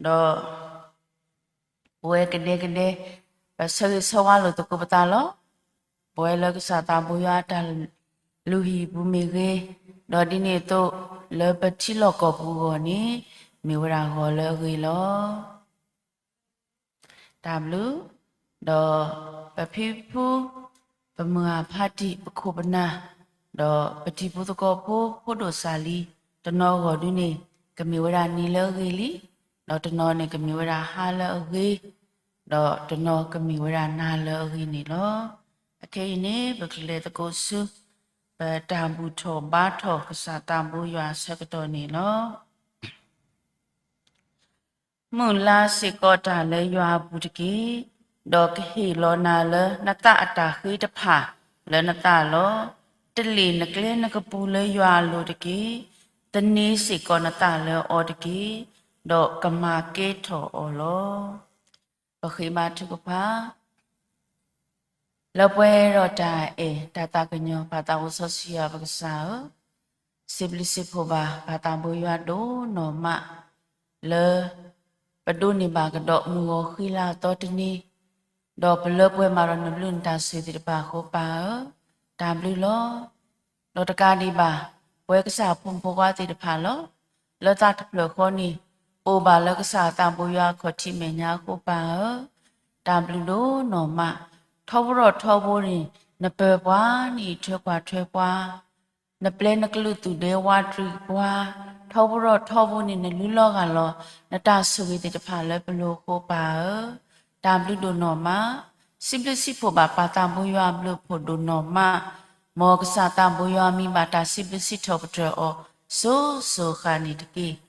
ဒီး ပဝဲကဒဲကဒဲ ပဆၢဂ့ၤဆၢဝါလိာ်သကိးပသးလီၤ. ပဝဲလၢကစၢ်သးဘိယွၤအတၢ်လုၢ်ဟံၣ်ပူၤမ့ၢ်ဂ့ၤ, ဒီးဒ်န့ၣ်အသိး လၢပထံလီၢ်ကီၢ်ပူၤအဂီၢ်န့ၣ် မ့ၢ်ဝဲဒၣ်ဂီၤလၢအဂ့ၤလီၤ. တၢ်ဘျုး, ဒီးပဖံပဖု, ပမုၢ်ဂၢ်ဖါတံၢ် ပခိၣ်ပနၢ်, ဒီးပတံၤဖိသကိးဖိ ဖိဒိၣ်စၢ်လံ, တနီၤအဂီၢ်ဒုန့ၣ် ကမ့ၢ်ဝဲဒၣ်နံၤလၢအဂ့ၤလံ, ဒီးတနီၤန့ၣ်ကမ့ၢ်ဝဲဒၣ်ဟါလၢအဂ့ၤ, ဒီးတနီၤကမ့ၢ်ဝဲဒၣ်နၤလၢအဂ့ၤန့ၣ်လီၤ. အခဲအံၤန့ၣ် ပကလဲၤသကိးဆူ ပတၢ်ဘူၣ်ထီၣ်ဘါထီၣ်ကစၢ်သးဘိယွၤအဆၢကတီၢ်န့ၣ်လီၤ. မုၢ်လၢ်စ့ၢ်ကီးတၢ်လၢယွၤအပူၤတက့ၢ်, ဒီးကဟ့ၣ်လီၤနၤလၢနသးအတၢ်ဃ့တဖၣ်လၢနသးလီၤ. တလ့ၣ်နကျဲနကပူၤလၢယွၤအလိၤတက့ၢ်, သန့ၤစ့ၢ်ကီးနသးလၢအီၤတက့ၢ်, ဒီးကမၤကဲထီၣ်အီၤလီၤ. ပဃ့ဘါထုကဖၣ် လၢပှဲၤဒီးတၢ်အဲၣ်တၢ်သးကညီၤ ပၢ်သးအိၣ်စီဆှံယွၤပကစၢ်ဧၢ, စံးဘျုးစံးဖှိၣ်ဘၣ် ပၢ်သးဘိယွၤဒိၣ်နီၢ်မး လၢပဒိးန့ၢ်ဘၣ်ကဒီးမုၢ်ဂီၤဃံလၤအသီတနံၤ, ဒီးပလၢပှဲၤမးဒီးနဘျုးနတၢ်ဆိၣ်ဂ့ၤသ့ၣ်တဖၣ်အဃိ ပၢ်ဧၢ, တၢ်ဘျုးလီၤ. ဒီးတကးဒံးဘၣ် ပဝဲကစၢ်အဖိမုၣ်ဖိခွါသ့ၣ်တဖၣ်လီၤ. လၢသးတဖျၢၣ်ဃီန့ၣ် အိၣ်ဘၣ်လၢကစၢ်အသးဘိယွၤအခီၣ်ထံးမဲာ်ညါအဃိ ပၢ်ဧၢ, တၢ်ဘျုးဒိၣ်နီၢ်မး, ထီဘိထီဘိန့ၣ် နပၢၤပှၤန့ၣ် ထွဲကွၢ်ထွဲပှၤ, နပျဲနကလုာ်သူၣ်ဒဲဝးတရံးပှၤ, ထီဘိထီဘိန့ၣ် နလူလီၤဂာ်လီၤ နတၢ်ဆိၣ်ဂ့ၤသ့ၣ်တဖၣ်လၢပလိၤအဃိ ပၢ်ဧၢ, တၢ်ဘျုးဒိၣ်နီၢ်မး, စံးဘျုးစံးဖှိၣ်ဘၣ်ပၢ်သးဘိယွၤအဘျုးအဖှိၣ်ဒိၣ်နီၢ်မး, မ်ကစၢ်သးဘိယွၤအမံၤဘၣ်တၢ်စံးဘျုးစံးထီၣ်ပတြၢၤအီၤ စိၤစိၤဃၣ်န့ၣ်တက့ၢ်.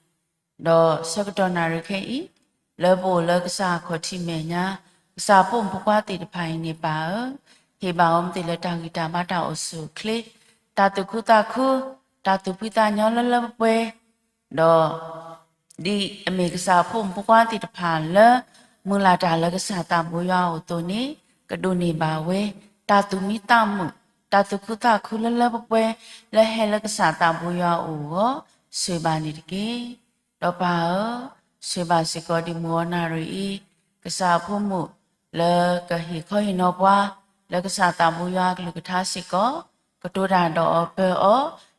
ဒီးဆၢကတီၢ်နၣ်ရံၣ်ခဲအံၤ လၢပအိၣ်လၢကစၢ်အခီၣ်ထံးမဲာ်ညါ, ကစၢ်အဖိမုၣ်ဖိခွါသ့ၣ်တဖၣ်အံၤန့ၣ် ပၢ်ဧၢ, ဟ့ၣ်ဘၣ်အီၤမ့ၢ်သ့ၣ်လၢတၢ်ဂံၢ်တၢ်ဘါတၢ်အိၣ်ဆူၣ်အိၣ်ချ့, တၢ်သူၣ်ခုသးခု, တၢ်သူၣ်ဖှံသးညီလၢလၢပှဲၤပှဲၤ, ဒီး ဒ်အမ့ၢ်ကစၢ်အဖိမုၣ်ဖိခွါသ့ၣ်တဖၣ်လၢ မုၢ်လၢ်တၢ်လၢကစၢ်သးဘိယွၤအအိၣ်အသိးန့ၣ် ကဒိးန့ၢ်ဘၣ်ဝဲ တၢ်သူၣ်မံသးမုာ်, တၢ်သူၣ်ခုသးခုလၢလၢပှဲၤပှဲၤ လၢဟဲလၢကစၢ်သးဘိယွၤအအိၣ်အဂီၢ် ဆိၣ်ဂ့ၤဘၣ်န့ၣ်တက့ၢ်. ဒီးပၢ်ဧၢ, ဆိၣ်ဂ့ၤဘၣ်စ့ၢ်ကီးဒ်မုၢ်ဂီၤနၣ်ရံၣ်အံၤ ကစၢ်အဖိမုၣ် လၢကဟ့ၣ်ခီဟ့ၣ်နီၤပှၤ လၢကစၢ်သးဘိယွၤအကလုၢ်ကထါစ့ၢ်ကီး, ကတိၤတၢ်ဒီးအီၤပၢၤ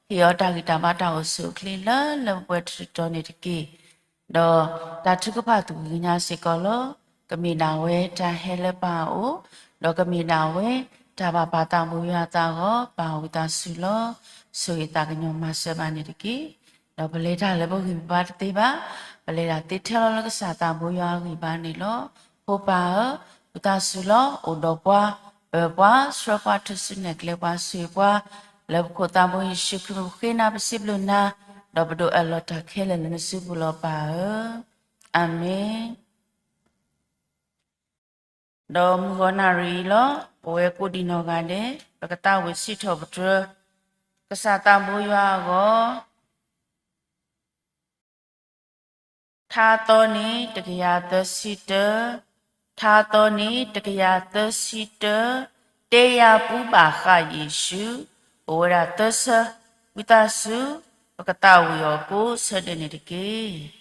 အီၤ, ဟ့ၣ်အီၤတၢ်ဂံၢ်တၢ်ဘါတၢ်အိၣ်ဆူၣ်အိၣ်ချ့လၢလၢပှဲၤပှဲၤတတီၤန့ၣ်တက့ၢ်. ဒီးတၢ်ထုကဖၣ်သူၣ်ကညီၤစ့ၢ်ကီးလီၤ. ကမ့ၢ်ဒၣ်ဝဲတၢ်ဟဲလၢပၢ်အအိၣ်, ဒီးကမ့ၢ်ဒၣ်ဝဲတၢ်ဘၣ်ပၢ်သးဘိယွၤအသးအဂီၢ်, ပၢ်ဝံသးစူၤလီၤ. ဆိၣ်ဂ့ၤသးကညီၤမၤစၢၤဘၣ်န့ၣ်တက့ၢ်. ဒီးပလဲၤတၢ်လၢပဂံၢ်ပဘါတသ့ဘၣ်, ပလဲၤဒၣ်သ့ထဲလီၤလၢကစၢ်သးဘိယွၤအဂံၢ်ဘါန့ၣ်လီၤ. ဖိပၢ်ဧၢ, ဝံသးစူၤလီၤ, အိၣ်ဒီးပှၤ, ပၢၤပှၤ, ဆှၢပှၤ, ထူၣ်စုနဲၣ်ကျဲပှၤ, ဆိၣ်ဂ့ၤပှၤ, လၢပခိၣ်သးဘိယ့ၣ်ၡူးခရံာ်ပဃ့နၤပစံးဘျုးနၤ, ဒီးပဒိးအၢၣ်လီၤတၢ်ခဲလၢာ်လၢနစုပူၤလီၤပၢ်ဧၢ. အၤမ့ၣ်. ဒီးမုၢ်ဂီၤနၣ်ရံၣ်အံၤလီၤ. ပဝဲကိးဒံးနီၢ်ဂၤဒဲး ပကသးဝံၣ်စံးထီၣ်ပတြၢၤ ကစၢ်သးဘိယွၤအဂီၢ်, ထါသီန့ၣ် တကယၤသၢဆံတၢ, ထါသီန့ၣ် တကယၤသၢဆံတၢ, တဲယၤပူဘၣ်ဃးယ့ၣ်ၡူး, အိၣ်ဝဲဒၣ်သၢဆၢ, ဝံသးစူၤ ပကသးဝံၣ်အီၤကိးဆၢဒဲးန့ၣ်တက့ၢ်.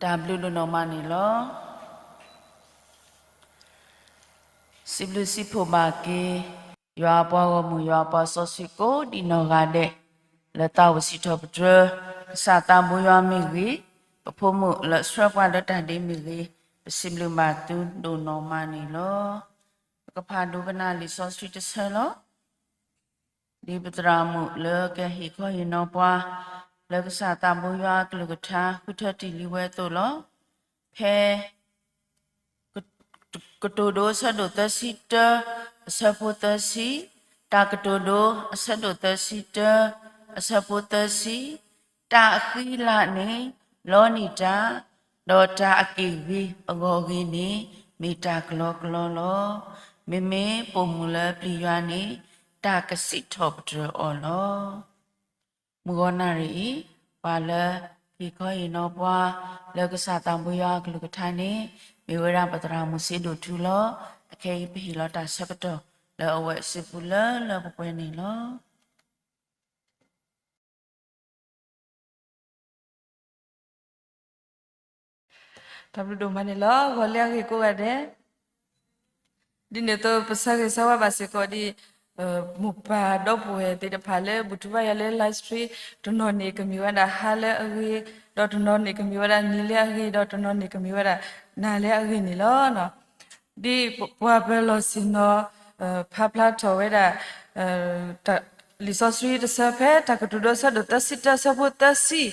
တၢ်ဘျုးဒိၣ်နီၢ်မးန့ၣ်လီၤ. စံးဘျုးစံးဖှိၣ်ဘၣ်က့ၤ ယွၤအပှၤဂီၢ်မုၢ် ယွၤအပှၤစီဆှံကိးဒံးနီၢ်ဂၤဒဲး လၢသးအိၣ်စံးထီၣ်ပတြၢၤ ကစၢ်သးဘိယွၤမ့ၢ်ဂ့ၤ, ပဖိမုၣ်လၢဆှၢပှၤဒီးတၢ်ဒ့မ့ၢ်ဂ့ၤ, ပစံးဘျုးဘၣ်သုဒိၣ်နီၢ်မးန့ၣ်လီၤ. ပကဖးဒိကနၣ်လံာ်စီဆှံတဆၢလီၤ. ဒ်ပသရၣ်မုၣ်လၢကဟ့ၣ်ခီဟ့ၣ်နီၤပှၤ လၢကစၢ်သးဘိယွၤအကလုၢ်ကထါ ဃုထၢတ့ၢ်လံဝဲအသိးလီၤ. ဖဲ ကတိၤဒိအဆၢဒိၣ်သၢဆံတၢ အဆၢဖိသၢဆံ, တၢ်ကတိၤဒိအဆၢဒိၣ်သၢဆံတၢ အဆၢဖိသၢဆံ, တၢ်အဃံလၤန့ၣ် လီန့ၢ်တၢ်, ဒီးတၢ်အက့ၢ်ဂ့ၤအဂီၢ်ဂ့ၤန့ၣ် မ့ၢ်တၢ်ကလီကလီလီၤ. မ့မ့ၢ်ပိာ်မုၣ်လၢပျံၤယွၤန့ၣ် တၢ်ကစံးထီၣ်ပတြၢၤအီၤလီၤ. မုၢ်ဂီၤနၣ်ရံၣ်အံၤ ပှၤလၢဟ့ၣ်ခီဟ့ၣ်နီၤပှၤ လၢကစၢ်သးဘိယွၤအကလုၢ်ကထါန့ၣ် မ့ၢ်ဝဲဒၣ်ပသရၣ်မုၣ်စ့ဒိၣ်ထူလီၤ. အခဲအံၤပဟ့ၣ်လီၤတၢ်ဆၢကတီၢ် လၢအဝဲစံးပူၤလၢလၢပှဲၤပှဲၤန့ၣ်လီၤ. တၢ်ဘျုးဒိၣ်မးန့ၣ်လီၤ. ဂီၤလၢအဂ့ၤကိးဂၤဒဲး, ဒ်န့ၣ်အသိး ပဆၢဂ့ၤဆၢဝါဘၣ်စ့ၢ်ကီးဒ် မိၢ်ပၢ်ဒီပုၢ်ဝဲၢ်သ့ၣ်တဖၣ်လၢဘူၣ်ထီၣ်ဘါယွၤလၢ live stream, တနီၤန့ၣ်ကမ့ၢ်ဝဲဒၣ်ဟါလၢအဂ့ၤ, ဒီးတနီၤန့ၣ်ကမ့ၢ်ဝဲဒၣ်နံၤလၢအဂ့ၤ, ဒီးတနီၤန့ၣ်ကမ့ၢ်ဝဲဒၣ်နၤလၢအဂ့ၤန့ၣ်လီၤ. ဒ်ပှၤပၢၤလီၢ်ဆ့ၣ်နီၤ ဖးဖျါထီၣ်ဝဲဒၣ် လံာ်စီဆှံတဆၢဖဲ တၢ်ကတိၤဒိအဆၢဒိၣ်သၢဆံတၢ အဆၢဖိသၢဆံ,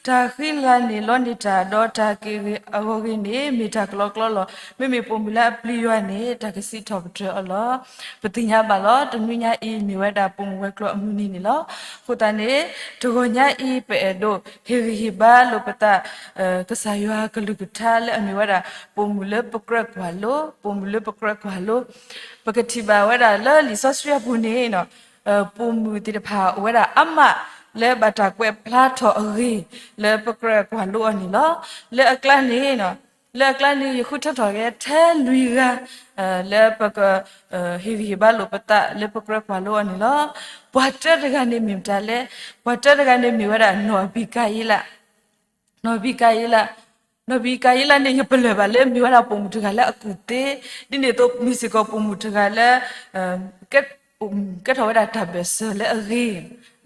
တၢ်ဃံလၤန့ၣ်လီန့ၢ်တၢ်, ဒီးတၢ်က့ၢ်ဂ့ၤအဂီၢ်ဂ့ၤန့ၣ် မ့ၢ်တၢ်ကလီကလီလီၤ. မ့မ့ၢ်ပိာ်မုၣ်လၢအပျံၤယွၤန့ၣ် တၢ်ကစံးထီၣ်ပတြၢၤအီၤလီၤ. ပသ့ၣ်ညါဘၣ်လီၤ, တနွံညါအံၤမ့ၢ်ဝဲဒၣ်ပိာ်မုၣ်ဝဲၤကျိၤအမုၢ်နံၤန့ၣ်လီၤ. အဃိသတးန့ၣ် တဂီၤညါအံၤ ပအဲၣ်ဒိးဟ့ၣ်ဂံၢ်ဟ့ၣ်ဘါလိာ်ပသး ကစၢ်ယွၤကလုၢ်ကထါလၢအမ့ၢ်ဝဲဒၣ် ပိာ်မုၣ်လၢပကြၢးကွၢ်လိ, ပိာ်မုၣ်လၢပကြၢးကွၢ်လိ, ပကထံၣ်ဘၣ်ဝဲဒၣ်လၢလံာ်စီဆှံအပူၤန့ၣ် ပိာ်မုၣ်သ့ၣ်တဖၣ်အိၣ်ဝဲဒၣ်အါမး လၢဘၣ်တၢ်ကွဲးဖျါထီၣ်အဂ့ၢ် လၢပကြၢးကွၢ်လိအီၤန့ၣ်လီၤ. လၢအကျါန့ၣ် လၢအကျါန့ၣ် ယဃုထၢထီၣ်က့ၤထဲလွံၢ်ဂၤ လၢပက ဟ့ၣ်ဂံၢ်ဟ့ၣ်ဘါလိာ်ပသးလၢပကြၢးကွၢ်လိအီၤန့ၣ်လီၤ. ပှၤတၢတဂၤန့ၣ်မ့ၢ်မတၤလဲၣ်, ပှၤတၢတဂၤန့ၣ်မ့ၢ်ဝဲဒၣ်နီၢ်အဘံကၤယံလး နီၢ်ဘံကၤယံလး, နီၢ်ဘံကၤယံလးန့ၣ် ယပလၢၢ်ဘၣ်လၢမ့ၢ်ဝဲဒၣ်ပိာ်မုၣ်တဂၤလၢအကူၣ်သ့, ဒ်န့ၣ်အသိးမ့ၢ်စ့ၢ်ကီးပိာ်မုၣ်တဂၤလၢ ကဲထီၣ်ဝဲဒၣ်တၢ်ဘၢၣ်စၢၤလၢအဂ့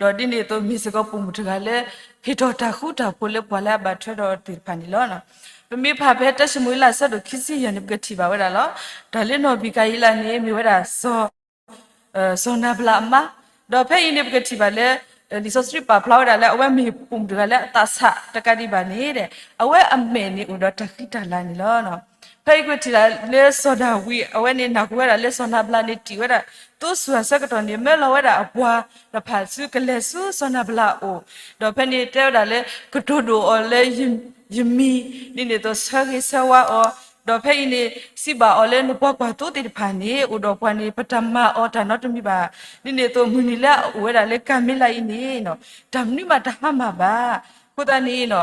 ၤ, ဒီးဒ်န့ၣ်အသိးမ့ၢ်စ့ၢ်ကီးပိာ်မုၣ်တဂၤလၢ ဟ့ၣ်ထီၣ်တၢ်ဃူတၢ်ဖိးလၢပှၤလၢအဘၣ်ထွဲဒီးအီၤသ့ၣ်တဖၣ်န့ၣ်လီၤ. ပမ့ၢ်ဖးဖဲတၢၡမူၤအ့လးအဆၢဒိၣ်ခံဆံယဲၢ်န့ၣ် ပကထံၣ်ဘၣ်ဝဲဒၣ်လီၤ. တၢ်လၢနီၢ်ဘံကၤယံလးန့ၣ် မ့ၢ်ဝဲဒၣ် စီၤနၤဘလးအမါ, ဒီးဖဲအံၤန့ၣ် ပကထံၣ်ဘၣ်လၢ လံာ်စီဆှံပာ်ဖျါဝဲဒၣ်လၢ အဝဲမ့ၢ်ပိာ်မုၣ်တဂၤလၢအသးဆးတကးဒံးဘၣ်န့ၣ် အဝဲအမဲာ်န့ၣ်အိၣ်ဒီးတၢ်ဃံတၢ်လၤန့ၣ်လီၤ. ဖဲအံၤပကထံၣ်လၢစီၤဒၤဝံး အဝဲန့ၣ်နၢ်ဟူဝဲဒၣ်လၢစီၤနၤဘလးန့ၣ်တ့ၢ်ဝဲဒၣ် သိဆူၣ်အဆၢကတီၢ်န့ၣ် မၢလီၤဝဲဒၣ်အပှၤတဖၣ်ဆူကလဲၤဆူစီၤနၤဘလးအအိၣ်, ဒီးဖဲန့ၣ်တဲဝဲဒၣ်လၢ ကတိၤဒိၣ်အီၤလၢယမံၤ, ဒ်န့ၣ်အသိးဆၢဂ့ၤဆၢဝါအီၤ, ဒီးဖဲအံၤန့ၣ် စံးဘၣ်အီၤလၢနပှၤကွၢ်သိသ့ၣ်တဖၣ်န့ၣ် အိၣ်ဒီးပှၤန့ၣ် ပတမၤအီၤတၢ်နီတမံၤဘၣ်. ဒ်န့ၣ်အသိးမုၢ်နံၤလၢအအိၣ်ဝဲဒၣ်လၢကၤမ့လးအံၤန့ၣ် တၢ်မနုၤမးတဟါမၢ်ဘၣ်. အဃိသတးန့ၣ်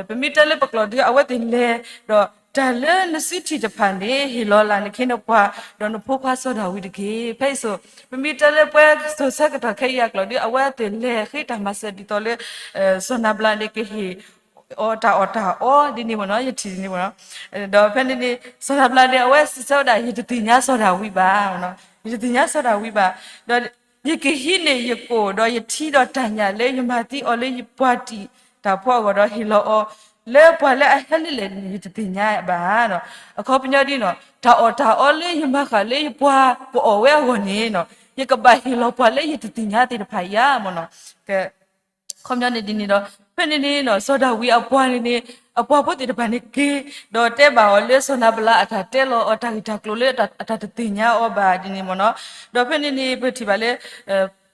ပမ့ၢ်တဲလၢပကျိာ်ဒုး အဝဲသ့ၣ်လဲၤ, ဒီးတၢ်လၢနစုထံၣ်တဖၣ်န့ၣ် ဟ့ၣ်လီၤလၢနခ့နပှၤ ဒီးနဖိခွါစီၤဒၤဝံးတက့ၢ်. ဖဲအံၤစိၤ ပမ့ၢ်တဲလၢပှၤစိၤဆၢကတီၢ်ခဲအံၤအကျိာ်ဒုး အဝဲသ့ၣ်လဲၤဃ့တၢ်မၤစၢၤဒ်သိးလၢ စီၤနၤဘလးန့ၣ်ကဟ့ၣ်အီၤတၢ်အီၣ်တၢ်အီဒ်န့ၣ်မ့ၢ်နီၤ, ယထံၣ်ဒ်န့ၣ်မ့ၢ်နီၤ. ဒီးဖဲန့ၣ်န့ၣ် စီၤနၤဘလးန့ၣ် အဝဲစံးဆၢဝဲဒၣ် ယတသ့ၣ်ညါစီၤဒၤဝံးဘၣ်, ယတသ့ၣ်ညါစီၤဒၤဝံးဘၣ်. ဒီးယကဟံးန့ၢ်ယကိၣ် ဒီးယထံဒီးတၢ်ညၣ်လၢယမၤသံအီၤလၢယပှၤတံာ်တၢ်ဖိအဂီၢ်ဒီးဟ့ၣ်လီၤအီၤ လၢပှၤလၢအဟဲလၢလဲၣ်န့ၣ် ယတသ့ၣ်ညါဘၣ်. အခီပညီဒ်နီၤ တၢ်အီၣ်တၢ်အီလၢယမၤဃာ်လၢယပှၤပအီၣ်ဝဲအဂီၢ်န့ၣ် ယကဘၣ်ဟ့ၣ်လီၤပှၤလၢယတသ့ၣ်ညါသ့ၣ်တဖၣ်အံၤဧါမ့ၢ်နီၤ. အခီပညီန့ၣ်ဒ်န့ၣ်ဒီး ဖဲန့ၣ်န့ၣ် စီၤဒၤဝံးအပှၤန့ၣ်န့ၣ် အပှၤဖိသ့ၣ်တဖၣ်န့ၣ်က့ၤ ဒီးတဲဘၣ်အီၤလၢစီၤနၤဘလးအတၢ်တဲလီၤအီၤတၢ်ဂ့ၢ်တၢ်ကျိၤလၢ အတၢ်တသ့ၣ်ညါအီၤဘၣ်ဒ်န့ၣ်မ့ၢ်နီၤ. ဒီးဖဲန့ၣ်န့ၣ် ပထံၣ်ဘၣ်လၢ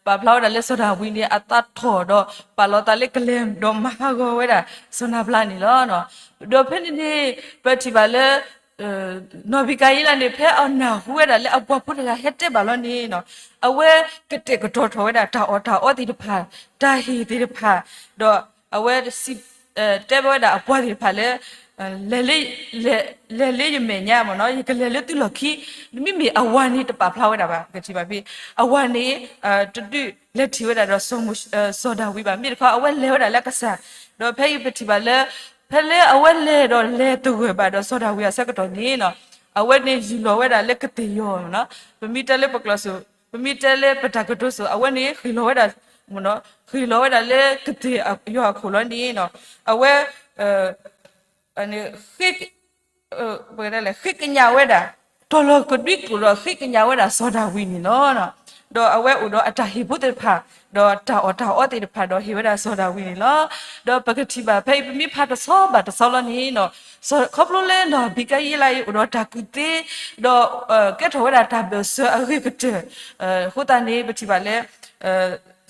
ပာ်ဖျါဝဲဒၣ်လၢစီၤဒၤဝံးန့ၣ် အသးထီၣ်ဒီးပာ်လီၤသးလၢကလဲၤဒီးမၤဟးဂီၤဝဲဒၣ်စီၤနၤဘလးန့ၣ်လီၤ. ဒီးဖဲန့ၣ်န့ၣ် ပထံၣ်ဘၣ်လၢ နီၢ်ဘံကၤယံလးန့ၣ် ဖဲအနၢ်ဟူဝဲဒၣ်လၢအပှၤဖိတဂၤဟဲတဲဘၣ်လီၤန့ၣ် အဝဲကတဲာ်ကတီၤထီၣ်ဝဲဒၣ်တၢ်အီၣ်တၢ်အီသ့ၣ်တဖၣ် တၢ်ဟ့ၣ်သ့ၣ်တဖၣ် ဒီးအဝဲ တဲဘၣ်ဝဲဒၣ်အပှၤသ့ၣ်တဖၣ်လၢ လဲၤလၢယမဲာ်ညါမ့ၢ်နီၤ, ယကလဲၤလၢသုလီၢ်ခံ, မ့မ့ၢ်အဝၤန့ၣ်တပာ်ဖျါဝဲဒၣ်ဘၣ်, ပကထံၣ်ဘၣ်ဖဲ အဝၤန့ၣ် တဒုးလဲၤထံၣ်ဝဲဒၣ်ဒီးစီၤဒၤဝံးဘၣ်, မ့ၢ်တခီအဝဲလဲၤဝဲဒၣ်လၢအကစၢ်, ဒီးဖဲအံၤပထံၣ်ဘၣ်လၢ ဖဲလၢအဝဲလဲၤဒီးလဲၤတဂၢၢ်ဘၣ်ဒီးစီၤဒၤဝံးအဆၢကတီၢ်န့ၣ်နီၤ, အဝဲန့ၣ်ယူၢ်လီၤဝဲဒၣ်လၢကသ့ၣ်ယီၤနီၤ, ပမ့ၢ်တဲလၢပကျိာ်စ့ၢ်, ပမ့ၢ်တဲလၢပတၢ်ကတိၤစ့ၢ်, အဝဲန့ၣ်ဃ့ၢ်လီၤဝဲဒၣ်, ဃ့ၢ်လီၤဝဲဒၣ်လၢကသ့ၣ်ယီၤအခိၣ်လီၤန့ၣ်နီၤ, အဝဲ ဃ့ကညးဝဲဒၣ်, တီၤလီၤကဒွံကျိာ်ဒီးဃ့ကညးဝဲဒၣ်စီၤဒၤဝံးန့ၣ်လီၤ. ဒီးအဝဲအိၣ်ဒီးအတၢ်ဟ့ၣ်ဖိသ့ၣ်တဖၣ်, ဒီးတၢ်အီၣ်တၢ်အီသ့ၣ်တဖၣ်ဒီးဟ့ၣ်ဝဲဒၣ်စီၤဒၤဝံးန့ၣ်လီၤ. ဒီးပကထံၣ်ဘၣ်ဖဲအံၤ ပမ့ၢ်ဖးတဆီဘၣ်တဆီလီၤန့ၣ်နီၤ, ခီဖျိလၢနီၢ်ဘံကၤယ့လးအံၤအိၣ်ဒီးတၢ်ကူၣ်သ့, ဒီးကဲထီၣ်ဝဲဒၣ်တၢ်ဘၢၣ်စၢၤအဂ့ၤကတၢၢ်, အဃိသတးန့ၣ် ပထံၣ်ဘၣ်လၢ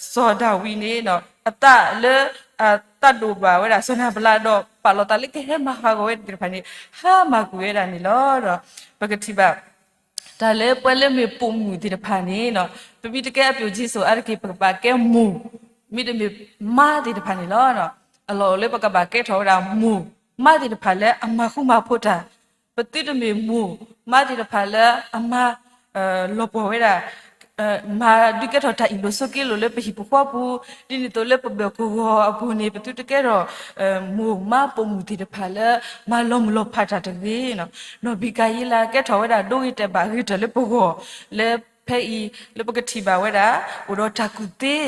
စီၤဒၤဝံးန့ၣ် အသးလၢအသးဒိၣ်ဘၣ်ဝဲဒၣ်စီၤနၤဘလးဒီး ပာ်လီၤသးလၢကဟဲမၤဟးဂီၤဝဲသ့ၣ်တဖၣ်န့ၣ် ဟါမၢ်ကွံာ်ဝဲဒၣ်န့ၣ်လီၤ. ဒီးပကထံၣ်ဘၣ် တၢ်လၢပှၤလၢမ့ၢ်ပိာ်မုၣ်သ့ၣ်တဖၣ်န့ၣ် ပမ့ၢ်တကဲအပျိၢ်ကၠ့စိၤအါတက့ၢ် ပကဘၣ်ကဲမိၢ်, မ့တမ့ၢ်မါသ့ၣ်တဖၣ်န့ၣ်လီၤ. အလီၢ်အိၣ်လၢပကဘၣ်ကဲထီၣ်ဝဲဒၣ်မိၢ်မါသ့ၣ်တဖၣ်လၢအမၤဃူမၤဖိးတၢ်, ပသုတမ့ၢ်မိၢ်မါသ့ၣ်တဖၣ်လၢအမၤ လီၤပှီၢ်ဝဲဒၣ်, မၤဒုးကဲထီၣ်တၢ်အ့ၣ်လိာ်ဆိးက့လိာ်လၢပဟံၣ်ပဃီပူၤ, ဒ်န့ၣ်အသိးလၢပဘၢၣ်ကဝီၤအပူၤန့ၣ် ပသုတကဲထီၣ် မိၢ်မါပိာ်မုၣ်သ့ၣ်တဖၣ်လၢ မၤလီၤမုၢ်လီၤဖးတၢ်တဂ့ၤ. နီၢ်ဘံကၤယ့လးကဲထီၣ်ဝဲဒၣ်ဒိဂ့ၤတဲာ်ဘၣ်ဂ့ၤတၢၢ်လၢပဂီၢ်, လၢဖဲအံၤ လၢပကထံၣ်ဘၣ်ဝဲဒၣ် အိၣ်ဒီးတၢ်ကူၣ်သ့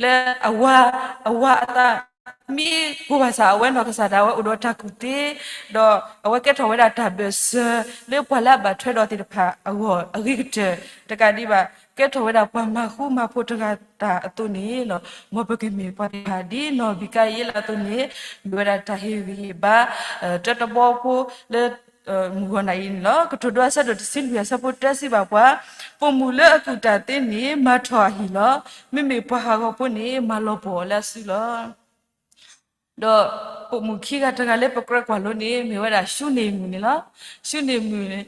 လၢအဝၤ, အဝၤအသး မ့ၢ်ကိၢ်ဘၣ်ဆၣ် အဝဲနီၢ်ကစၢ်ဒၣ်ဝဲအိၣ်ဒီးတၢ်ကူၣ်သ့, ဒီးအဝဲကဲထီၣ်ဝဲဒၣ်တၢ်ဘၢၣ်စၢၤ လၢပှၤလၢအဘၣ်ထွဲဒီးသ့ၣ်တဖၣ်အဂီၢ်အဂ့ၤကတၢၢ်, တကးဒံးဘၣ် ကဲထီၣ်ဝဲဒၣ်ပှၤမၤဃူမၤဖိးတဂၤတၢ်အသိးန့ၣ်လီၤ. မ်ပကမ့ၢ်ပှၤသ့ၣ်တဖၣ်ဒ်နီၢ်ဘံကၤယ့လးအသိးန့ၣ် မ့ၢ်ဝဲဒၣ်တၢ်ဟ့ၣ်ဂံၢ်ဟ့ၣ်ဘါ တၢတဘီဖိလၢ မုၢ်ဂီၤနၤအံၤန့ၣ်လီၤ. ကတိၤဒိအဆၢဒိၣ်တဆံလွံၢ်အဆၢဖိတၢစံးဘၣ်ပှၤ, ပိာ်မုၣ်လၢအကူၣ်တၢ်သ့န့ၣ် မၤထီၣ်အဟံၣ်လီၤ. မ့မ့ၢ်ပှၤဟးဂီၤဖိန့ၣ် မၤလီၤပှီၢ်အီၤလၢအစုလီၤ. ဒီးပိာ်မုၣ်ခံဂၤတဂၤလၢပကြၢးကွၢ်လိန့ၣ် မ့ၢ်ဝဲဒၣ်ၡူန့ၢ်မုၣ်န့ၣ်လီၤ. ၡူန့ၢ်မုၣ်န့ၣ်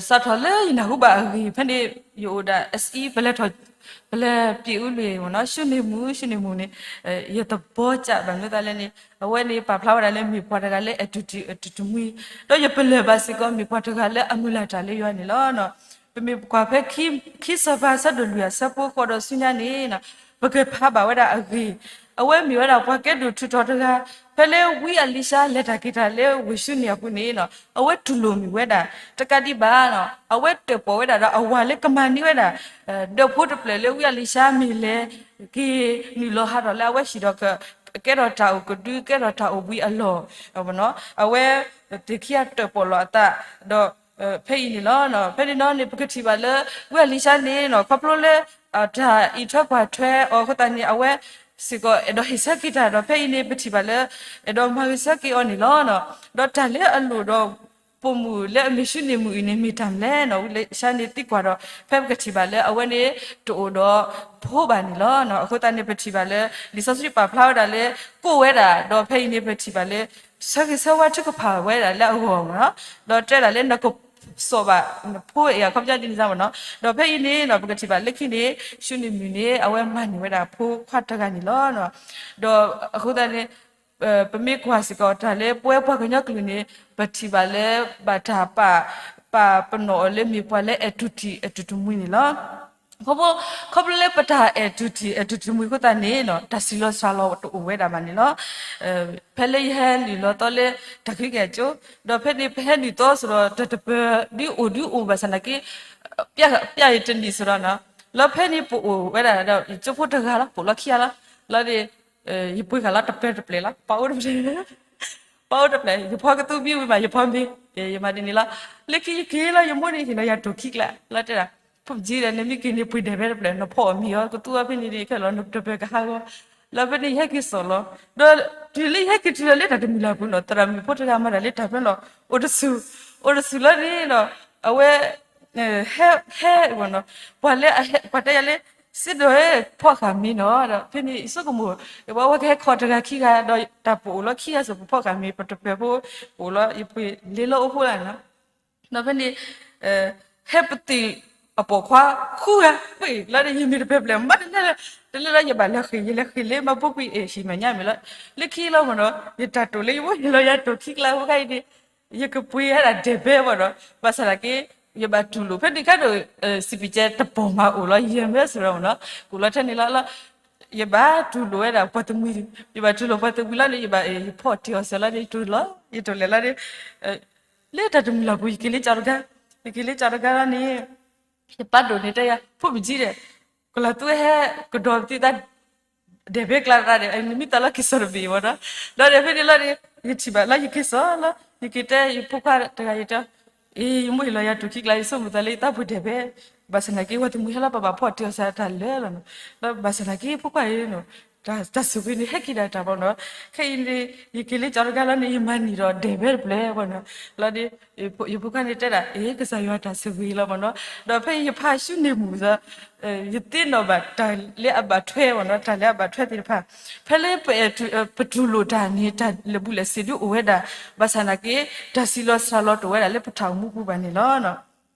စးထီၣ်လၢယနၢ်ဟူဘၣ်အဂ့ၢ် ဖဲန့ၣ် ယအိၣ်ဒၣ်အစအံ ပလဲၤထီၣ် ပလဲၤပျံးအူလွံၢ်မ့ၢ်နီၤ ၡူန့ၢ်မုၣ် ၡူန့ၢ်မုၣ်န့ၣ် ယသဘီကၢ်ဘၣ်မနုၤသးလဲၣ်န့ၣ် အဝဲန့ၣ်ပာ်ဖျါဝဲဒၣ်လၢမ့ၢ်ပှၤတဂၤလၢအတူၢ်တံၢ်အတူၢ်တမှံ, ဒီးယပလၢၢ်ဘၣ်စ့ၢ်ကီးမ့ၢ်ပှၤတဂၤလၢအမုၢ်လၢ်တၢ်လၢယွၤန့ၣ်လီၤ. ပမ့ၢ်ကွၢ်ဖဲခံစီၤပၤအဆၢဒိၣ်လွံၢ်အဆၢဖိဃိးဒီးဆူညါန့ၣ် ပကဖးဘၣ်ဝဲဒၣ်အဂ့ၢ်, အဝဲမ့ၢ်ဝဲဒၣ်ပှၤကဲဒိၣ်ထူးထီးတဂၤ, ဖဲလၢဝံအလံၤၡါလဲၤတၢ်က့ၤတၢ်လၢဝ့ၢ်ၡူနံအပူၤန့ၣ် အဝဲတူၢ်လိာ်မုာ်ဝဲဒၣ်, တကးဒံးဘၣ် အဝဲတၢၣ်ပီၣ်ဝဲဒၣ်ဒီးအဝၤလၢကမၤန့ၢ်ဝဲဒၣ် ဒၢးဖိတဖျၢၣ်လၢဝံအလံၤၡါမ့ၢ်လဲၤက့ၤနုာ်လီၤဟးထီၣ်လၢအဝဲဟံၣ်ဒီး ကဲထီၣ်တၢ်အိၣ်ကဒု ကဲထီၣ်တၢ်အိၣ်ဘှံးအလီၢ်, အဝဲသ့ၣ်ခံဂၤတၢၣ်ပီၣ်လီၤအသး, ဒီးဖဲအံၤန့ၣ်လီၤ. ဖဲန့ၣ်နီၤန့ၣ် ပကထံၣ်ဘၣ်လၢ ဝံအလံၤၡါန့ၣ် ခီဖျိလၢ တၢ်အံးထွဲကွၢ်ထွဲအီၤအဃိသတးန့ၣ် အဝဲစ့ၢ်ကီးအဲၣ်ဒိးဟ့ၣ်ဆၢက့ၤတၢ်ဒီး ဖဲအံၤန့ၣ် ပထံၣ်ဘၣ်လၢ အဲၣ်ဒိးမၤဂ့ၤဆၢက့ၤအီၤန့ၣ်လီၤ. ဒီးတၢ်လၢအလိၣ်ဒီး ပိာ်မုၣ်လၢအမ့ၢ်ၡူန့ၢ်မုၣ်အံၤန့ၣ် မ့ၢ်တၢ်မနုၤလဲၣ်နီၤ, ဝံအလံၤၡါန့ၣ်သံကွၢ်ဒီး ဖဲပကထံၣ်ဘၣ်လၢအဝဲန့ၣ် တအိၣ်ဒီးဖိဘၣ်န့ၣ်လီၤ. အဃိသတးန့ၣ် ပထံၣ်ဘၣ်လၢ လံာ်စီဆှံပာ်ဖျါဝဲဒၣ်လၢ ကိးဝဲဒၣ် ဒီးဖဲအံၤန့ၣ် ပထံၣ်ဘၣ်လၢ ဆၢဂ့ၤဆၢဝါထုကဖၣ်ဝဲဒၣ်လၢအဂီၢ်မ့ၢ်နီၤ, ဒီးတဲဒၣ်လၢနကစိာ်ဘၣ်နဖိအံၤအခီပညီဒ်န့ၣ်မ့ၢ်နီၤ, ဒီးဖဲအံၤန့ၣ်နီၤ ပကထံၣ်ဘၣ်လၢခံန့ၣ် ၡူန့ၢ်မုၣ်န့ၣ် အဝဲမၤန့ၢ်ဝဲဒၣ်ဖိခွါတဂၤန့ၣ်လီၤ. ဒီးအဃိသတးန့ၣ် ပမ့ၢ်ကွၢ်စ့ၢ်ကီးတၢ်လၢပဝဲပှၤကညီကလုာ်န့ၣ် ပထံၣ်ဘၣ်လၢ ဘၣ်တၢ်ပာ် ပာ်ပနီၣ်အီၤလၢမ့ၢ်ပှၤလၢအဲၣ်တူၢ်တံၢ်အဲၣ်တူၢ်တမှံန့ၣ်လီၤ. ခီဖျိ ခီဖျိလၢပတၢ်အဲၣ်တူၢ်တံၢ်အဲၣ်တူၢ်တမှံအဃိသတးန့ၣ် တၢ်ဆံးလီၤစှၤလီၤတအိၣ်ဝဲဒၣ်ဘၣ်န့ၣ်လီၤ. ဖဲလၢယဟဲနုာ်လီၤသီလၢတၢ်ခံက့ၤအကၠိ ဒီးဖဲန့ၣ် ပဟဲနုာ်သီစ့ၢ်ဒီး တၢ်တပၢၤ ဒုးအိၣ်ဒုးအိၣ်ဘၣ်ဆၣ်နာ်က့ ပျၢ်ယတနံၤစ့ၢ်ဒီးနီၤ, လီၤဖဲန့ၣ်ပအိၣ်ဝဲဒၣ်ဒီး ယကၠိဖိတဂၤလီၤ ပအိၣ်လီၤခံဂၤလီၤ, လီၤဒီး ယပှ့ၤဃာ်လီၤတပၢၤတပျဲၤလီၤ ပာ်အိၣ်တပျဲၤ ပာ်အိၣ်တပျဲၤ ယဖီကသူဘံဝံၤမး ယဖီမ့ၤ ယမၤဒ်န့ၣ်လီၤ. လၢခံယက့ၤလီၤ ယမိၢ်န့ၣ်ဟ့ၣ်လီၤယၤတိၢ်ခံကျါ လီၤတဲဒၣ် ဖိပကံဒီး နမ့ၢ်က့ၤန့ၣ် ပှ့ၤဒဲးဖဲတပျဲၤ နဖီအီၣ်မ့ၤအီၤ ကသူအီၤဖဲန့ၣ်န့ၣ် ခဲလီၤ နတပၢၤကဟးဂီၤ လီၤဖဲန့ၣ် ယဟဲက့ၤစိာ်လီၤ. ဒီးတုၤလၢယဟဲက့ၤတုၤလီၤလၢတၢ်တမုၢ်လၢ်ပူၤနီၤ သရၣ်မုၣ်ဖိတဂၤမၤတၢ်လၢတၢ်ဖဲလီၤ အိၣ်တဆူၣ် အိၣ်တဆူၣ်လီၤန့ၣ်ဒီး အဝဲ ဟဲ ဟဲ ပှၤလၢ ပှၤတဲယၤလၢ စ့ဒိး ဖီၣ်ဃာ်မ့ၤနီၤ ဒီးဖဲန့ၣ် ယဆိကမိၣ် ပဝဲကဟဲခီတဂၤခံဂၤ ဒီးတၢ်ပအိၣ်လီၤခံဂၤစ့ၢ် ပဖီၣ်ဃာ်မ့ၤ ပတပၢၤဖိ ပအိၣ်လီၤ ယပှ့ၤလ့လၢအိၣ်ဖိလၢနီၤ ဒီးဖဲန့ၣ် ဟဲပသ့ၣ်အပိာ်ခွါဃုဂၤ ပှ့ၤလီၤဒီး ယမ့ၢ်တပၢၤပျဲၢ် မၤတလဲၣ်လၢ တလဲၣ်လၢယဘၣ်လဲၤဃ့ၢ် ယလဲၤဃ့ၢ်လၢမၤဖိကွံာ်အ့ၣ် ဟံၣ်မဲာ်ညါမ့ၢ်လီၤ လၢခံလီၤမ့ၢ်နီၤ ယတၢ်တိာ်လၢယမိၢ်ဟ့ၣ်လီၤယၤတိၢ်ခံကျါဖိခါအံၤန့ၣ် ယကပှ့ၤဝဲဒၣ်ဒဲးဘဲဘၣ်ဒီး ဘၣ်ဆၣ်သနာ်က့ ယဘၣ်တူၢ်လိာ် ဖဲန့ၣ်ခါဒီး စံးပံးကဲတပိာ်မၤအိၣ်လီၤ ယဲၢ်မၢစ့ၢ်ဒီးမ့ၢ်နီၤ ကအိၣ်လီၤထဲန့ၣ်လီၤလီၤ ယဘၣ်တူၢ်လိာ်ဝဲဒၣ်ပှၤတမှံၤ, ယဘၣ်တူၢ်လိာ်ပှၤတမှံၤလီၤန့ၣ် ယဘၣ် ယဖီၣ်တ့ၢ်အီၤစၢၤလီၤန့ၣ် ယတူၢ်လီၤ ယတူၢ်လဲၤလီၤန့ၣ် လၢတၢ်တမုၢ်လၢ်ပူၤ ယက့ၤလၢကၠီတဂၤ, ယက့ၤလၢကၠီတဂၤလီၤန့ၣ် ယပၢ်ဒိၣ်န့ၣ်တဲယၤ ဖိမုၣ်ကၠံဒီး ကလီၤသူဝဲဟဲကဒီးပသံသး ဒဲးဘဲကျါတၢ်ဒီး နမ့ၢ်သးလီၤက့ၤစီၤတဘ့ၣ်မ့ၢ်နီၤ, ဒီးဒဲးဖဲန့ၣ်လီၤန့ၣ် ယထံၣ်ဘၣ်လၢယက့ၤစီၤလီၤ ယက့ၤတဲယဖိခွါတဂၤယတဲ အ့ ယမိၢ်ယလီၤယၤတူၢ်ခံကျါ ယဆိကမိၣ်သးလၢယသးပှ့ၤဒဲးဘဲ, ဘၣ်ဆၣ်သနာ်က့ ပှၤတမှံၤဟဲလီၤ ပဘၣ်ဖီၣ်တ့ၢ်အီၤစၢၤတၢ်လၢာ်လီၤနီၤ, ဒီးဘၣ်ဆၣ်သနာ်က့ ဖိခွါအံၤနီၤ တၢ်ဆိၣ်ဂ့ၤန့ၣ် ဟဲက့ၤဒၣ်တၢ်မ့ၢ်နီၤ, ခဲအံၤန့ၣ် ယက့ၤလၢကၠီတဂၤလီၤန့ၣ် ယမၤန့ၢ်ဒီးဒဲးဘဲတဖျၢၣ်မ့ၢ်နီၤ, လီၤဒီး ယဖိခွါန့ၣ်တဲဒၣ် အ့ ကစၢ်ယွၤတၢ်ဆိၣ်ဂ့ၤလီၤမ့ၢ်နီၤ, ဒီးဖဲယဖးဆူန့ၢ်မုၢ်ဒီး ယသ့ၣ်နီၣ်ဘၣ်တၢ်လၢအဘၣ်ထွဲမ့ၢ်နီၤ, တၢ်လၢအဘၣ်ထွဲသ့ၣ်တဖၣ်, ဖဲလၢ ပတူၢ်လိာ်တၢ်န့ၣ် တၢ်လၢာ်ဘူၣ်လၢာ်စ့ဒုးအိၣ်ဝဲဒၣ်, ဘၣ်ဆၣ်သနာ်က့ တၢ်စံးလီၤစှၤလီၤတအိၣ်ဝဲဒၣ်လၢပတၢ်အိၣ်မူပူၤဘၣ်န့ၣ်လီၤ.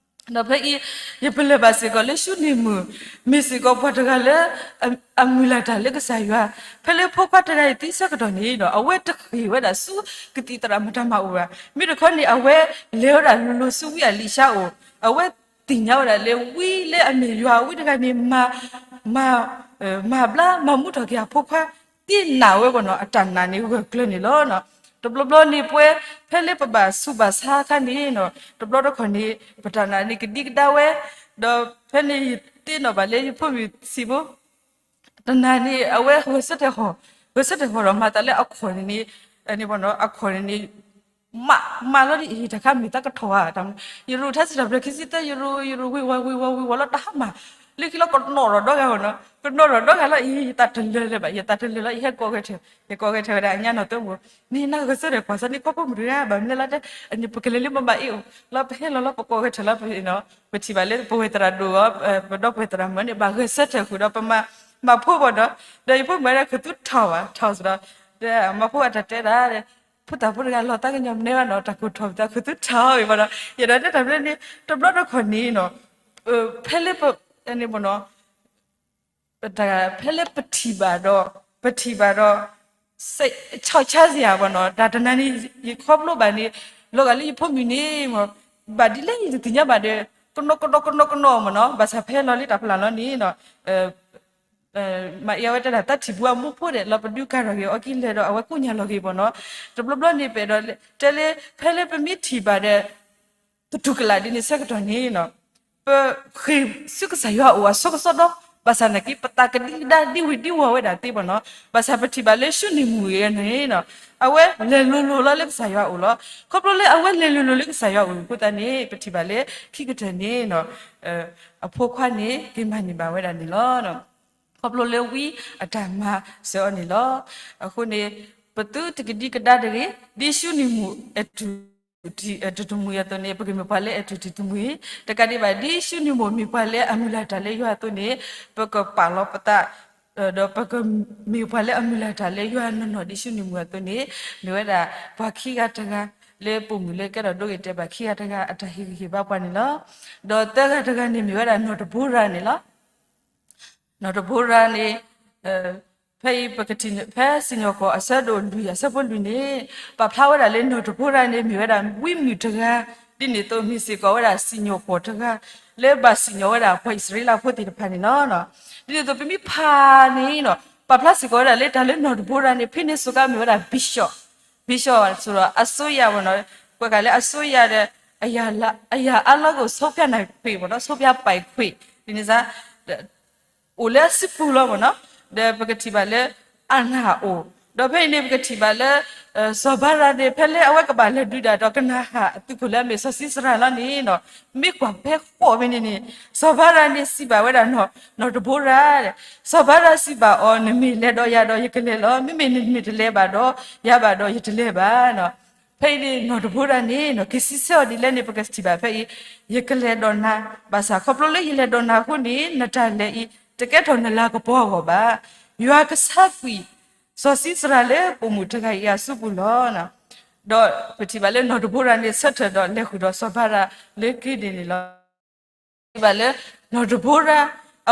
ဒီးဖဲအံၤ ယပလၢၢ်ဘၣ်စ့ၢ်ကီးလၢဆူန့ၢ်မုၢ် မ့ၢ်စ့ၢ်ကီးပှၤတဂၤလၢ အမုၢ်လၢ်တၢ်လၢကစၢ်ယွၤ, ဖဲလၢဖိခွါတဂၤအံၤသံဆၢကတီၢ်န့ၣ်ဒီး အဝဲတဃ့ၢ်ဝဲဒၣ်ဆူကသံၣ်သရၣ်မတၤမၤအိၣ်ဘၣ်, မ့ၢ်တခီန့ၣ် အဝဲလဲၤဝဲဒၣ်လိၤလိၤဆူဝံအလံၤၡါအိၣ်, အဝဲသ့ၣ်ညါဝဲဒၣ်လၢဝံလၢအမ့ၢ်ယွၤဝံတဂၤန့ၣ် မၤ မၤဘျါမၤမူထီၣ်က့ၤအဖိခွါ သ့ၣ်နာ်ဝဲမ့ၢ်နီၤ, အတၢ်နာ်န့ၣ်ဂၢၢ်ကျၢၤန့ၣ်လီၤ. တဘျီဘျီန့ၣ်ပဝဲ ဖဲလၢပဘၣ်ဆူးဘၣ်ဆါအခါန့ၣ်နီၤ, တဘျီတခီၣ်န့ၣ် ပတၢ်နာ်န့ၣ်ကဒံကဒါဝဲ, ဒီးဖဲန့ၣ်ယသ့ၣ်နီၣ်ဘၣ်လၢယဖိမုၣ်ဆံးဖိ တနၤန့ၣ် အဝဲဂဲၤဆၢထၢၣ်ဟီၣ်, ဂဲၤဆၢထၢၣ်ဟီၣ်ဒီးမၤသးလၢအခီၣ်န့ၣ်န့ၣ်, အခီၣ်န့ၣ်န့ၣ် မး မးလီၤဒ်အံၤ တၢ်ခါမ့ၢ်သးကထီၣ်ဧါ, ယရိၣ်ထါစံးတၢ်ဖျၢၣ်ခံဆံသၢ ယရိၣ် ယရိၣ်ဝ့ၤဝီၤဝ့ၤဝီၤဝ့ၤဝီၤလီၤတၢ်ဟါမၢ်, လၢခံလီၤကနီၣ်ထီၣ်ဒီဂၤမ့ၢ်နီၤ, ကနီၣ်ထီၣ်ဒီဂၤလီၤအံၤ ယသးတလၢာ်လၢၤဘၣ်, ယသးတလၢာ်လီၤ ယဟဲကိးဂဲၤထၢၣ်, ယကိးဂဲၤထၢၣ်ဝဲဒၣ်အညါနီၢ်သိမိၢ်, မ့ၢ်နဂဲၤဆၢထၢၣ်ကွၢ်စၢၤန့ၣ် ခီဖိမုၣ်တဂၤ ဘၣ်မနုၤလၢတဲ, အန့ၣ်ပကလဲၤလၢမမၤအ့ၣ်အိၣ်, လီၤပဟဲလီၤလီၤပကိးဂဲၤထၢၣ်လီၤ, ပထံၣ်ဘၣ်လၢပဝဲၢ်သရၣ်ဒိၣ်အီၤ, ပဒီပုၢ်ဝဲၢ်သရၣ်မုၣ်န့ၣ် ဘၣ်ဂဲၤဆၢထၢၣ်ဃုာ်ဒီးပမၤ, မၤဖိဘၣ်ဒီး, ဒီးယဖိမုၣ်ဝဲဒၣ် ခူသူၣ်ထီၣ်ဘၣ် ထီၣ်စ့ၢ်ဒီး, မၤဖိအတၢ်တဲဒၣ် ဖိသၣ်ဖိတဂၤလီၤသးကညီၤမနုၤဘၣ်နီၤ, တၢ်ကိၢ်ထီၣ်ပသး ခူသူၣ်ထီၣ်ဝံၤဘၣ်ဒီး ယဒိးတဲတၢ်ဖျၢၣ်န့ၣ် တဘျီတခီၣ်န့ၣ်နီၤ, ဖဲလၢပ, န့ၣ်မ့ၢ်နီၤ, ဖဲလၢပထံၣ်ဘၣ်ဒီး, ပထံၣ်ဘၣ်ဒီး, ဆီၣ်ဆါစ့ၢ်ဧါမ့ၢ်နီၤ, တၢ်တနၤန့ၣ် ယခီဖျိဘၣ်န့ၣ်, လီၤဂာ်လၢယဖိမုၣ်န့ၣ်, ဘၣ်ဒ်လဲၣ်ယတသ့ၣ်ညါဘၣ်ဒီး, ကနီၣ်ကနီၣ်ကနီၣ်ကနီၣ်မ့ၢ်နီၤ, ဘၣ်ဆၣ်ဖဲလီၤလၢတၢ်ဖျါလီၤန့ၣ်နီၤ မၤအ့ၣ်အဝဲတဲဒၣ် တၢ်ထံၣ်ပူၤအမူဖိဒီး လီၤပဒုးကၤထီၣ်က့ၤအီၤကံလဲၣ်ဒီး အဝဲကိးညါလီၤက့ၤမ့ၢ်နီၤ, တဘျီဘျီန့ၣ်ပဲာ်ဒီး တဲလၢ ဖဲလၢပမ့ၢ်ထံၣ်ဘၣ်ဒီး တတူၢ်ကလာ်ဒ်န့ၣ်ဆၢကတီၢ်န့ၣ်နီၤ, ပဃ့ၢ်ဆူကစၢ်ယွၤအအိၣ်အစိကစီဒီ, ဘၣ်ဆၣ်သနာ်က့ ပသးကဒံကဒါဒံဝုၤဒံဝီၤဝဲဒၣ်သ့မ့ၢ်နီၤ, ဘၣ်ဆၣ်ပထံၣ်ဘၣ်လၢဆူန့ၢ်မုၢ်အံၤန့ၣ်နီၤ, အဝဲလဲၤလိၤလိၤလီၤလၢကစၢ်ယွၤအအိၣ်လီၤ. ခီဖျိလၢအဝဲလဲၤလိၤလိၤလၢကစၢ်ယွၤအအိၣ်အဃိသတးန့ၣ် ပထံၣ်ဘၣ်လၢခံကတၢၢ်န့ၣ်နီၤ အဖိခွါန့ၣ် က့ၤမၤန့ၢ်ဘၣ်ဝဲဒၣ်န့ၣ်လီၤ. ခီဖျိလၢဝံအတၢ်မၤစၢၤအီၤန့ၣ်လီၤ. အဃိန့ၣ် ပသုတကဒံကဒါတဂ့ၤ, ဒ်ဆူန့ၢ်မုၢ်အဲၣ်တူၢ်တၢ်တမှံၤအသိးန့ၣ် ပကမ့ၢ်ပှၤလၢအဲၣ်တူၢ်တၢ်တမှံၤ, တကးဒံးဘၣ် ဒ်ဆူန့ၢ်မုၢ်မ့ၢ်ပှၤလၢအမုၢ်လၢ်တၢ်လၢယွၤအသိးန့ၣ် ပကပာ်လီၤပသး ဒီးပကမ့ၢ်ပှၤလၢအမုၢ်လၢ်တၢ်လၢယွၤနီၢ်နီၢ် ဒ်ဆူန့ၢ်မုၢ်အသိးန့ၣ် မ့ၢ်ဝဲဒၣ်ပှၤခံဂၤတဂၤ လၢပိာ်မုၣ်လၢကဲထီၣ်ဒိဂ့ၤတဲာ်ဘၣ်ခံဂၤတဂၤ အတၢ်ဟ့ၣ်ဂံၢ်ဟ့ၣ်ဘါပှၤန့ၣ်လီၤ. ဒီးသၢဂၤတဂၤန့ၣ်မ့ၢ်ဝဲဒၣ်နီၢ်တဘိရၤန့ၣ်လီၤ. နီၢ်တဘိရၤန့ၣ် ဖဲအံၤပကထံၣ် ဖဲစံၣ်ညီၣ်ကွီၢ်အဆၢဒိၣ်လွံၢ်အဆၢဖိလွံၢ်န့ၣ် ပာ်ဖျါဝဲဒၣ်လၢနီၢ်တဘိရၤန့ၣ် မ့ၢ်ဝဲဒၣ်ဝံမုၣ်တဂၤ ဒ်န့ၣ်အသိးမ့ၢ်စ့ၢ်ကီးဝဲဒၣ်စံၣ်ညီၣ်ကွီၢ်တဂၤ လၢဘၣ်စံၣ်ညီၣ်ဝဲဒၣ်ပှၤအံၣ်စရ့လးဖိသ့ၣ်တဖၣ်န့ၣ်လီၤ. ဒ်န့ၣ်အသိးပမ့ၢ်ဖးန့ၣ်နီၤ ပာ်ဖျါစ့ၢ်ကီးဝဲဒၣ်လၢတၢ်လၢနီၢ်တဘိရၤန့ၣ် ဖဲန့ၣ်စ့ၢ်ကီးမ့ၢ်ဝဲဒၣ် bishop, bishop ဆိုတော့ အစိုးရပေါ့နော်, ကွဲးကလၢအစိုးရဒီး အရာအလောင်းကို ဆုံးဖြတ်နိုင်ခွင့်ပေါ့နော်, ဆုံးဖြတ်ပိုင်ခွင့် ဒ်န့ၣ်စ့ၢ် အိၣ်လၢအစုပူၤလီၤမ့ၢ်နီၤ, ဒီးပကထံၣ်ဘၣ်လၢ အနၢ်အိၣ်, ဒီးဖဲအံၤန့ၣ် ပကထံၣ်ဘၣ်လၢ စီၤဘၤရၤန့ၣ် ဖဲလၢအဝဲကဘၣ်လဲၤဒုးဒၣ်ဒီးကနၤဟၣ်အသုးခိၣ်လၢအမ့ၢ်စီၤၡံစရၤလီၤန့ၣ်နီၤ, မ့ၢ်ကွၢ်ဖဲဃိးဖဲန့ၣ်န့ၣ် စီၤဘၤရၤန့ၣ်စံးဘၣ်ဝဲဒၣ်နီၢ်တဘိရၤ, စီၤဘၤရၤစံးဘၣ်အီၤ နမ့ၢ်လဲၤဒီးယၤဒီးယကလဲၤလီၤ, မ့မ့ၢ်နမ့ၢ်တလဲၤဘၣ်ဒီးယၤဘၣ်ဒီးယတလဲၤဘၣ်. ဖဲအံၤန့ၣ် နီၢ်တဘိရၤန့ၣ်နီၤ က့ၤစံးဆၢအီၤဒ်လဲၣ်န့ၣ် ပကထံၣ်ဘၣ်ဖဲအံၤ, ယကလဲၤဒီးနၤ, ဘၣ်ဆၣ်ခီဖျိလၢယလဲၤဒီးနၤအဃိန့ၣ် နတၢ်လဲၤအံၤ တကဲထီၣ်နလၤကပီၤအဂီၢ်ဘၣ်. ယွၤကဆါကွံာ် စီၤၡံစရၤလၢပိာ်မုၣ်တဂၤအံၤအစုပူၤလီၤ. ဒီးပထံၣ်ဘၣ်လၢနီၢ်တဘိရၤန့ၣ် ဆၢထၢၣ်ဒီးလဲၤဃုာ်ဒီးစီၤဘၤရၤလၢက့ၤဒ့ၣ်န့ၣ်လီၤ. ဘၣ်လၢ နီၢ်တဘိရၤ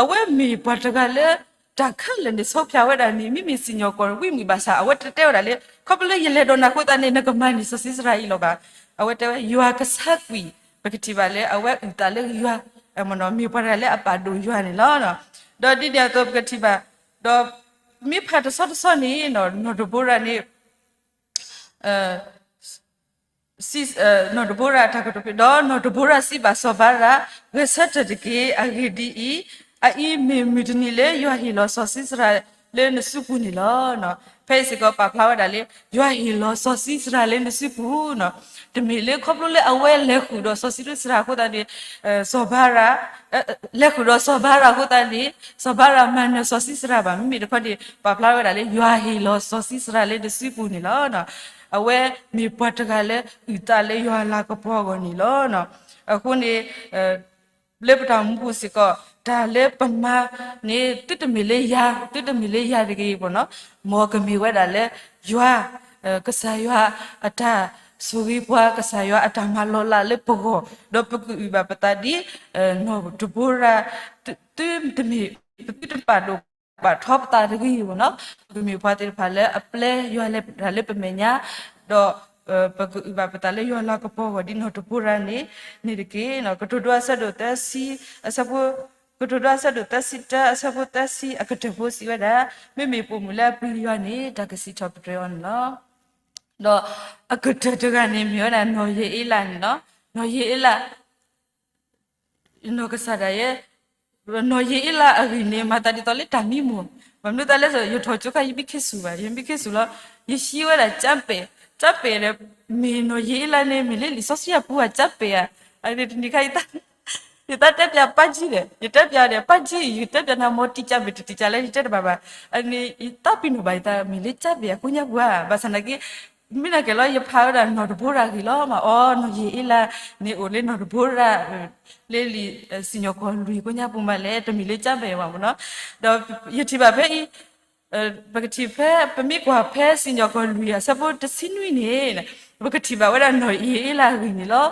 အဝဲမ့ၢ်ပှၤတဂၤလၢ တၢ်ခဲလၢာ်န့ၣ် ဆုံးဖြတ်ဝဲဒၣ်န့ၣ် မ့မ့ၢ်စံၣ်ညီၣ်ကွီၢ်ဝံမုၣ်ဘၣ်ဆၣ် အဝဲတတဲဝဲဒၣ်လၢ ခီဖျိလၢယလဲၤဒီးနၤအဃိသတးန့ၣ် နကမၤန့ၢ်စီၤၡံစရၤအံၤလီၤဘၣ်. အဝဲတဲဝဲ ယွၤကဆါကွံာ်, ပကထံၣ်ဘၣ်လၢအဝဲအုၣ်သးလၢယွၤ, မ့ၢ်ပှၤတဂၤလၢအပာ်ဒိၣ်ယွၤန့ၣ်လီၤ. ဒီးဒ်န့ၣ်အသိးပကထံၣ်ဘၣ်, ဒီး မ့ၢ်ဖးတဆီတဆီန့ၣ် နီၢ်ဒဘိရၤန့ၣ် နီၢ်ဒဘိရၤအတၢ်ကတိၤဖဲ ဒီးနီၢ်ဒဘိရၤစံးဘၣ်စီၤဘၤရး, ဂဲၤဆၢထၢၣ်တက့ၢ်. အဂ့ၢ်ဒ်အံၤ, အအံၤမ့ၢ်မုၢ်တနံၤလၢယွၤဟ့ၣ်လီၤစီၤၡံစရၤလၢနစုပူၤန့ၣ်လီၤ. ဖဲအံၤစ့ၢ်ကီးပာ်ဖျါဝဲဒၣ်လၢ ယွၤဟ့ၣ်လီၤစီၤၡံစရၤလၢနစုပူၤန့ၣ်, တမ့ၢ်လၢခီဖျိလၢအဝဲလဲၤဃုာ်ဒီးစီၤၡံစရၤအဃိသတးန့ၣ် စီၤဘၤရး လဲၤဃုာ်ဒီးစီၤဘၤရးအဃိသတးန့ၣ် စီၤဘၤရးမၤနၢၤစီၤၡံစရၤဘၣ်. မ့မ့ၢ်တခီန့ၣ် ပာ်ဖျါဝဲဒၣ်လၢ ယွၤဟ့ၣ်လီၤစီၤၡံစရၤလၢနစုပူၤန့ၣ်လီၤ. အဝဲမ့ၢ်ပှၤတဂၤလၢအုၣ်သးလၢယွၤလၤကပီၤအဂီၢ်န့ၣ်လီၤ. အဃိန့ၣ် လၢပတၢ်အိၣ်မူပူၤစ့ၢ်ကီး တၢ်လၢပမၤန့ၣ် သုတမ့ၢ်လၢယၤ, သုတမ့ၢ်လၢယၤတဂ့ၤဘၣ်နီၤ, မ်ကမ့ၢ်ဝဲဒၣ်လၢယွၤ, ကစၢ်ယွၤအတၢ်ဆိၣ်ဂ့ၤပှၤ, ကစၢ်ယွၤအတၢ်မၤလီၤလးလၢပဂီၢ်, ဒီးပကအုၣ်ဘၣ်ပသးဒ် နီၢ်ဒဘိရၤ, သုတမ့ၢ် ပသုတပာ်ဒိၣ်ပာ်ထီပသးတဂ့ၤဘၣ်နီၤ, ပကမ့ၢ်ပှၤသ့ၣ်တဖၣ်လၢအပျဲယွၤလဲၤတၢ်လၢပမဲာ်ညါ, ဒီး ပကအုၣ်ဘၣ်ပသးလၢယွၤလၤကပီၤအဂီၢ်ဒ်နီၢ်ဒဘိရၤန့ၣ်, န့ၣ်တက့ၢ်. ကတိၤဒိအဆၢဒိၣ်သၢဆံ, အဆၢဖိ, ကတိၤဒိအဆၢဒိၣ်သၢဆံတၢ အဆၢဖိသၢဆံအကတၢၢ်ဖိစံးဝဲဒၣ်, မ့မ့ၢ်ပိာ်မုၣ်လၢအပျံၤယွၤန့ၣ် တၢ်ကစံးထီၣ်ပတြၢၤအီၤန့ၣ်လီၤ. ဒီးအကတၢၢ်တဂၤန့ၣ် မ့ၢ်ဝဲဒၣ်နီၢ်ယ့အ့လးန့ၣ်လီၤ. နီၢ်ယ့အ့လး နီၢ်ကစၢ်ဒၣ်ယဲ, နီၢ်ယ့အ့လးအဂ့ၢ်န့ၣ် မၤသးဒ်သိးလၢတၢ်မံမီၢ်, ဘၣ်မနုၤသးလဲၣ်, ယထီၣ်ကၠိခါ ယမံခ့ဆူၣ်ဘၣ်, ယမံခ့ဆူၣ်လီၤ, ယဟံးဝဲဒၣ်ကၠၢ်ပဲာ်, ကၠၢ်ပဲာ်ဒီး မ့ၢ်နီၢ်ယ့အ့လးန့ၣ် မ့ၢ်လၢလံာ်စီဆှံအပူၤအကၠၢ်ပဲာ်ဧါ, အန့ၣ်တနံၤခါ ယသးတဲပၠးပၢ်ကၠံဒီး ယတဲပၠးဒီး ပၢ်ကၠံ ယတဲပၠးနၤ မ်တံာ်ကၠၢ်ပဲာ်တတံာ်ကၠၢ်လဲၣ် ယတဲတဘၣ်ဘၣ်, အန့ၣ် ယသးပ့ၤနီၣ်ဘၣ်ယသး မ့ၢ်လၢကၠၢ်ပဲာ်အကိးညါပူၤဧါ, ဘၣ်ဆၣ်သနာ်က့ မ့ၢ်နာ်က့ၤလီၤ ယဖးဝဲဒၣ်နီၢ်ဒဘိရၤအဂ့ၢ်လီၤမး, အီ နီၢ်ယ့အ့လးန့ၣ်အိၣ်လၢနီၢ်ဒဘိရၤ လၢလံာ်စံၣ်ညီၣ်ကွီၢ်လွံၢ်ကိးညါပူၤမးလဲၣ်, တမ့ၢ်လၢကၠၢ်ပဲာ်ဘၣ်မးနီၤ, ဒီးယထံၣ်ဘၣ်ဖဲအံၤ ပကထံၣ်ဖဲ ပမ့ၢ်ကွၢ်ဖဲစံၣ်ညီၣ်ကွီၢ်လွံၢ်အဆၢဖိတဆံနွံန့ၣ် ပကထံၣ်ဘၣ်ဝဲဒၣ်နီၢ်ယ့အ့လးအဂ့ၢ်န့ၣ်လီၤ.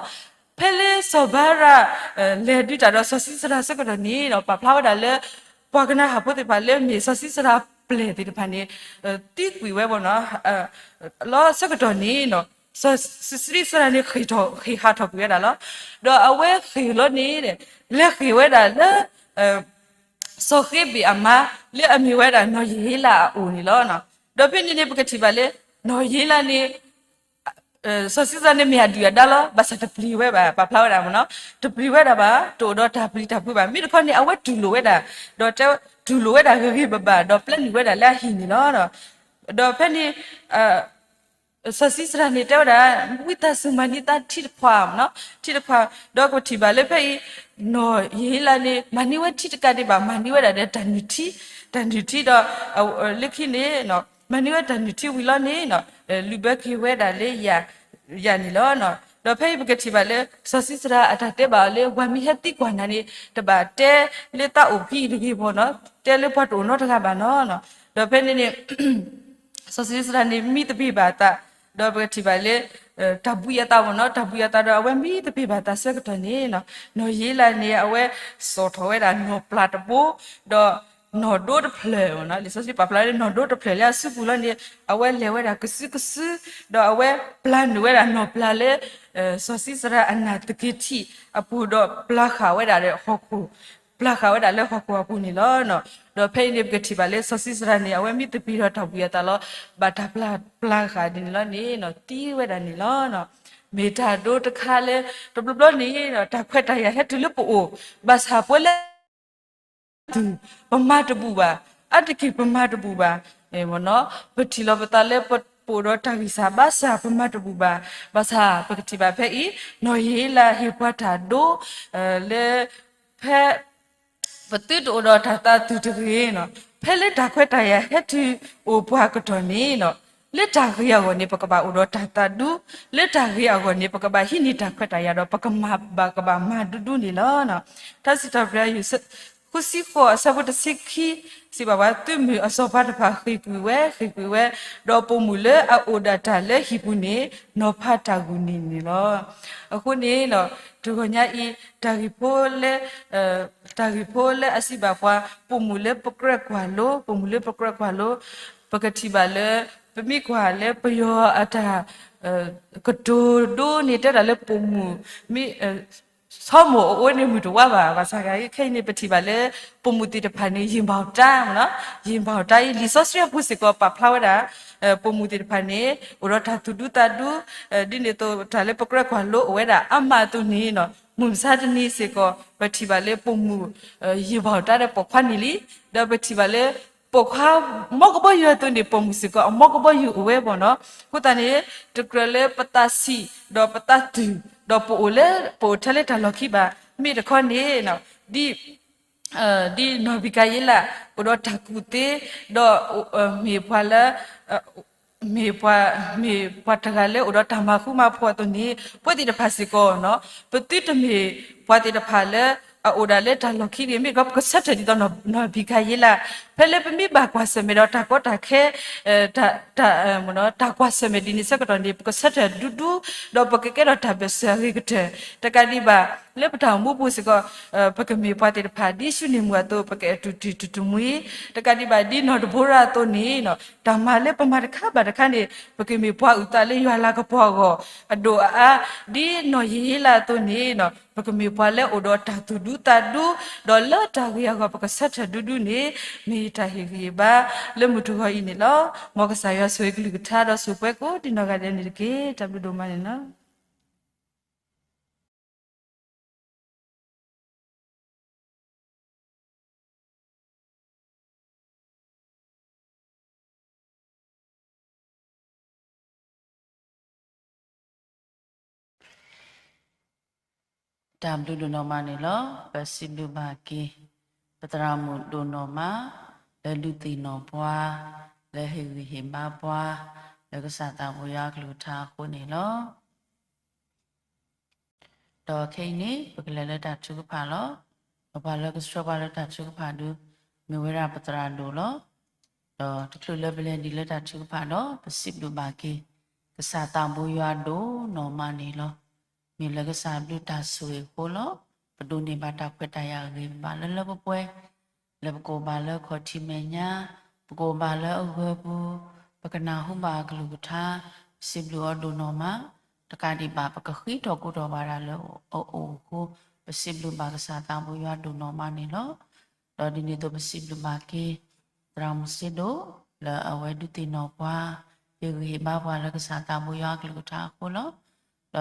ဖဲလၢစီၤဘၤရး လဲၤဒုးတၢ်ဒီးစီၤၡံစရၤအဆၢကတီၢ်န့ၣ်ဒီး ပာ်ဖျါဝဲဒၣ်လၢ ပှၤကနၤအၣ်ဖိသ့ၣ်တဖၣ်လၢမ့ၢ်စီၤၡံစရၤအပျဲၢ်သ့ၣ်တဖၣ်န့ၣ် သံကွံာ်ဝဲဘၣ်နီၤ လီၤဆၢကတီၢ်န့ၣ် စီၤၡံစရၤန့ၣ် ဃ့ၢ်ဟးထီၣ်ကွံာ်ဝဲဒၣ်လီၤ. ဒီးအဝဲဃ့ၢ်လီၤန့ၣ် လဲၤဃ့ၢ်ဝဲဒၣ်လၢ စီၤဃ့ဘ့ၣ်အမါ လၢအမ့ၢ်ဝဲဒၣ်နီၢ်ယ့အ့လးအအိၣ်န့ၣ်လီၤ. ဒီးဖဲန့ၣ်န့ၣ် ပကထံၣ်ဘၣ်လၢ နီၢ်ယ့အ့လးန့ၣ် စီၤၡံစရၤန့ၣ်မ့ၢ်အဒုၣ်အဒါလီၤ, ဘၣ်ဆၣ်တပျံၤဝဲဘၣ်, ပာ်ဖျါဝဲဒၣ်မးနီၤ, တပျံၤဝဲဒၣ်ဘၣ်, တအိၣ်ဒီးတၢ်ပျံၤတၢ်ဖုးဘၣ်, မ့ၢ်တခီန့ၣ် အဝဲတူၢ်လိာ်ဝဲဒၣ်, ဒီးတဲတူၢ်လိာ်ဝဲဒၣ်ဂ့ၤဂ့ၤဘၣ်ဘၣ်, ဒီးပျဲနုာ်ဝဲဒၣ်လၢအဟံၣ်န့ၣ်လီၤ. ဒီးဖဲန့ၣ် စီၤၡံစရၤန့ၣ် တဲဝဲဒၣ် ဝံသးစူၤမၤန့ၢ်သးထံတခွးမးနီၤ, ထံတခွး, ဒီးပထံၣ်ဘၣ်လၢဖဲအံၤ နီၢ်ယ့အ့လးန့ၣ် မၤန့ၢ်ဝဲထံတကးဒံးဘၣ်, မၤန့ၢ်ဝဲဒၣ်ဒီးတၢ်နုၢ်ထံ, တၢ်နုၢ်ထံဒီး လၢခံန့ၣ် မၤန့ၢ်ဝဲတၢ်နုၢ်ထံဝံၤလီၤန့ၣ် လုၢ်ဘၢက့ၤဝဲဒၣ်လၢ ယၤန့ၣ်လီၤ. ဒီးဖဲအံၤပကထံၣ်ဘၣ်လၢ စီၤၡံစရၤအတၢ်တဲဘၣ်အီၤလၢ ပှၤမ့ၢ်ဟဲသံကွၢ်နၤန့ၣ် တဘၣ်တဲလၢသးအိၣ်ဖဲအံၤတဂ့ၤဘၣ်နီၤ, တဲလၢပှၤတအိၣ်နီတဂၤဘၣ်နီၤ. ဒီးဖဲန့ၣ်န့ၣ် စီၤၡံစရၤန့ၣ် မံသပ့ၤဘၣ်အသး, ဒီးပကထံၣ်ဘၣ်လၢ တၢ်ဘှံးအသးမးနီၤ, တၢ်ဘှံးအသးဒီး အဝဲမံသပ့ၤဘၣ်အသးဆၢကတီၢ်န့ၣ် နီၢ်ယ့အ့လးန့ၣ် အဝဲစိာ်ထီၣ်ဝဲဒၣ်နီၢ်ပျၢ်တဘိ, ဒီးနီၢ်ဒိတဖျၢၣ်မးနီၤ, လံာ်စီဆှံပာ်ဖျါလၢနီၢ်ဒိတဖျၢၣ်လၢအစုပူၤလီၤန့ၣ် အဝဲလဲၤဝဲဒၣ်ကစုကစု, ဒီးအဝဲပျၢ်နုာ်ဝဲဒၣ်နီၢ်ပျၢ်လၢ စီၤၡံစရၤအနၢ်သက့ၤထံးအပူၤဒီး ပျၢ်ဃာ်ဝဲဒၣ်ဒီးဟီၣ်ခိၣ်, ပျၢ်ဃာ်ဝဲဒၣ်လၢဟီၣ်ခိၣ်အပူၤန့ၣ်လီၤ. ဒီးဖဲအံၤန့ၣ် ပကထံၣ်ဘၣ်လၢစီၤၡံစရၤန့ၣ် အဝဲမံသပ့ၤဒီးတၢ်ဘှံးအသးလီၤ, ဘၣ်တၢ်ပျၢ်ဃာ်ဒ်န့ၣ်လီၤန့ၣ် သံဝဲဒၣ်န့ၣ်လီၤ. မ့ၢ်တၢ်ဒိတခါလၢ တဘျီဘျီန့ၣ် တၢ်ခွဲးတၢ်ယာ်ဟဲတုၤလၢပအိၣ်, ဘၣ်ဆၣ်ပဝဲလၢ တုၤ ပမၤတဘူၣ်ဘၣ်, အါတက့ၢ်ပမၤတဘူၣ်ဘၣ်, ပထံၣ်လီၤပသးလၢပအိၣ်ဒီးတၢ်ဂံၢ်စၢ်ဘါစၢ် ပမၤတဘူၣ်ဘၣ်, ဘၣ်ဆၣ်ပကထံၣ်ဘၣ်ဖဲအံၤ နီၢ်ယ့အ့လးဟ့ၣ်ပှၤတၢ်ဒိ လၢ ဖဲ ပသုတအိၣ်ဒီးတၢ်သးသူၣ်တဂ့ၤနီၤ, ဖဲလၢတၢ်ခွဲးတၢ်ယာ်ဟဲတုၤအိၣ်ပှၤကတီၢ်န့ၣ်နီၤ, လၢတၢ်ဂ့ၤအဂီၢ်န့ၣ် ပကဘၣ်အိၣ်ဒီးတၢ်သးဒူ, လၢတၢ်ဂ့ၤအဂီၢ်န့ၣ် ပကဘၣ်ဟံးန့ၢ်တၢ်ခွဲးတၢ်ယာ်ဒီး ပကမၤဘၣ်ကဘၣ်မၤဒူဒူန့ၣ်လီၤ. ထါစံးထီၣ်ပတြၢၤ ဃုဆံဃိးအဆၢဖိတဆံခံ စံးဘၣ်ပှၤ, သုမုၢ်အစီၤပၤတဖၣ်ဃ့ၢ်ကွံာ်ဝဲ, ဃ့ၢ်ကွံာ်ဝဲ, ဒီးပိာ်မုၣ်လၢအအိၣ်ဒၣ်တၢ်လၢဟံၣ်ပူၤန့ၣ် နီၤဖးတၢ်ဂုာ်န့ၢ်န့ၣ်လီၤ. အဃိန့ၣ် တဂီၤညါအံၤ တၢ်ဂ့ၢ်ဖိလၢ တၢ်ဂ့ၢ်ဖိလၢအစံးဘၣ်ပှၤ ပိာ်မုၣ်လၢပကြၢးကွၢ်လိ, ပိာ်မုၣ်လၢပကြၢးကွၢ်လိ, ပကထံၣ်ဘၣ်လၢ ပမ့ၢ်ကွၢ်လၢပယီၤအတၢ် ကတိၤဒိန့ၣ် တဲဒၣ်လၢပိာ်မုၣ် မ့ၢ် ဆိကမိၣ်အအိၣ်န့ၣ်မုာ်တဝါဘၣ်. ဘၣ်ဆၣ်ဂ့ၤခဲအံၤန့ၣ် ပထံၣ်ဘၣ်လၢ ပိာ်မုၣ်သ့ၣ်တဖၣ်န့ၣ် ယံာ်ဘၣ်အီၤတၢ်မ့ၢ်နီၤ, ယံာ်ဘၣ်အီၤတၢ်အံၤ လံာ်စီဆှံအပူၤစ့ၢ်ကီးပာ်ဖျါဝဲဒၣ် ပိာ်မုၣ်သ့ၣ်တဖၣ်န့ၣ် အိၣ်ဒီးတၢ်သူၣ်ဒူသးဒူ, ဒ်န့ၣ်အသိးတၢ်လၢပကြၢးကွၢ်လိအဝဲဒၣ်အါမးအသိးန့ၣ်နီၤ, မုၢ်မဆါတနံၤစ့ၢ်ကီး ပထံၣ်ဘၣ်လၢပိာ်မုၣ် ယံာ်ဘၣ်အီၤတၢ်ဒီးပိာ်ခွါန့ၣ်လံ. ဒီးပထံၣ်ဘၣ်လၢ ပိာ်ခွါ မ်ကဘီယူၤအသိးန့ၣ် ပိာ်မုၣ်စ့ၢ်ကီး အမ်ကဘီယူၤအိၣ်ဝဲမ့ၢ်နီၤ. အဃိသတးန့ၣ် တကြၢးလၢပသးဆံး ဒီးပသးတုၤ ဒီးပအိၣ်လၢ ပအိၣ်ထဲလၢတၢ်လီၢ်ခံဘၣ်. မ့ၢ်တခီန့ၣ် ဒ် ဒ်နီၢ်ဘံကၤယ့လး အိၣ်ဒီးတၢ်ကူၣ်သ့ ဒီး မ့ၢ်ပှၤလၢ မ့ၢ်ပှၤ မ့ၢ်ပှၤတဂၤလၢအိၣ်ဒီးတၢ်မၤဃူမၤဖိးအသိးန့ၣ် ပဝဲသ့ၣ်တဖၣ်စ့ၢ်ကီးနီၤ, ပသုတမ့ၢ်ပှၤသ့ၣ်တဖၣ်လၢ အအိၣ်ဒၣ်လၢတၢ်လီၢ်ခံတဂ့ၤ, မ့ၢ်ကီး ပကဆၢထၢၣ်ဒ်သိးနီၢ်ဘံကၤယ့လး, ဖဲလၢပမ့ၢ်ဘၣ်ကွၢ်ဆၢၣ်မဲာ်ဒီးတၢ်ကီတၢ်ခဲ တၢ် တၢ်ကွၢ်ဆၢၣ်မဲာ်ဒ်န့ၣ်ဆၢကတီၢ်န့ၣ် ပကဆၢထၢၣ်ဒူဒူ, ဒီးပကကဲထီၣ်တၢ်ဘၢၣ်စၢၤအဂ့ၤကတၢၢ်, တကးဒံးဘၣ် လၢပတၢ်အိၣ်မူပူၤစ့ၢ်ကီး ပကမ့ၢ်ပှၤသ့ၣ်တဖၣ် ဒ်ၡူနံၣ်မုၢ်အသိး ပကအဲၣ်တူၢ်တံၢ်တူၢ်တမှံ, တကးဒံးဘၣ် ဒ်နီၢ်ဒဘိရၤအသိးန့ၣ် တၢ်မၤလၢပမၤတခါဘၣ်တခါန့ၣ် ပကမ့ၢ်ပှၤအုၣ်သးလၢယွၤလၤကပီၤအဂီၢ် အဒိၣ်အအါ, ဒ်နီၢ်ယ့လးအသိးန့ၣ် ပကမ့ၢ်ပှၤလၢအိၣ်ဒီးတၢ်သူၣ်ဒူသးဒူ, ဒီးလၢတၢ်ဂ့ၤအဂီၢ် ပကဆၢထၢၣ်ဒူဒူန့ၣ် မ့ၢ်တၢ်ဟ့ၣ်ဂံၢ်ဟ့ၣ်ဘါလၢမုၢ်တဂီၤအံၤန့ၣ်လီၤ. မ်ကစၢ်ယွၤဆိၣ်ဂ့ၤကလုၢ်ကထါ ဒီးဆိၣ်ပှဲၤကိးဒံနီၢ်ဂၤဒဲးန့ၣ်တက့ၢ်. တၢ်ဘျုးဒိၣ်မးန့ၣ်လီၤ. တၢ်ဘျုးဒိၣ်နီၢ်မးန့ၣ်လီၤ. ပစံးဘျုးဘၣ်က့ၤ ပသရၣ်မုၣ်ဒိၣ်နီၢ်မး လၢဒုးသ့ၣ်နီၣ်ပှၤ လၢဟ့ၣ်ဂံၢ်ဟ့ၣ်ဘါပှၤ လၢကစၢ်သးဘိယွၤကလုၢ်ကထါအဃိန့ၣ်လီၤ. ဒီးခဲအံၤန့ၣ် ပကလဲၤလၢတၢ်ထုကဖၣ်လီၤ. ဒီးပှၤလၢကဆှၢပှၤလၢတၢ်ထုကဖၣ်ဒုး မ့ၢ်ဝဲဒၣ်ပသရၣ်ဒိၣ်လီၤ. ဒီးတချုးလၢပလဲၤဒံးလၢတၢ်ထုကဖၣ်ဒီး ပစံးဘျုးဘၣ်က့ၤ ကစၢ်သးဘိယွၤဒိၣ်နီၢ်မးန့ၣ်လီၤ. မ့ၢ်လၢကစၢ်ဘျုးတၢ်ဆိၣ်ဂ့ၤအဃိလီၤ. ပဒိးန့ၢ်ဘၣ်တၢ်ခွဲးတၢ်ယာ်ဂ့ၤဘၣ်လၢလၢပှဲၤပှဲၤ လၢပကအိၣ်ဘၣ်လၢခီၣ်ထံးမဲာ်ညါ, ပကအိၣ်ဘၣ်လၢအဂၢၤပူၤ, ပကနၢ်ဟူဘၣ်အကလုၢ်ကထါ, ပစံးဘျုးအီၤဒိၣ်နီၢ်မး, တကးဒံးဘၣ် ပကဃ့ထီၣ်ကိးထီၣ်ဘၣ်တၢ်လၢအအိၣ်အဃိ, ပစံးဘျုးဘၣ်ကစၢ်သးဘိယွၤဒိၣ်နီၢ်မးန့ၣ်လီၤ. ဒီးဒ်န့ၣ်အသိးပစံးဘျုးဘၣ်က့ၤ သရၣ်မုၣ်စ့ဒိၣ် လၢအဝဲဒုးသ့ၣ်နီၣ်ပှၤ, ဟ့ၣ်ဂံၢ်ဟ့ၣ်ဘါပှၤလၢကစၢ်သးဘိယွၤအကလုၢ်ကထါအဃိလီၤ.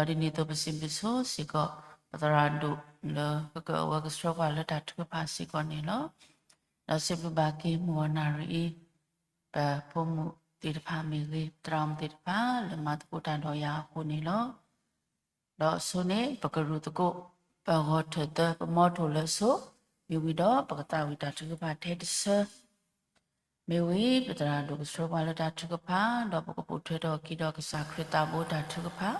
ဒီးဒ်န့ၣ်အသိးပစံးဘျုးဆိစ့ၢ်ကီး ပသရၣ်ဒိၣ်လၢကကအဝဲကဆှၢပှၤလၢတၢ်ထုကဖၣ်စ့ၢ်ကီးန့ၣ်လီၤ. ဒီးစံးဘျုးဘၣ်က့ၤမုၢ်ဂီၤနၣ်ရံၣ်အံၤ ပဖိမုၣ်သ့ၣ်တဖၣ်မ့ၢ်ဂ့ၤ, သရၣ်မုၣ်သ့ၣ်တဖၣ်လၢမၤသကိးတၢ်ဒီးယၤအဃိန့ၣ်လီၤ. ဒီးအဆိန့ၣ် ပကရူၢ်သကိး ပဂီၤထၢၣ်သၢ ပမီထိၣ်လၢအဆိ, မ့ၢ်ဝံၤဒီးပကသးဝံၣ်တၢ်ထုကဖၣ်ထဲတဆၢ မ့ၢ်ဝံၤ ပသရၣ်ဒိၣ်ကဆှၢပှၤလၢတၢ်ထုကဖၣ် ဒီးပကပိာ်ထွဲထီၣ်အခံဒီးကစၢ်ခရံာ်သးဘိတၢ်ထုကဖၣ်,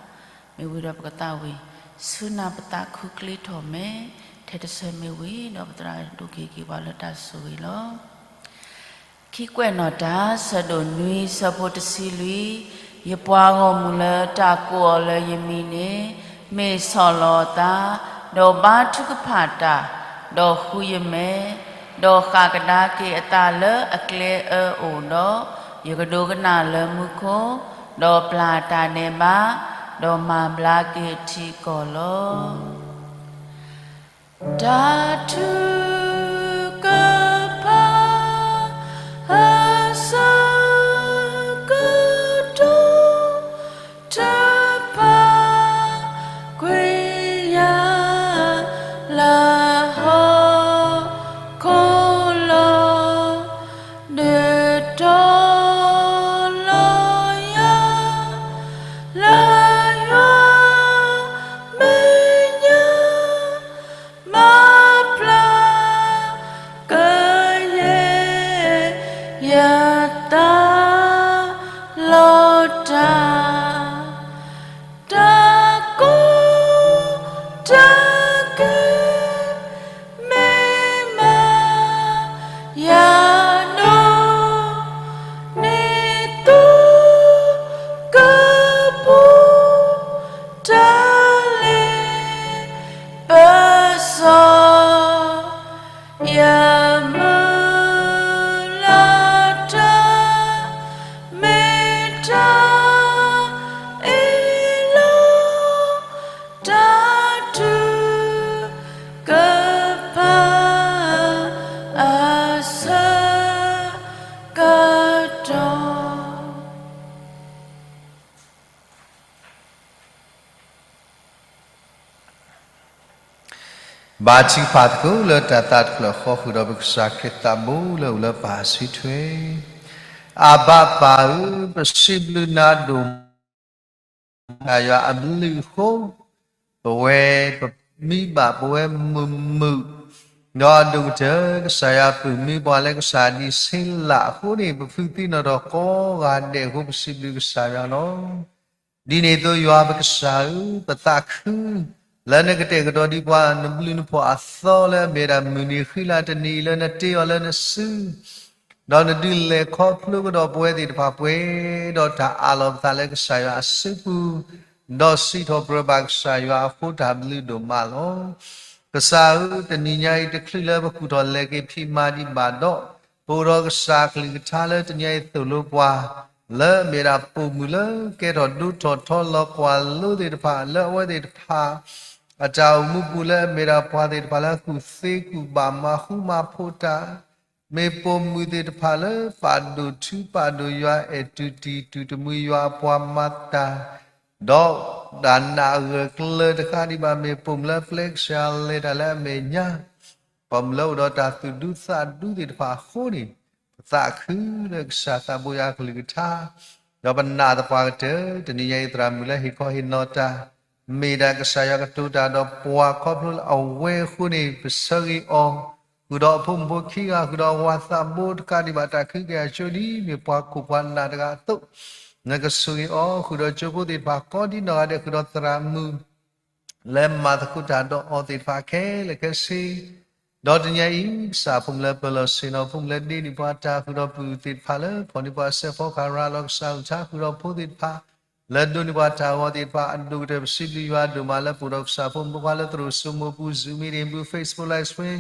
မ့ၢ်ဝံၤဒီးပကသးဝံၣ် ဆူနၢ်ပသးခုကျ့ထီၣ်မဲ ထဲတဆၢမ့ၢ်ဝံၤ ဒီးပသရၣ်ဒိၣ်ကဟ့ၣ်က့ၤပှၤလၢတၢ်ဆိၣ်ဂ့ၤလီၤ. ခံကွဲးနီၣ်တၢ် ဆၢဒိၣ်နွံ ဆၢဖိတဆံလွံၢ်, ယပှၤဂီၢ်မုၢ်လၢတၢ်ကိးအီၤလၢယမံၤန့ၣ် မ့ၢ်ဆီၣ်လီၤအသး, ဒီးဘါထုကဖၣ်တၢ်, ဒီးဃုယမဲာ်, ဒီးဃၣ်ကဒါက့ၤအသးလၢအကျဲအၢအိၣ်ဒီး, ယကဒိကနၣ်လၢမူခိၣ်, ဒီးပျၢ်တၢ်ဒဲးဘး, ဒီးမၤဘျါက့ၤထံကီၢ်လီၤ. တၢ်ထုကဖၣ် အဆၢကတီၢ် တဖၣ်ကွံာ်ယၤ လၢဟီၣ်ခိၣ်လီၤ ဒုးတီၤလီၤယၤ လၢယွၤမဲာ်ညါ မၤပျၢ်ကယဲၢ် ယသးလီၤတၢ် တၢ်ကိၢ် တၢ်ကဲ မ့ၢ်မၤယၤဒိၣ်န့ၢ်သု ကပူၤ တၢ်လ့ပစီ ယမုၢ်လၢ်တၢ် မ့ၢ်တၢ်အ့ၣ်လိာ် တၢ်ထု ဘါထုကဖၣ်သကိးလၢတၢ်သးတဖျၢၣ်ဃီ ဃုာ်ဒီးပကစၢ်ခရံာ်သးဘိလၢအိၣ်လၢပၢ်အစုထွဲ, အဘၤပၢ်ဧၢ, ပစံးဘျုးနၤဒိၣ်မး ကစၢ်ယွၤအဘျုးအဃိ, ပဝဲပမံဘၣ် ပဝဲမုာ်မုာ်, ဒီးအဒိၣ်ကတၢၢ် ကစၢ်ယွၤပာ်မူပှၤလၢကစၢ်ဒံးဆ့လးအဃိန့ၣ် ပဖုးသံနီၣ်ထီၣ်ကိးဂၤဒဲးအဃိ ပစံးဘျုးကစၢ်ယွၤလီၤ. ဒ်န့ၣ်အသိးယွၤပကစၢ်ဧၢ, ပသးခု လၢနကတဲာ်ကတီၤဒံးပှၤ နဘျုးနဖှီၣ်အသီလၢအမ့ၢ်ဒၣ်မုၢ်နံၤဃံလၤတနံၤအံၤ လၢနတ့အီၤလၢနစု ဒီးနဒုးလဲၤခီဖျိကဒီးပဝဲသ့ၣ်တဖၣ်ပှဲၤဒီး တၢ်အးလီၤပသးလၢကစၢ်ယွၤအစုပူၤ, ဒီးစံးထီၣ်ပတြၢၤဘၣ်ကစၢ်ယွၤအဃိ တၢ်ဘျုးဒိၣ်မးလီၤ. ကစၢ်ဧၢ, တနံၤညါအံၤ တချုးလၢပကူၣ်ထီၣ်လဲၤက့ၤဖံးမၤဒံးဘၣ်ဒီး, ပအိၣ်ဒီးကစၢ်အကလုၢ်ကထါလၢတနံၤညါအံၤသိၣ်လိပှၤ လၢအမ့ၢ်ဒၣ်ပိာ်မုၣ်လၢကဲထီၣ်ဒိၣ်ထီၣ်ထီလီၤကွၢ်လိသ့ၣ်တဖၣ် လၢအဝဲသ့ၣ်တဖၣ် အတၢ်အိၣ်မူပူၤလၢအမ့ၢ်ဒၣ်ပှၤသ့ၣ်တဖၣ်လၢအကူၣ်သ့ကူၣ်ဘၣ်မၤဃူမၤဖိးတၢ်, မ့ၢ်ပိာ်မုၣ်သ့ၣ်တဖၣ်လၢပာ်ဒိၣ်ထုပာ်ဒိၣ်ယွၤ အဲၣ်တူၢ်တံၢ်တူၢ်တမှံၤယွၤအပှၤမၤတၢ်, ဒီးတၢ်နာ်အဂၢၢ်ကျၢၤတခါဒံးဘၣ် မ့ၢ်ပိာ်မုၣ်လၢပျဲကစၢ်ယွၤလဲၤတၢ်လၢအမဲာ်ညါ ပိာ်မုၣ်လၢအိၣ်ဒီးတၢ်သူၣ်ဒူသးဒူသ့ၣ်တဖၣ်အဃိန့ၣ်, ပသးခုလၢကစၢ်သးဘိယွၤအကလုၢ်ကထါ, ဒီးပနာ်သပှၢ်ကတၢၢ် တနံၤညါအံၤသရၣ်မုၣ်လၢဟ့ၣ်ခီဟ့ၣ်နီၤတၢ်, မ့ၢ်ဒၣ်ကစၢ်ယွၤကတိၤတၢ်ဒီးပှၤခီဖျိလၢအဝဲအဃိန့ၣ် ပဆၢဂ့ၤအီၤ, ဃုာ်ဒီးအဖိမုၣ်ဖိခံဂၤ ဃုာ်ဒီးအဝၤသးဘိတကးဒံးဘၣ် တၢ်ခုကယၤဆိဒ်မ့ၢ်ပှၤခိၣ်ပှၤနၢ်တဂၤအသိး, နကဆိၣ်ဂ့ၤအီၤ ဃုာ်ဒီးကၠိဖိသ့ၣ်တဖၣ်ကိးဒ်နီၢ်ဂၤဒဲး ဃုာ်ဒီးသရၣ်မုၣ် လၢမၤသကိးတၢ်ဒီးအီၤသ့ၣ်တဖၣ်ခဲလၢာ်ခဲဆ့, ဒီးတနံၤညါအံၤ ကစၢ်အဖိမုၣ်လၢပၢၤလီၢ်ဆ့ၣ်နီၤ ဖိမုၣ်လၢဒ့န့ၢ်ပှၤတၢ် ဃုာ်ဒီးပုၢ်သ့ၣ်တဖၣ်လၢ ဖီၣ်န့ၢ်ပှၤစဲးဖီကဟၣ်ရၤလီၤကစၢ်အုၣ်ခီၣ် ဃုာ်ဒီးဖိသ့ၣ်တဖၣ် လၢဒိးန့ၢ်ပှၤတၢ်ဂီၤသ့ၣ်တဖၣ် အဒိၣ်ကတၢၢ် ပစံးဘျုးယွၤဒိၣ်မးလၢပအိၣ်ဒီးကစၢ်ဖိမုၣ်ဖိခွါလၢသရိာ်စိမိပူၤ Zoom meeting ပူၤ Facebook Live Stream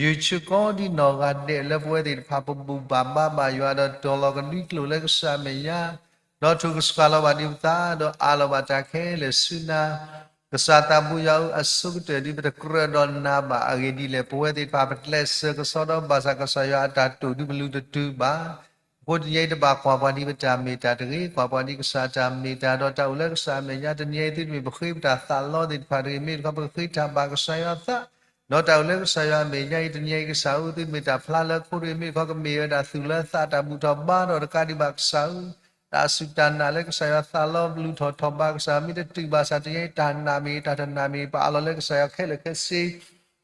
YouTube ကိးဒ်နီၢ်ဂၤဒဲးလၢပဝဲသ့ၣ်တဖၣ် ပဘူၣ်ဘၣ်ဘါဘၣ်ယွၤဒီးတီၤလီၤကဒွံကျိာ်လၢကစၢ်အမဲာ်ညါ, ဒီးထုးကဆှၣ်လီၤဘၣ်ဒံးပသး ဒီးအးလီၤဘၣ်တၢ်ခဲလၢာ်ဆူနၤ, ကစၢ်သးဘိယွၤဧၢ အဆိကတၢၢ်ဒ်ပတကြၢးဒီးနၤဘၣ်အဂ့ၢ်ဒ်လဲၣ် ပဝဲသ့ၣ်တဖၣ် ပကျဲးစၢးကဆှီဒီး ဘၣ်ဆၣ်ကစၢ်ယွၤအတၢ်တိာ်ဒ်ပလုၢ်တတုၤဘၣ်. အဃိတနံၤအံၤ တဘၣ်ကွၢ်ပှၤဒ်ပတၢ်မ့ၢ်တၢ်တဂ့ၤ, ကွၢ်ပှၤဒ်ကစၢ်အတၢ်မ့ၢ်တၢ် ဒီးတၢ်အိၣ်လၢကစၢ်အမဲာ်ညါ တနံၤအံၤသုတမ့ၢ်ပဃ့ပတၢ်သးလီသ့ၣ်တဖၣ်တဂ့ၤ, မ့ၢ်တခီပကဃ့တၢ်ဘၣ်ကစၢ်ယွၤအသး, ဒီးတၢ်အိၣ်လၢကစၢ်ယွၤအမဲာ်ညါအံၤ တနံၤအံၤကစၢ်ဧၢ သုမ့ၢ်တၢ်ဖျါလၢခိတဂ့ၤ, မ့ၢ်တခီကမ့ၢ်ဝဲဒၣ်သူၣ်လၢသးတၢ်ဘူၣ်ထီၣ်ဘါထီၣ်တကးဒံးဘၣ်ကစၢ်ဧၢ တၢ်စူၢ်တၢ်နာ်လၢကစၢ်ယွၤသးလီပလူၤထီၣ်ထီၣ်ဘးကစၢ် မ့ၢ်တတုၤဘၣ်ဆၣ် တနံၤအံၤတၢ်နာ်မ့ၢ်ဂ့ၤ တၢ်တနာ်မ့ၢ်ဂ့ၤ ပအးလီၤလၢကစၢ်ယွၤခဲလၢာ်ခဲဆ့,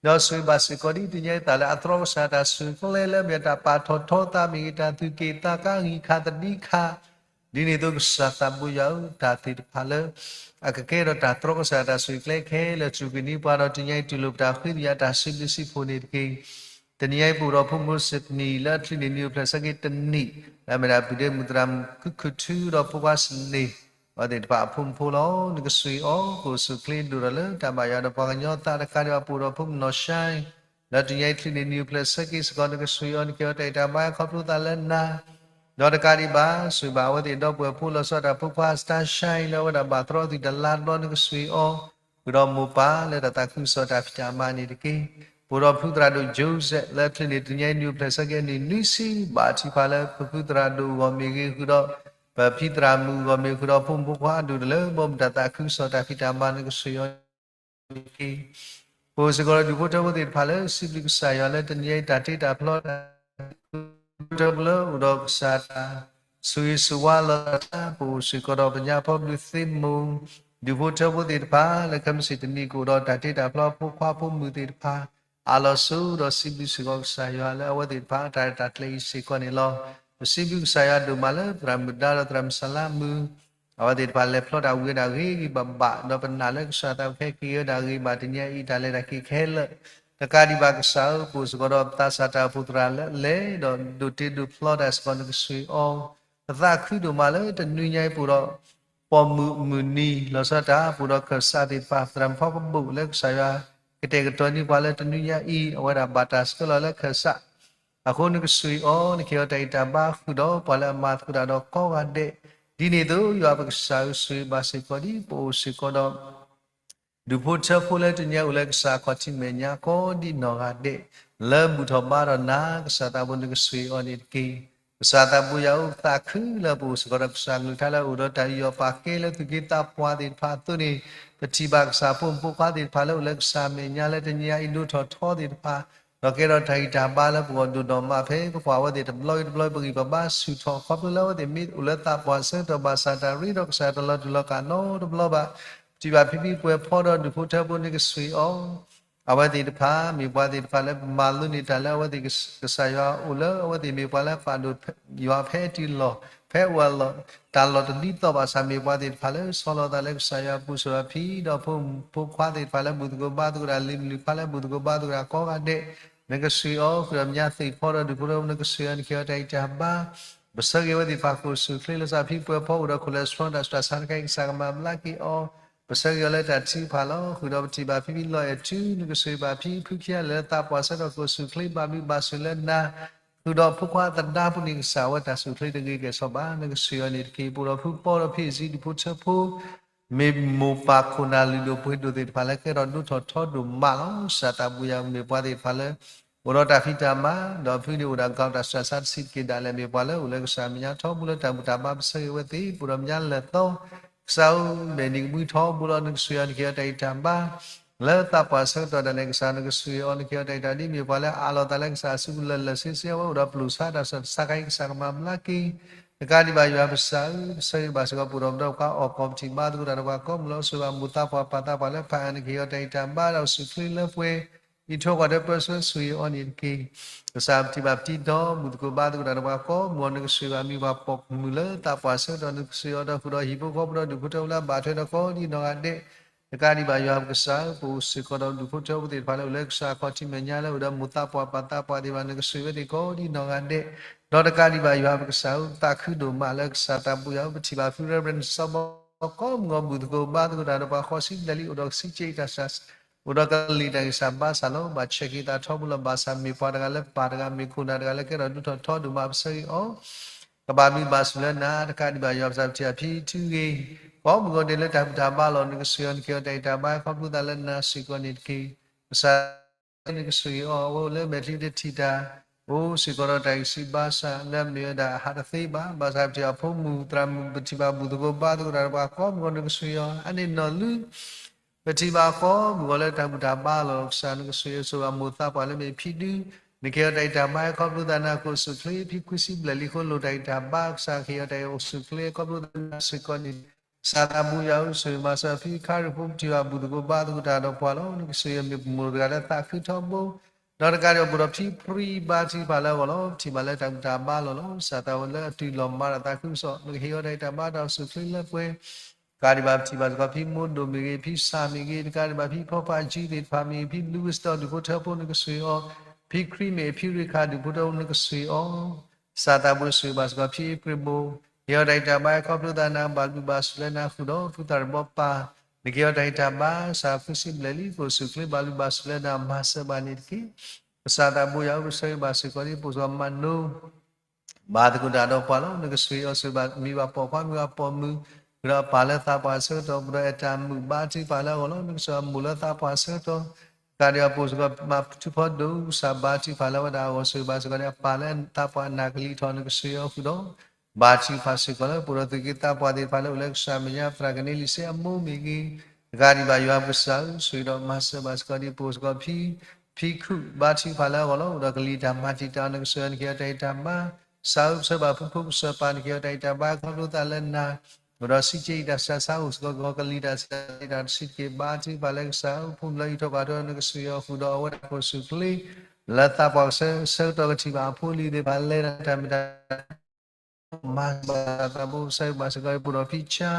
ဒီးဆိၣ်ဂ့ၤဘၣ်စ့ၢ်ကီးဒ်တနံၤအံၤ သးလၢအသြီကစၢ်တၢ်ဆိၣ်ကျဲလၢအမ့ၢ်တၢ်ပာ်ထီၣ်ထီသးမ့ၢ်ဂ့ၤ တၢ်သူၣ်က့ၣ်သးကါဂံၢ်ခါသဒံခါ ဒ်န့ၣ်အသိးကစၢ်သးဘိယွၤဧၢ တၢ်သ့ၣ်တဖၣ်လၢ အကကဲထီၣ်တၢ်သြီကစၢ်တၢ်ဆိၣ်ဂ့ၤကျဲခဲလၢာ် စူၢ်က့ၤန့ၢ်ပှၤဒီးတနံၤအံၤ တူၢ်လိာ်ပတၢ်ဃ့ကညးတၢ်စံးဘျုးစံးဖှိၣ်န့ၣ်တက့ၢ်. တနံၤအံၤပအိၣ်ဒီးဖိမုၣ်စနံၤလၢအချံးန့ၢ်နံၣ်အိၣ်ဖျဲၣ်ဆၢက့ၤတနံၣ် လၢအမ့ၢ်ဒၣ်ပုၢ်ဒ့မုၣ်သရၣ်မုၣ်ခုၣ်ခုၣ်ထူဒီးဖိခွါစနံၤ အဝဲသ့ၣ်တဖၣ်အဖိမုၣ်ဖိလီၤ. နကဆိၣ်ဂ့ၤအီၤ ကအိၣ်ဆူၣ်အိၣ်ချ့ဒိၣ်ထီၣ်လၢတၢ်ဘၣ်ယွၤဒီးပှၤကညီသးတကးဒံးဘၣ် ပအိၣ်ဒီးဖိမုၣ်နီၢ်ၡါ လၢတနံၤအံၤချံးန့ၢ်နံၣ်အိၣ်ဖျဲၣ်ဆၢက့ၤစ့ၢ်ကီး နကဆိၣ်ဂ့ၤအီၤနကဲအီၤတၢ်အဲၣ်တၢ်ဘါခီဖျိသးလၢနၤ ဒီးတကးဒံးဘၣ် ဆိၣ်ဂ့ၤဘၣ်အဝဲသ့ၣ်ဒီပုၢ်ဝဲၢ်ဖိလီၤဆီဒၣ်တၢ်ဖိခွါ စတၢ်ၡဲ လၢအဝဲဒၣ်ဘၣ်သြီအသွံၣ်တလါတဘျီ နကဆိၣ်ဂ့ၤအီၤ ဃုာ်ဒီးမိၢ်ပၢ်လၢတၢ်သးခုကစီၣ်တၢ်ဖံးတၢ်မၤန့ၣ်တက့ၢ်. ပအိၣ်ဒီးဖုသရၣ်ဒိၣ် Joseph လၢချံးန့ၢ်တနံၤအံၤနံၣ်အိၣ်ဖျဲၣ်ဆၢက့ၤအနံၣ်နွံဆံ ဘၣ်ထံၣ်ဖးလၢပဖုသရၣ်ဒိၣ်အဂီၢ်မ့ၢ်ဂ့ၤ ဃုာ်ဒီး ပဖံသရၣ်မုၣ်အဂီၢ်မ့ၢ် ဃုာ်ဒီးဖိမုၣ်ဖိခွါဒိၣ်တလၢ ဘၣ်မ့ၢ်တၢ်သးခုကစီၣ်တၢ်ဖံးတၢ်မၤ နကဆိၣ်ဂ့ၤအီၤ တက့ၢ်. ပအိၣ်စ့ၢ်ကီးဒီးဒူၣ်ဖိထၢဖိသ့ၣ်တဖၣ်လၢ စံးဘျုးကစၢ်ယွၤလၢတနံၤအံၤတၢ်တ့တၢ်ဖျီတၢ် ဒူၣ်ဖိထၢဖိလၢအိၣ်ဒီးကစၢ်တၢ်ဆိၣ်ဂ့ၤဆိၣ်ဝါလီၤတၢ် ပအိၣ်စ့ၢ်ကီးဒီးပညါဖီဘျုးသ့ၣ်မိၢ် ဒူၣ်ဖိထၢဖိသ့ၣ်တဖၣ် လၢခဲမုၢ်ဆ့ၣ်တနံၤကအိၣ်ဒီးတၢ်တ့တၢ်ဖျီဖိခွါဖိမုၣ်သ့ၣ်တဖၣ် အလီၤစိဒီးစံးဘျုးစ့ၢ်ကီးကစၢ်ယွၤလၢအဝဲသ့ၣ်တဖၣ်အတၢ်ရဲၣ်တၢ်ကျဲၤအံၤစ့ၢ်ကီးန့ၣ်လီၤ. ပစံးဘျုးကစၢ်ယွၤဒိၣ်မးလၢသရၣ်မုၣ်ဒါဒီးသရၣ်မုၣ်စလါမုၣ် အဝဲသ့ၣ်တဖၣ်လဲၤဖျီတၢ်ဝံၤဝဲဒၣ်ဂ့ၤဂ့ၤဘၣ်ဘၣ် ဒီးပနာ်လၢကစၢ်သးခဲက့ၤဝဲဒၣ်ဂ့ၤဘၣ်တနံၤအံၤ တၢ်လဲၤတၢ်က့ၤခဲလၢာ် တကးဒံးဘၣ်ကစၢ်ဧၢ ပအိၣ်စ့ၢ်ကီးဒီးပသးစၢ်တၢ်အိၣ်ဖှိၣ်သရၣ်လၢအလဲၤ ဒီးဒိးတ့ဒိးဖျီတၢ်စ့ၢ်ကီး နကဆိၣ်ဂ့ၤအီၤ ပသးခုဒိၣ်မးလၢတနွံညါအံၤပအိၣ်ဒီး ပိာ်မုၣ်မုၢ်နံၤ လီၤဆီဒၣ်တၢ် ပအိၣ်ဒီးခၢၣ်စးသ့ၣ်တဖၣ် သရၣ်မုၣ်ဖီကဘိၣ်လၢကစၢ်ယွၤ ကတဲာ်ကတီၤန့ၢ်ပှၤလၢတနွံညါအံၤ အဝဲဒၣ်ဘၣ်တၢ်ဆှၢလီၤလၢခၢၣ်စး အဃိနကဆိၣ်ဂ့ၤအီၤ နကဟ့ၣ်အီၤတၢ်ဂံၢ်တၢ်ဘါဃုာ်ဒီးပှၤလၢအမၤသကိးတၢ်ဒီးကိးဂၤဒဲး ဒ်န့ၣ်အသိး ယွၤပကစၢ်ဧၢ ဆိၣ်ဂ့ၤဘၣ်စ့ၢ်ကီးဒ်ပအိၣ်စ့ၢ်ကီးဒီး ဒူၣ်ဖိထၢဖိလၢတနံၤအံၤအိၣ်လၢကစၢ်အခီၣ်ထံးမဲာ်ညါကိးဒ်နီၢ်ဂၤဒဲး လၢဘူၣ်ထီၣ်ဘါထီၣ်နၤ ကစၢ်သးဘိ နကဆိၣ်ဂ့ၤအီၤန့ၣ်တက့ၢ်. ကစၢ်သးဘိယွၤဧၢ, ပသးခုလၢပအိၣ်စ့ၢ်ကီးဒီးကစၢ်ကလုၢ်ကထါလၢအအိၣ်ဒီးတၢ်ယူးယီၣ်ပာ်ကဲလၢသုးက့သးပှၢ်သ့ၣ်တဖၣ်အသိးန့ၣ်, ပထံၣ်ဘၣ်ကစၢ်ဖိမုၣ်ဖိခွါသ့ၣ်တဖၣ်လၢအိၣ်လၢကစၢ်မဲာ်ညါလၢတနံၤအံၤဒိၣ်ထီၣ်ထီသ့ၣ်တဖၣ်, ဒီးကဲထီၣ်တၢ်ဂံၢ်တၢ်ဘါလၢပဂီၢ်ဒိၣ်နီၢ်မးဖဲပကွၢ်ဝဲသ့ၣ်တဘျီဂ့ၤတဘျီ ပဂံၢ်ပဘါဆူၣ်ထီၣ် ခီဖျိလၢအဝဲသ့ၣ်မ့ၢ်အိၣ်လၢသးပှၢ်ဆၢကတီၢ်ဘၣ်ဆၣ် တၢ်ရ့ဒီးကစၢ်တလီၤတူာ်လီၤကာ်နီတဘျီဘၣ်. ပထံၣ်ဘၣ်ဖံဖံပှဲၤဖီဒီးဒူၣ်ဖိထၢဖိန့ၣ်ကဆှ့ၣ်အီၤ အဝဲသ့ၣ်တဖၣ် မ့ၢ်ပှၤသ့ၣ်တဖၣ်လၢပမၤလိန့ၢ်တၢ်လၢအဝဲသ့ၣ် ကစၢ်ယွၤအိၣ်လၢအဝဲသ့ၣ်မ့ၢ်ပှၤလၢပာ်ဒိၣ်ယွၤဖဲအတုၤလီၢ် ဖဲအအိၣ်အလီၢ် တၢ်လီၢ်တဒ်သိးဘၣ်ဆၣ် မ့ၢ်ပှၤသ့ၣ်တဖၣ်လၢဆီလီၤသးလၢကစၢ်ယွၤအပူၤ ဆိၣ်ဂ့ၤဖံဒီးဖိမုၣ်ဖိခွါသ့ၣ်တဖၣ်လၢဘူၣ်သကိးဘါသကိးတၢ် လံၤမုၣ်လံၤခွါလၢဘူၣ်သကိးဘါသကိးတၢ်ကိးဂၤဒဲး နကဆှ့ၣ်အီၤဃုာ်ဒီးမဲာ်ညါသ့ၣ်ဖီဒီးဒူၣ်ဖိထၢဖိ နကဆှ့ၣ်အီၤ နကဟ့ၣ်အီၤတၢ်ဂံၢ်တၢ်ဘါ ပဆၢဂ့ၤဝဲသ့ၣ်တဖၣ် ကအိၣ်ဆူၣ်အိၣ်ချ့လၢကစၢ် ဖံပှဲၤဖီအိၣ်ဒီး cholesterol တၢ်ဆူးတၢ်ဆါတခါအံၤ ကစၢ်ကမၤဘျါက့ၤအီၤ ပဆၢဂ့ၤအီၤလၢတၢ်ထုကဖၣ်လီၤ. ဃုာ်ဒီးပထံၣ်ဘၣ်ဖံဖံလီၤအဲၣ်ထူ နကဆှ့ၣ်ဘၣ်ဖံဖုခံဂၤလၢသးပှၢ်ဆၢကတီၢ် ကအိၣ်ဆူၣ်အိၣ်ချ့ဘၣ်ဘျုးဘၣ်ဆိၣ်လၢနၤ ဃုာ်ဒီးဖိခွါအသဒါပူၤန့ၣ် ကစၢ်အဝဲတၢ်ဆူၣ်အိၣ်ချ့တဂ့ၤကဲၣ်ဆိးဘၣ် နကဆှ့ၣ်အီၤန့ၣ်တက့ၢ်. ပအိၣ်ဒီးဖုပီဒီးဖံအစံး ဒူၣ်ဖိထၢဖိ မ့ၢ်မိၢ်ပၢ်ခိၣ်နၢ်လုၢ်ဒိၣ်ပှ့ၤဒိၣ်သ့ၣ်တဖၣ်လၢကဲထီၣ်ဒိၣ်ထီၣ်ထီဒိၣ်မးလီၤ. ကစၢ်သးဘိယွၤမ့ၢ်ပှၤသ့ၣ်တဖၣ်လၢ အိၣ်ဒီးတၢ်ဖံးတၢ်မၤ ဒီးဖုန့ၣ်အိၣ်ဒီး gout တၢ်ဆူးတၢ်ဆါတဆံးတက့ၢ်ဒၣ်လဲာ် မ့ၢ်ပှၤလၢအိၣ်လၢကစၢ်မဲာ်ညါထီဘိလၢတၢ်ဘူၣ်တၢ်ဘါ ပဆၢဂ့ၤဝဲသ့ၣ် ပအိၣ်ဒီးမဲာ်ညါလၢာ်သီ ကစၢ်ဧၢ မဲာ်နံၤကမှံထီဘိလီၤ နကဆှ့ၣ်အီၤ နကဟ့ၣ်အီၤတၢ်ဂံၢ်တၢ်ဘါ လၢသးပှၢ်ဆၢကတီၢ်ဒၣ်လဲာ် ကစၢ်နကဆှ့ၣ်အီၤ နကဟ့ၣ်အီၤတၢ်ဂံၢ်တၢ်ဘါ ဒ်မ့ၢ်ပှၤလၢအးလီၤသးလၢကစၢ်အစုပူၤလၢာ်လၢာ်ဆ့ဆ့ အဝဲအိၣ်ဒီးပျိာ်ဆါတၢ်ဆူးတၢ်ဆါတခါအံၤ ကစၢ်ကမၤဘျါက့ၤ တကးဒံးဘၣ်ယွၤပကစၢ်ဧၢ ပဆၢဂ့ၤဘၣ်စ့ၢ်ကီး ပအိၣ်ဒီးပဒီပုၢ်ဝဲၢ်အီၣ်ကီၢ် ပထံၣ်ဘါသကိးတၢ်ဒီးပှၤကိးမုၢ်လီၤ ဆိၣ်ဂ့ၤဘၣ်မိၢ်သးပှၢ်ပၢ်သးပှၢ်လၢဖးအါ နကဟ့ၣ်အီၤတၢ်ဂံၢ်တၢ်ဘါဒီးအိၣ်ဆူၣ်အိၣ်ချ့လၢပှဲၤ အံးထွဲကွၢ်ထွဲပၢဆှၢဆှံအီၤန့ၣ်တက့ၢ်. ကစၢ်ပထံၣ်ဘၣ်ပထံၣ်ဒီး ဘူၣ်သကိးဘါသကိးတၢ်ဒီးပှၤကိးမုၢ်အီၤ နကဆှ့ၣ်ဘၣ်မံၤပှၤပိာ်မုၣ်လၢသးပှၢ်ဆၢကတီၢ် နကဆှ့ၣ်အီၤဒီးဃုာ်ဒီးဟံၣ်ဖိဃီဖိဒီး ဒူၣ်ဖိထၢဖိလၢအဘၣ်ထွဲဒီးကိးဒံးနီၢ်ဂၤဒဲး တကးဒံးဘၣ်ယွၤပကစၢ်ဧၢ ပအိၣ်စ့ၢ်ကီးဒီးဒူၣ်ဖိထၢဖိသ့ၣ်တဖၣ်လၢအိၣ်လၢကစၢ်အခီၣ်ထံးမဲာ်ညါလၢအိၣ်ဒီးမိၢ်သးပှၢ်ပၢ်သးပှၢ်သ့ၣ်တဖၣ် နကဆှ့ၣ်ဝဲသ့ၣ်ကိးဒံးနီၢ်ဂၤဒဲး ဒီးတကးဒံးဘၣ်ယွၤပကစၢ်ဧၢ ပသးခုဒိၣ်မးလၢကစၢ်သးဘိယွၤဧၢ ပထံၣ်ဘၣ်ဖု Reverend စီၤဘီ ကိးမုၢ်အီၤ ဘူၣ်သကိးဘါသကိးတၢ်ဒီးပှၤဃီဆံဘျဲၣ်လံ အိၣ်ဒီးကဆံးကဲးတၢ်ဆူး အိၣ်ဒီးကလံၤတၢ်ဂံၢ်စၢ်ဘါစၢ်လီၤ. ဘၣ်ဆဲးက့ၤသးထီဘိလီၤ ဘၣ်ဆၣ်မ့ၢ်ပှၤတဂၤလၢပၢ်တဂၤ မ့ၢ်ခိၣ်နၢ်တဂၤလၢကဲထီၣ်ဒိၣ်ထီၣ်ထီဒိၣ်မး ပဆၢဂ့ၤအီၤ ကဘၣ်မံဘၣ်ဆူၣ်လၢနၤ တကးဒံးဘၣ်ယွၤပကစၢ် ပထံၣ်အဖံထုဂ့ၤ ကိးမုၢ်အီၤဒဲးလၢတၢ်ဘူၣ်တၢ်ဘါလီၤ နကဆှ့ၣ်အီၤ နကဟ့ၣ်အီၤတၢ်ဂံၢ်တၢ်ဘါ ခီဖျိသးလၢနၤစ့ၢ်ကီးန့ၣ်တက့ၢ်. ကစၢ် နကဆှ့ၣ်အီၤ အဝဲအိၣ်လၢမဲာ်ချံတထံၣ်တၢ် အိၣ်စ့ၢ်ကီးဒီးတၢ်ဂံၢ်ဆူၣ်ဘါဆူၣ်လၢအမ့ၢ်ဝဲဒၣ်အဟးတသ့ဘၣ် ဘၣ်ဆၣ်ပထံၣ်အဖိမုၣ်သရၣ်မုၣ် ပထံၣ်ဘၣ်ဘူၣ်သကိးဘါသကိးတၢ်ဒီးပှၤကိးမုၢ်အီၤ နကဆှ့ၣ်အီၤ အါန့ၢ်နီၢ်လုၢ် ပထံၣ်ဘၣ်ကိးမုၢ်အီၤလၢတၢ်ဘူၣ်တၢ်ဘါလီၤ ကစၢ် နကဆှ့ၣ်အီၤ ဆိၣ်ဂ့ၤဘၣ်မိၢ်သးပှၢ်လၢမ့ၢ်ဖံဒု နကဟ့ၣ်အီၤတၢ်ဂံၢ်တၢ်ဘါ ခီဖျိသးနၤ ကအိၣ်ဆူၣ်အိၣ်ချ့ ဖံခွံဆံဘျဲၣ်လံအဃိ လိၣ်တၢ်ဂံၢ်တၢ်ဘါ ကစၢ်ကဟ့ၣ်အီၤတၢ်ဂံၢ်အိၣ်ဆူၣ်အိၣ်ချ့ ခီဖျိသးနၤစ့ၢ်ကီးန့ၣ် ကစၢ်သးဘိယွၤဧၢ ဆိၣ်ဂ့ၤမၤစၢၤဖံခါရံၣ်ဖိ ပထံၣ်ဘၣ်ဘူၣ်သကိးဘါသကိးတၢ်ဒီးပှၤလီၤ နကဆှ့ၣ်အီၤမ့ၢ်ပမိၢ်တဂၤလၢသးခုထီဘိ ဒီးတကးဒံးဘၣ် ပအိၣ်ဒီးဖံပြံဘါထုကဖၣ်လၢအဂီၢ်လီၤ ပထံၣ်ဘၣ်လၢတၢ်ဘူၣ်တၢ်ဘါလီၤလီၤ ကစၢ်သးဝဲလၢအတုၤလီၤမၤတၢ်သးခုကစီၣ် နကဟ့ၣ်အီၤတၢ်ဂံၢ်တၢ်ဘါတၢ်အိၣ်ဆူၣ်အိၣ်ချ့လၢပှဲၤ တကးဒံးဘၣ် ပထံၣ်ဘၣ်စ့ၢ်ကီးဖံမိၢ်ဒိၣ်မ့ၢ်ဂ့ၤ ဖံဆၣ်မ့ၢ်ဂ့ၤ တကးဒံးဘၣ် ဖံဖီဖးကၠံသ့ၣ်တဖၣ်မ့ၢ်ဂ့ၤ ဖံလူဝံၣ်စတီၣ် ဒူၣ်ဖိထၢဖိ နကဆှ့ၣ်အီၤ ဖံခရံမ့ၢ် ဖံရ့ခါ ဒူၣ်ဖိထၢဖိ နကဆှ့ၣ်အီၤ ကစၢ်သးဘိဆိၣ်ဂ့ၤဘၣ်စ့ၢ်ကီး ဖံအ့ဖြ့ၣ်ဘိ ဟ့ၣ်အီၤတၢ်ဂံၢ်တၢ်ဘါ ခီဖျိသးနၤ ဘၣ်ဘျုးဘၣ်ဆိၣ်လၢနၤ ဃုာ်ဒီးဖုသၣ်ရဘီပၢ် နကဟ့ၣ်အီၤတၢ်ဂံၢ်တၢ်ဘါ ကစၢ်ခွံဆံဘျဲၣ်လံ ကအိၣ်ဆူၣ်အိၣ်ချ့ ဘၣ်ဘျုးဘၣ်ဆိၣ်လၢနၤ မၤစၢၤဘၣ်န့ၣ်တက့ၢ်. ကစၢ်သးဘိယွၤဧၢ ပဆၢဂ့ၤဘၣ်စ့ၢ်ကီး ဒ်ပအိၣ်စ့ၢ်ကီးမၤနိ ဘါသကိးတၢ်ဒီးပှၤလီၤ နကဆှ့ၣ်အီၤဆိၣ်ဂ့ၤဘၣ် မ့ၢ်ဘၣ်ပိာ်ခွါမ့ၢ်ဘၣ်ပိာ်မုၣ် ဃုာ်ဒီးအပၢ်လၢသးပှၢ်ဆၢကတီၢ် ပအိၣ်ဒီးအဲၣ်တၢ်မုာ်ဘါထုကဖၣ်လၢအဂီၢ်လီၤ နကဆှ့ၣ်အီၤမိၢ်လၢသးပှၢ်ဆၢကတီၢ် တကးဒံးဘၣ်ပအိၣ်စ့ၢ်ကီးမၤထူဖီဒိၣ်ကစၢ်ဘါထုကဖၣ်လၢအဝဲဒၣ်အဂီၢ် ဆိၣ်ဂ့ၤဘၣ်စ့ၢ်ကီးန့ၣ် အပၢ်လၢသးပှၢ်အနၢ်ကလံၤထီၣ် နကဆှ့ၣ်အီၤဃုာ်ဒီး ဘါထုကဖၣ်စ့ၢ်ကီးလၢ ပအိၣ်ဒီးသုးက့သးပှၢ်သ့ၣ်တဖၣ်လၢအိၣ်လၢကစၢ်မဲာ်ညါ သရၣ်ကန့လံစ့အမိၢ်မ့ၢ်ဂ့ၤ တကးဒံးဘၣ်ယွၤပကစၢ်ဧၢ ဆိၣ်ဂ့ၤဒီးမၤစၢၤဘၣ်စ့ၢ်ကီးဒ်ပအိၣ်စ့ၢ်ကီးဖံ ဖံခူၣ်ဘါထုကဖၣ်လၢအဂီၢ်လီၤ အိၣ်ဒီးကလံၤတၢ်မၤတံာ်တာ် နကဆှ့ၣ်အီၤ နကဟ့ၣ်အီၤတၢ်ဂံၢ်တၢ်ဘါ ကစၢ်ဧၢ ပဆၢဘၣ်ဖုဖိကစၢ်ပၢ် နကဟ့ၣ်အီၤတၢ်ဂံၢ်တၢ်ဘါ ခီဖျိသးလၢနၤ အိၣ်ဒီးစံးကဲအံၤတၢ်ဆူးတၢ်ဆါ အိၣ်စ့ၢ်ကီးကလံၤတၢ်ဆူးတၢ်ဆါတဆံးတက့ၢ် ဘါထုကဖၣ်လၢကစၢ်ဧၢ ဖိမုၣ်လၢအံးထွဲကွၢ်ထွဲ နကဆှ့ၣ်အီၤဃုာ်ဒီးအဝဲဒၣ်ကအိၣ်ဆူၣ်အိၣ်ချ့ လၢသးပှၢ်ဆၢကတီၢ် ကထံၣ်ဘၣ်အဖိအလံၤသ့ၣ်တဖၣ်လဲၤတၢ်မ့ၢ်တၢ် မၤစၢၤဘၣ်သးဘိ ပဆၢဂ့ၤဘၣ်စ့ၢ်ကီး ပအိၣ်ဒီးဖံဆါ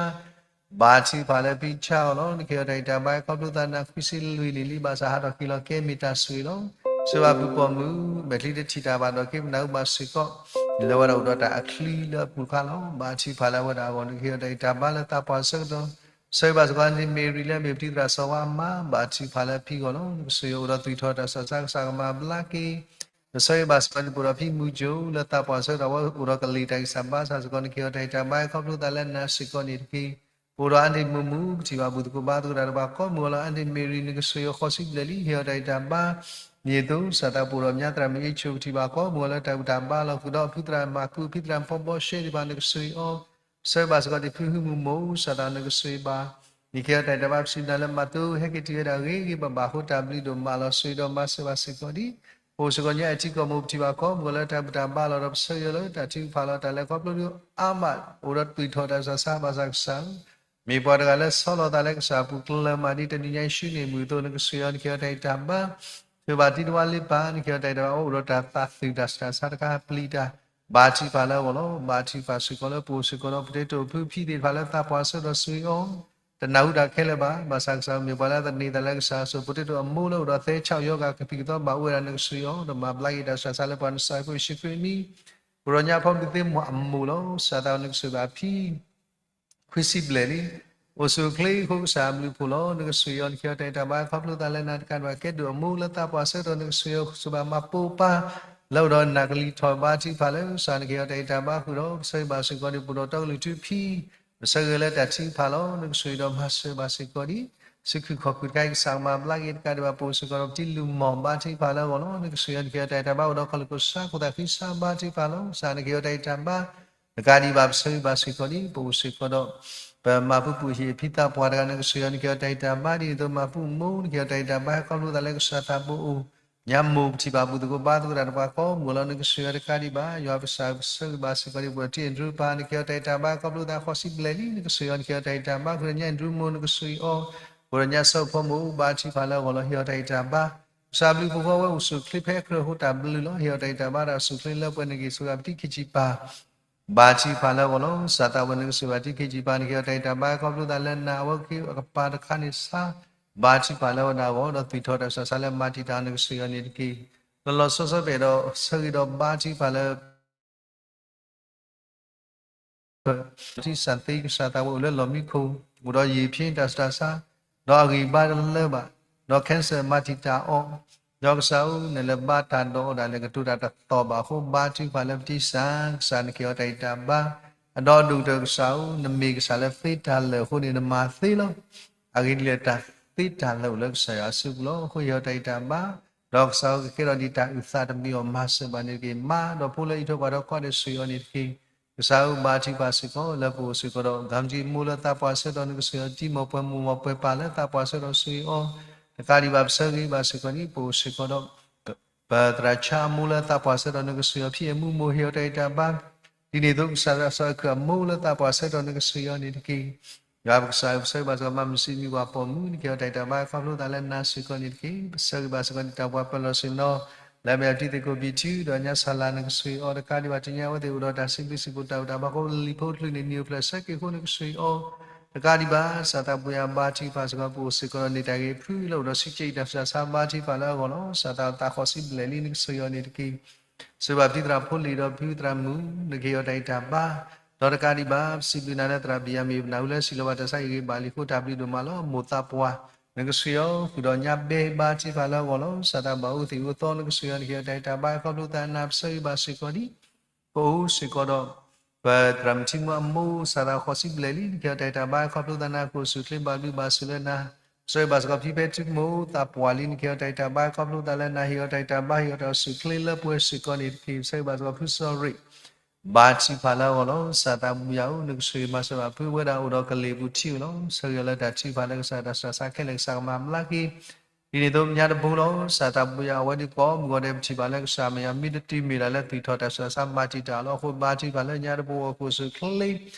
ဘါထုကဖၣ်လၢဖံဆါအဂီၢ်လီၤ နကဟ့ၣ်အီၤတၢ်ဂံၢ်တၢ်ဘါ ခီဖျိသးနၤ ခွံဆံလွံၢ်နံၣ်လံ ဘၣ်ဆၣ်ဟးထီၣ်က့ၤလီၤကဲမ့ၢ်တၢ်ဆိၣ်ဂ့ၤလီၤ ဆိၣ်ဂ့ၤဘၣ်ဖုပိာ်မုၣ် မဲာ်ချံတထံၣ်တၢ်ဘၣ်ဒီးက့ၤပနၢ်ဟူဘၣ်စ့ၢ်ကီး လၢအဝဲဒၣ်အိၣ်ဒီးတၢ်အချံလၢအပူၤတဖၣ်လီၤ ဘါထုကဖၣ်လၢအဝဲဒၣ်အဂီၢ် နကဟ့ၣ်အီၤတၢ်ဂံၢ်တၢ်ဘါလၢသးပှၢ်ဆၢကတီၢ် ဆၢဂ့ၤဘၣ်စ့ၢ်ကီး အၢၣ်တံၣ်မ့ၢ်ရံၤလၢအမ့ၢ်ပတံၤသရၣ်စီၤဝါအမါ ဘါထုကဖၣ်လၢဖံအဂီၢ်လီၤ နကဆှ့ၣ်အီၤအိၣ်ဒီးသွံၣ်ထီၣ်တၢ်ဆူးတၢ်ဆါ ကစၢ်ကမၤဘျါက့ၤ ပဆၢဂ့ၤဘၣ်စ့ၢ်ကီး ပအိၣ်ဒီးဖံမူကၠိလၢသးပှၢ်ဆၢကတီၢ် အဝဲအိၣ်ဒီးကလံၤတၢ်ဂံၢ်စၢ်ဘါစၢ်စ့ၢ်ကီး နကဟ့ၣ်အီၤတၢ်ဂံၢ်တၢ်ဘါ ခီဖျိသးလၢနၤစ့ၢ်ကီးန့ၣ်တက့ၢ်. ပအိၣ်ဒီးအၢၣ်တံၣ်မုၢ်မုၢ် ပထံၣ်ဘၣ်ဘူၣ်သကိးဘါသကိးတၢ်ဒီးပှၤကိးမုၢ်အဂီၢ်လီၤ အၢၣ်တံၣ်မ့ၢ်ရံၤ နကဆှ့ၣ်အီၤဃိးဆံဘျဲၣ်လံ ဟ့ၣ်အီၤတၢ်ဂံၢ်တၢ်ဘါ ဒ်န့ၣ်အသိး စၢ်သးပအိၣ်ဒီးညါသရၣ်မုၣ်အ့ၣ်ဆိၣ် ပထံၣ်ဘၣ်ကီး မုၢ်ဂီၤလၢတၢ်ဘူၣ်တၢ်ဘါလီၤဃုာ်ဒီး ဖုသရၣ်မၤကူး ဖုသရၣ်ဖီဘီရှဲသ့ၣ်တဖၣ် နကဆှၢအီၤ, ဆၢဂ့ၤဘၣ်စ့ၢ်ကီး ဒ်ဖုဟုမုၢ်မိၢ် စၢ်သးနကဆှၢဘၣ် နကဟ့ၣ်အီၤတၢ်တၢ်ဘါ ပစံးဘျုးနၤလၢမၤတိၤ ဟဲက့ၤတုၤဝဲဒၣ်ဂ့ၤဂ့ၤဘၣ်ဘၣ်အဃိ တၢ်ဘျုးဒိၣ်မးလီၤ. ဆှၢဒီးမၤစၢၤဘၣ်စ့ၢ်ကီးဒံး ပအိၣ်စ့ၢ်ကီးညါအထံကီၢ်မိၢ် ပထံၣ်ဘၣ်ကီး မုၢ်ဂီၤလၢတၢ်ဘူၣ်တၢ်ဘါလီၤဒီး ပဆၢဂ့ၤလၢတၢ်ထုကဖၣ်လီၤ တၢ်လဲၤခီဖျိဒုးအါမး အိၣ်ဒီးသွံၣ်ထီၣ်တၢ်ဆူးတၢ်ဆါ ဘၣ်ဆၣ်ကစၢ်ဧၢ မ့ၢ်ပှၤတဂၤလၢဆီလီၤသးလၢကစၢ်အပူၤ ကျၢၤမးဒ်တနံၤညါအံၤ ဆူန့ၣ်မုၢ်အသိး နကဆှၢအီၤ နကဟ့ၣ်အီၤတၢ်အံးတၢ်ဘါ ဆှၢဘၣ်တံၤတဝါလ့ပၢ် နကဟ့ၣ်အီၤတၢ်အံးတၢ်ဘါ အိၣ်ဒီးတၢ်သးသူၣ်တၢ်ဆူးတၢ်ဆါတခါ ပျံၤတၢ် ဘါထုကဖၣ်လၢအဂီၢ်လီၤ. ဘါထုကဖၣ်စ့ၢ်ကီးလၢပအိၣ်စ့ၢ်ကီးဒီး ပတဲတိာ်ဖုဖံသ့ၣ်တဖၣ်လၢသးပှၢ်ဆၢကတီၢ်ဆှၢအီၤ တနၢ်ဟူတၢ်ခဲလၢာ်ဘၣ်. ဘၣ်ဆၣ်ကစၢ်ဧၢ မ့ၢ်ပှၤလၢအသန့ၤသးလၢကစၢ်အစိၤ ပတဲတိာ်အမိၢ်လၢအိၣ်ဒီးသဲဆး ယီဂၤကဖံးကသီဘၣ်အိၣ်ဝဲဒၣ် နကဆှၢအီၤ ဒီးမၤဘျါက့ၤတၢ်ဆူးတၢ်ဆါလၢပှၤ နစၢ်ဖိယ့ၣ်ၡူးခရံာ်အမံၤ အိၣ်ဒီးညါဖီမုၢ်သ့ၣ်မီၢ်အမိၢ်လီၤ. စၢ်သးနကဆှၢဘၣ်ဖံ ခွံဆံဘျဲၣ်လံ အိၣ်ဆူၣ်အိၣ်ချ့အဃိ ကစၢ်အဘျုးအဖှိၣ်လီၤ. နကဆှၢအီၤ နကဟ့ၣ်အီၤတၢ်အံးတၢ်ဘါ ခီဖျိသးလၢနၤတကးဒံးဘၣ် ကဲဒိၣ်အမိၢ်လၢသးပှၢ်ဆၢကတီၢ် နကဆှၢအီၤ ဆှၢဘၣ်မၤပိာ်ပၢ် လၢအိၣ်ဒီးနၢ်ကလံၤထီၣ် ဘါထုကဖၣ်လၢကစၢ် နကဟ့ၣ်အီၤတၢ်အံးတၢ်ဘါဃုာ်ဒီး ပဆၢဂ့ၤဘၣ်စ့ၢ်ကီးန့ၣ် ပအိၣ်ဒီးတီကလုၢ်ထူဖံ ပဆၢဂ့ၤလၢတၢ်ထုကဖၣ်လီၤ. နကဆှၢအီၤဒီးမၤစၢၤဘၣ်စ့ၢ်ကီးဒံး စုခုၣ်ခီၣ်ခုၣ်တခါအံၤ ကစၢ်ကမၤဘျါက့ၤတကးဒံးဘၣ် ပအိၣ်စ့ၢ်ကီးဒီးပတံၤလုၢ်မီၢ် ဘါထုကဖၣ်လၢအဂီၢ်လီၤ. နကဆှၢအီၤ နကဟ့ၣ်အီၤတၢ်အံးတၢ်ဘါ အိၣ်ဒီးခီၣ်လ့ၢ်ခိၣ်ဆါ ခိၣ်သးဃံဆါ ဘါထုကဖၣ်လီၤ. ကစၢ် နကဟ့ၣ်အီၤတၢ်အံးတၢ်ဘါ တကးဒံးဘၣ် ပဆၢဂ့ၤဘၣ်စ့ၢ်ကီးဒံး ပအိၣ်စ့ၢ်ကီးဒီး ပမၤဖုပူၣ်ဟံၣ်အဖံသးပှၢ်တဂၤ နကဆှၢအီၤ နကဟ့ၣ်အီၤတၢ်အံးတၢ်ဘါ ဒ်န့ၣ်အသိး မၤဖုမူ နကဟ့ၣ်အီၤတၢ်အံးတၢ်ဘါ ခီဖျိသးလၢကစၢ်သးဘိအိၣ် ညါမိၢ် ပထံၣ်ဘၣ်ဘူၣ်သကိးဘါသကိးတၢ်တပှၤကိးမုၢ်လီၤ. နကဆှၢအီၤတကးဒံးဘၣ် ယွၤပကစၢ် ပဆၢဂ့ၤဘၣ်စ့ၢ်ကီးဒံး ပအိၣ်ဒီးတံၤအဲၣ်ဒရူဝ်ပၢ် နကဟ့ၣ်အီၤတၢ်အံးတၢ်ဘါ ခီဖျိသးဃိးဆံဘျဲၣ်လံ နကဆှၢအီၤ နကဟ့ၣ်အီၤတၢ်အံးတၢ်ဘါ ဃုာ်ဒီးညါအဲၣ်ဒရူဝ်မိၢ် နကဆှၢအီၤ ဃုာ်ဒီးညါစီၤဖီမိၢ် ဘါထုကဖၣ်လၢအဂီၢ်လီၤ. ဟ့ၣ်အီၤတၢ်အံးတၢ်ဘါ ကစၢ်အဘျုးအဖှိၣ်ဃီ အဝဲအိၣ်ဆူၣ်အိၣ်ချ့ဖဲအကြၢးအဃိ တၢ်ဘျုးလီၤ. ဟ့ၣ်အီၤတၢ်အံးတၢ်ဘါ တၢ်အိၣ်ဆူၣ်အိၣ်ချ့လၢပှဲၤန့ၢ်က့ၤ ဆိၣ်ဂ့ၤပတံၤခံဆံပၢ် ဘါထုကဖၣ်လၢအဂီၢ်လီၤ. စၢ်သးဝဲ နကဆှၢဘၣ်တံၤခံဆံပၢ် နကဟ့ၣ်အီၤတၢ်အံးတၢ်ဘါ ခီဖျိသးလၢနၤ အဝဲက့ၤအကပၤတခါန့ၣ်ဆါ ဘါထုကဖၣ်လၢအဝဲဒၣ်အဂီၢ် ဒီးသွံၣ်ထီၣ်တၢ်ဆူးတၢ်ဆါလၢမၤတံာ်တာ် နကဆှၢအီၤန့ၣ်တက့ၢ်. လီၤလီၤဆီဆီ ပအဲၣ်ဒိးဆၢဂ့ၤဒီးဘါထုကဖၣ်လၢ ပထံၣ်စၢ်သ့ ကစၢ်သးဝဲအိၣ်လၢလီၢ်မံခိၣ် အိၣ်ဒီးယံာ်ဖျ့တၢ်ဆူးတၢ်ဆါ ဒီးအဂံၢ်ဘါတလၢဘၣ် ဒီး cancer မၤတံာ်တာ်အီၤ ဒီးကစၢ်ဧၢ နလဲၤဘါတၢ်ဒီးအီၤဒၣ်လဲာ် ကတိၤတၢ်တသီၣ်ဘၣ်အဃိ ဘါထုကဖၣ်လၢပထံၣ်စၢ် ကစၢ် နကဟ့ၣ်အီၤတၢ်အံးတၢ်ဘါ အဒီဒူၣ်ကတၢၢ် ကစၢ်ဧၢ နမ့ၢ်ကစၢ်လၢသ့တၢ်လၢာ်အဃိန့ၣ် နမၤသ့လီၤ. အဂ့ၢ်ဒ်လဲၣ် တၢ်သ့တၢ်လၢာ်အိၣ်လၢကစၢ်ယွၤအစုပူၤလီၤ. အဃိ ဟ့ၣ်အီၤတၢ်အံးတၢ်ဘါ ဒီးကစၢ်ဧၢ ကကဲထီၣ်ဒ်တၢ်အုၣ်သးတမံၤအီၤ မၤစၢၤဘၣ်န့ၣ်တက့ၢ်. မါဒီးဖိလၢအံးထွဲကွၢ်ထွဲခီၣ်ဒဲး ဆှၢအီၤန့ၣ်တက့ၢ်. ကစၢ်ဧၢ ဘါထုကဖၣ်စ့ၢ်ကီး လၢပအိၣ်စ့ၢ်ကီးဒီး ဂၤမတံမိၢ်လၢသးပှၢ်ဆၢကတီၢ် နကဆှၢအီၤ တံၤမိၢ်ပှၢ်မိၢ်မိၢ်ပှၢ်ပၢ်လၢသးပှၢ်ဆၢကတီၢ် ဆှၢအီၤ တကးဒံးဘၣ် ပဆၢဂ့ၤဘၣ်စ့ၢ်ကီးန့ၣ် ပအိၣ်စ့ၢ်ကီးဒီး ပသရၣ်ဆါအမိၢ်လၢသးပှၢ်ဆၢကတီၢ် နကဆှၢအီၤ ဖံအဲၣ်မူမိၢ် ဟ့ၣ်အီၤတၢ်အံးတၢ်ဘါ ဒ်န့ၣ်အသိး ကစၢ်သးစီဆှံအမိၢ်လၢသးပှၢ်ဆၢကတီၢ် နကဆှၢအီၤန့ၣ်တက့ၢ်. ယွၤပကစၢ်ဧၢ ပဆၢဂ့ၤဘၣ်စ့ၢ်ကီး မၤမုၢ်စံးမံၤပှၤပိာ်မုၣ် နကဟ့ၣ်အီၤတၢ်အံးတၢ်ဘါ ခီဖျိသးလၢနၤစ့ၢ်ကီးန့ၣ်တက့ၢ်. ပဆၢဂ့ၤဘၣ်စ့ၢ်ကီးန့ၣ် တၢ်ပှၤပၢၤလီၢ်ဆ့ၣ်နီၤ လၢအမ့ၢ်အတံၤသကိးဘံၣ်ထူ ဒီးညါဆၣ်လၢ် နကဆှၢအီၤ တကးဒံးဘၣ် တနံၤညါအဝဲသ့ၣ်အိၣ်ဒီးတၢ်စံးဘျုးစံးဖှိၣ်တၢ်အိၣ်တၢ်ဘၣ် ခီဖျိလံာ်ဖိတချုးန့ၣ် နံၣ်အိၣ်ဖျဲၣ်ဆၢက့ၤအဃိ နကဆှၢအီၤ တကးဒံးဘၣ် စၢ်သးပူၤယွၤ ဘါထုကဖၣ်စ့ၢ်ကီး ပအိၣ်စ့ၢ်ကီးဒီးန့ၢ်တၢ်ဂ့ၤဖုလၢအိၣ်ဒီးဆံးကဲအံၤ တၢ်ဆူးတၢ်ဆါ ဘါထုကဖၣ်လၢအဂီၢ်လီၤ. စၢ်သးသးဃိးဆံဘျဲၣ်လံ နကဆှၢအီၤန့ၣ်တက့ၢ်. ဆှၢဘၣ်ဖံသရၣ်ဖိလံၤဒီးဖုသရၣ်မုၣ် နကဟ့ၣ်အီၤတၢ်အံးတၢ်ဘါ ဒီးတကးဒံးဘၣ် ပစံးဘျုးနၤလၢသရၣ်ဘံၣ်ယၤမံၣ် ပနၢ်ဟူလၢစံးလီၤဘၣ်တၢ်ဆါဟံၣ်ဂ့ၤဘၣ်လံအဃိ တၢ်ဘျုးဒိၣ်မးလီၤ. မိၢ်သးပှၢ် နကဆှၢအီၤ ဃုာ်ဒီးညါဘဲ ဘါထုကဖၣ်လၢအဂီၢ်လီၤ. စၢ်သးဘၣ်အူသ့ၣ်အူသီ နကဆှၢအီၤ နကဟ့ၣ်အီၤတၢ်အံးတၢ်ဘါ ခီဖျိသးနၤ ပဆၢဂ့ၤဘၣ်စ့ၢ်ကီးဒံး ပအိၣ်စ့ၢ်ကီးဒီး ပသရၣ်မုၣ်ထံမူအမိၢ် စၢ်သးဃိးဆံဘျဲၣ်လံ နကဟ့ၣ်အီၤတၢ်အံးတၢ်ဘါ ခီဖျိသးနၤ ကအိၣ်ဆူၣ်ချ့ ဘၣ်ဘျုးဘၣ်ဆိၣ်လၢနၤ ပဆၢဂ့ၤဘၣ်စ့ၢ်ကီး ဖံဖဲထူမိၢ်သးပှၢ်လံ နကဟ့ၣ်အီၤတၢ်အံးတၢ်ဘါ ခီဖျိသးလၢနၤ ဟ့ၣ်အီၤတၢ်အံးတၢ်ဘါ ဟ့ၣ်အီၤတၢ်အိၣ်ဆူၣ်ချ့လၢပှဲၤစ့ၢ်ကီးန့ၣ်တက့ၢ်. ပဆၢဂ့ၤဘၣ်စ့ၢ်ကီး ဖုစီၤရ့ၣ် ဘါထုကဖၣ်လၢအဂီၢ်လီၤ. စၢ်သးပူၤယွၤဧၢ နကဆှၢမၤစၢၤဘၣ်ဖုဝဲဒၣ်အိၣ်ဒီးကလ့ၤပူၤထံဧိၤလီၤ. ဆၢဂ့ၤအီၤလၢတၢ်ထုကဖၣ်လၢကစၢ် တၢ်ဆူးတၢ်ဆါခဲလၢာ် ကစၢ်ကမၤဘျါက့ၤ ဒ်န့ၣ်အသိး ညါတဘိလီၤ. စၢ်သးပူၤယွၤ အဝဲဒၣ်ကိးမုၢ်ဂီၤဒဲး ပထံၣ်ဘၣ်လၢကစၢ်မ့ၢ်ယွၤ မ့ၢ်တတုၤမ့ၢ်ဒၣ်လၢသွံၣ်ထီၣ်တၢ်ဆူးတၢ်ဆါ မၤတံာ်တာ်အီၤလီၤ. အဃိဘါထုကဖၣ်လၢညါတဘိအကအိၣ်ဆူၣ်ချ့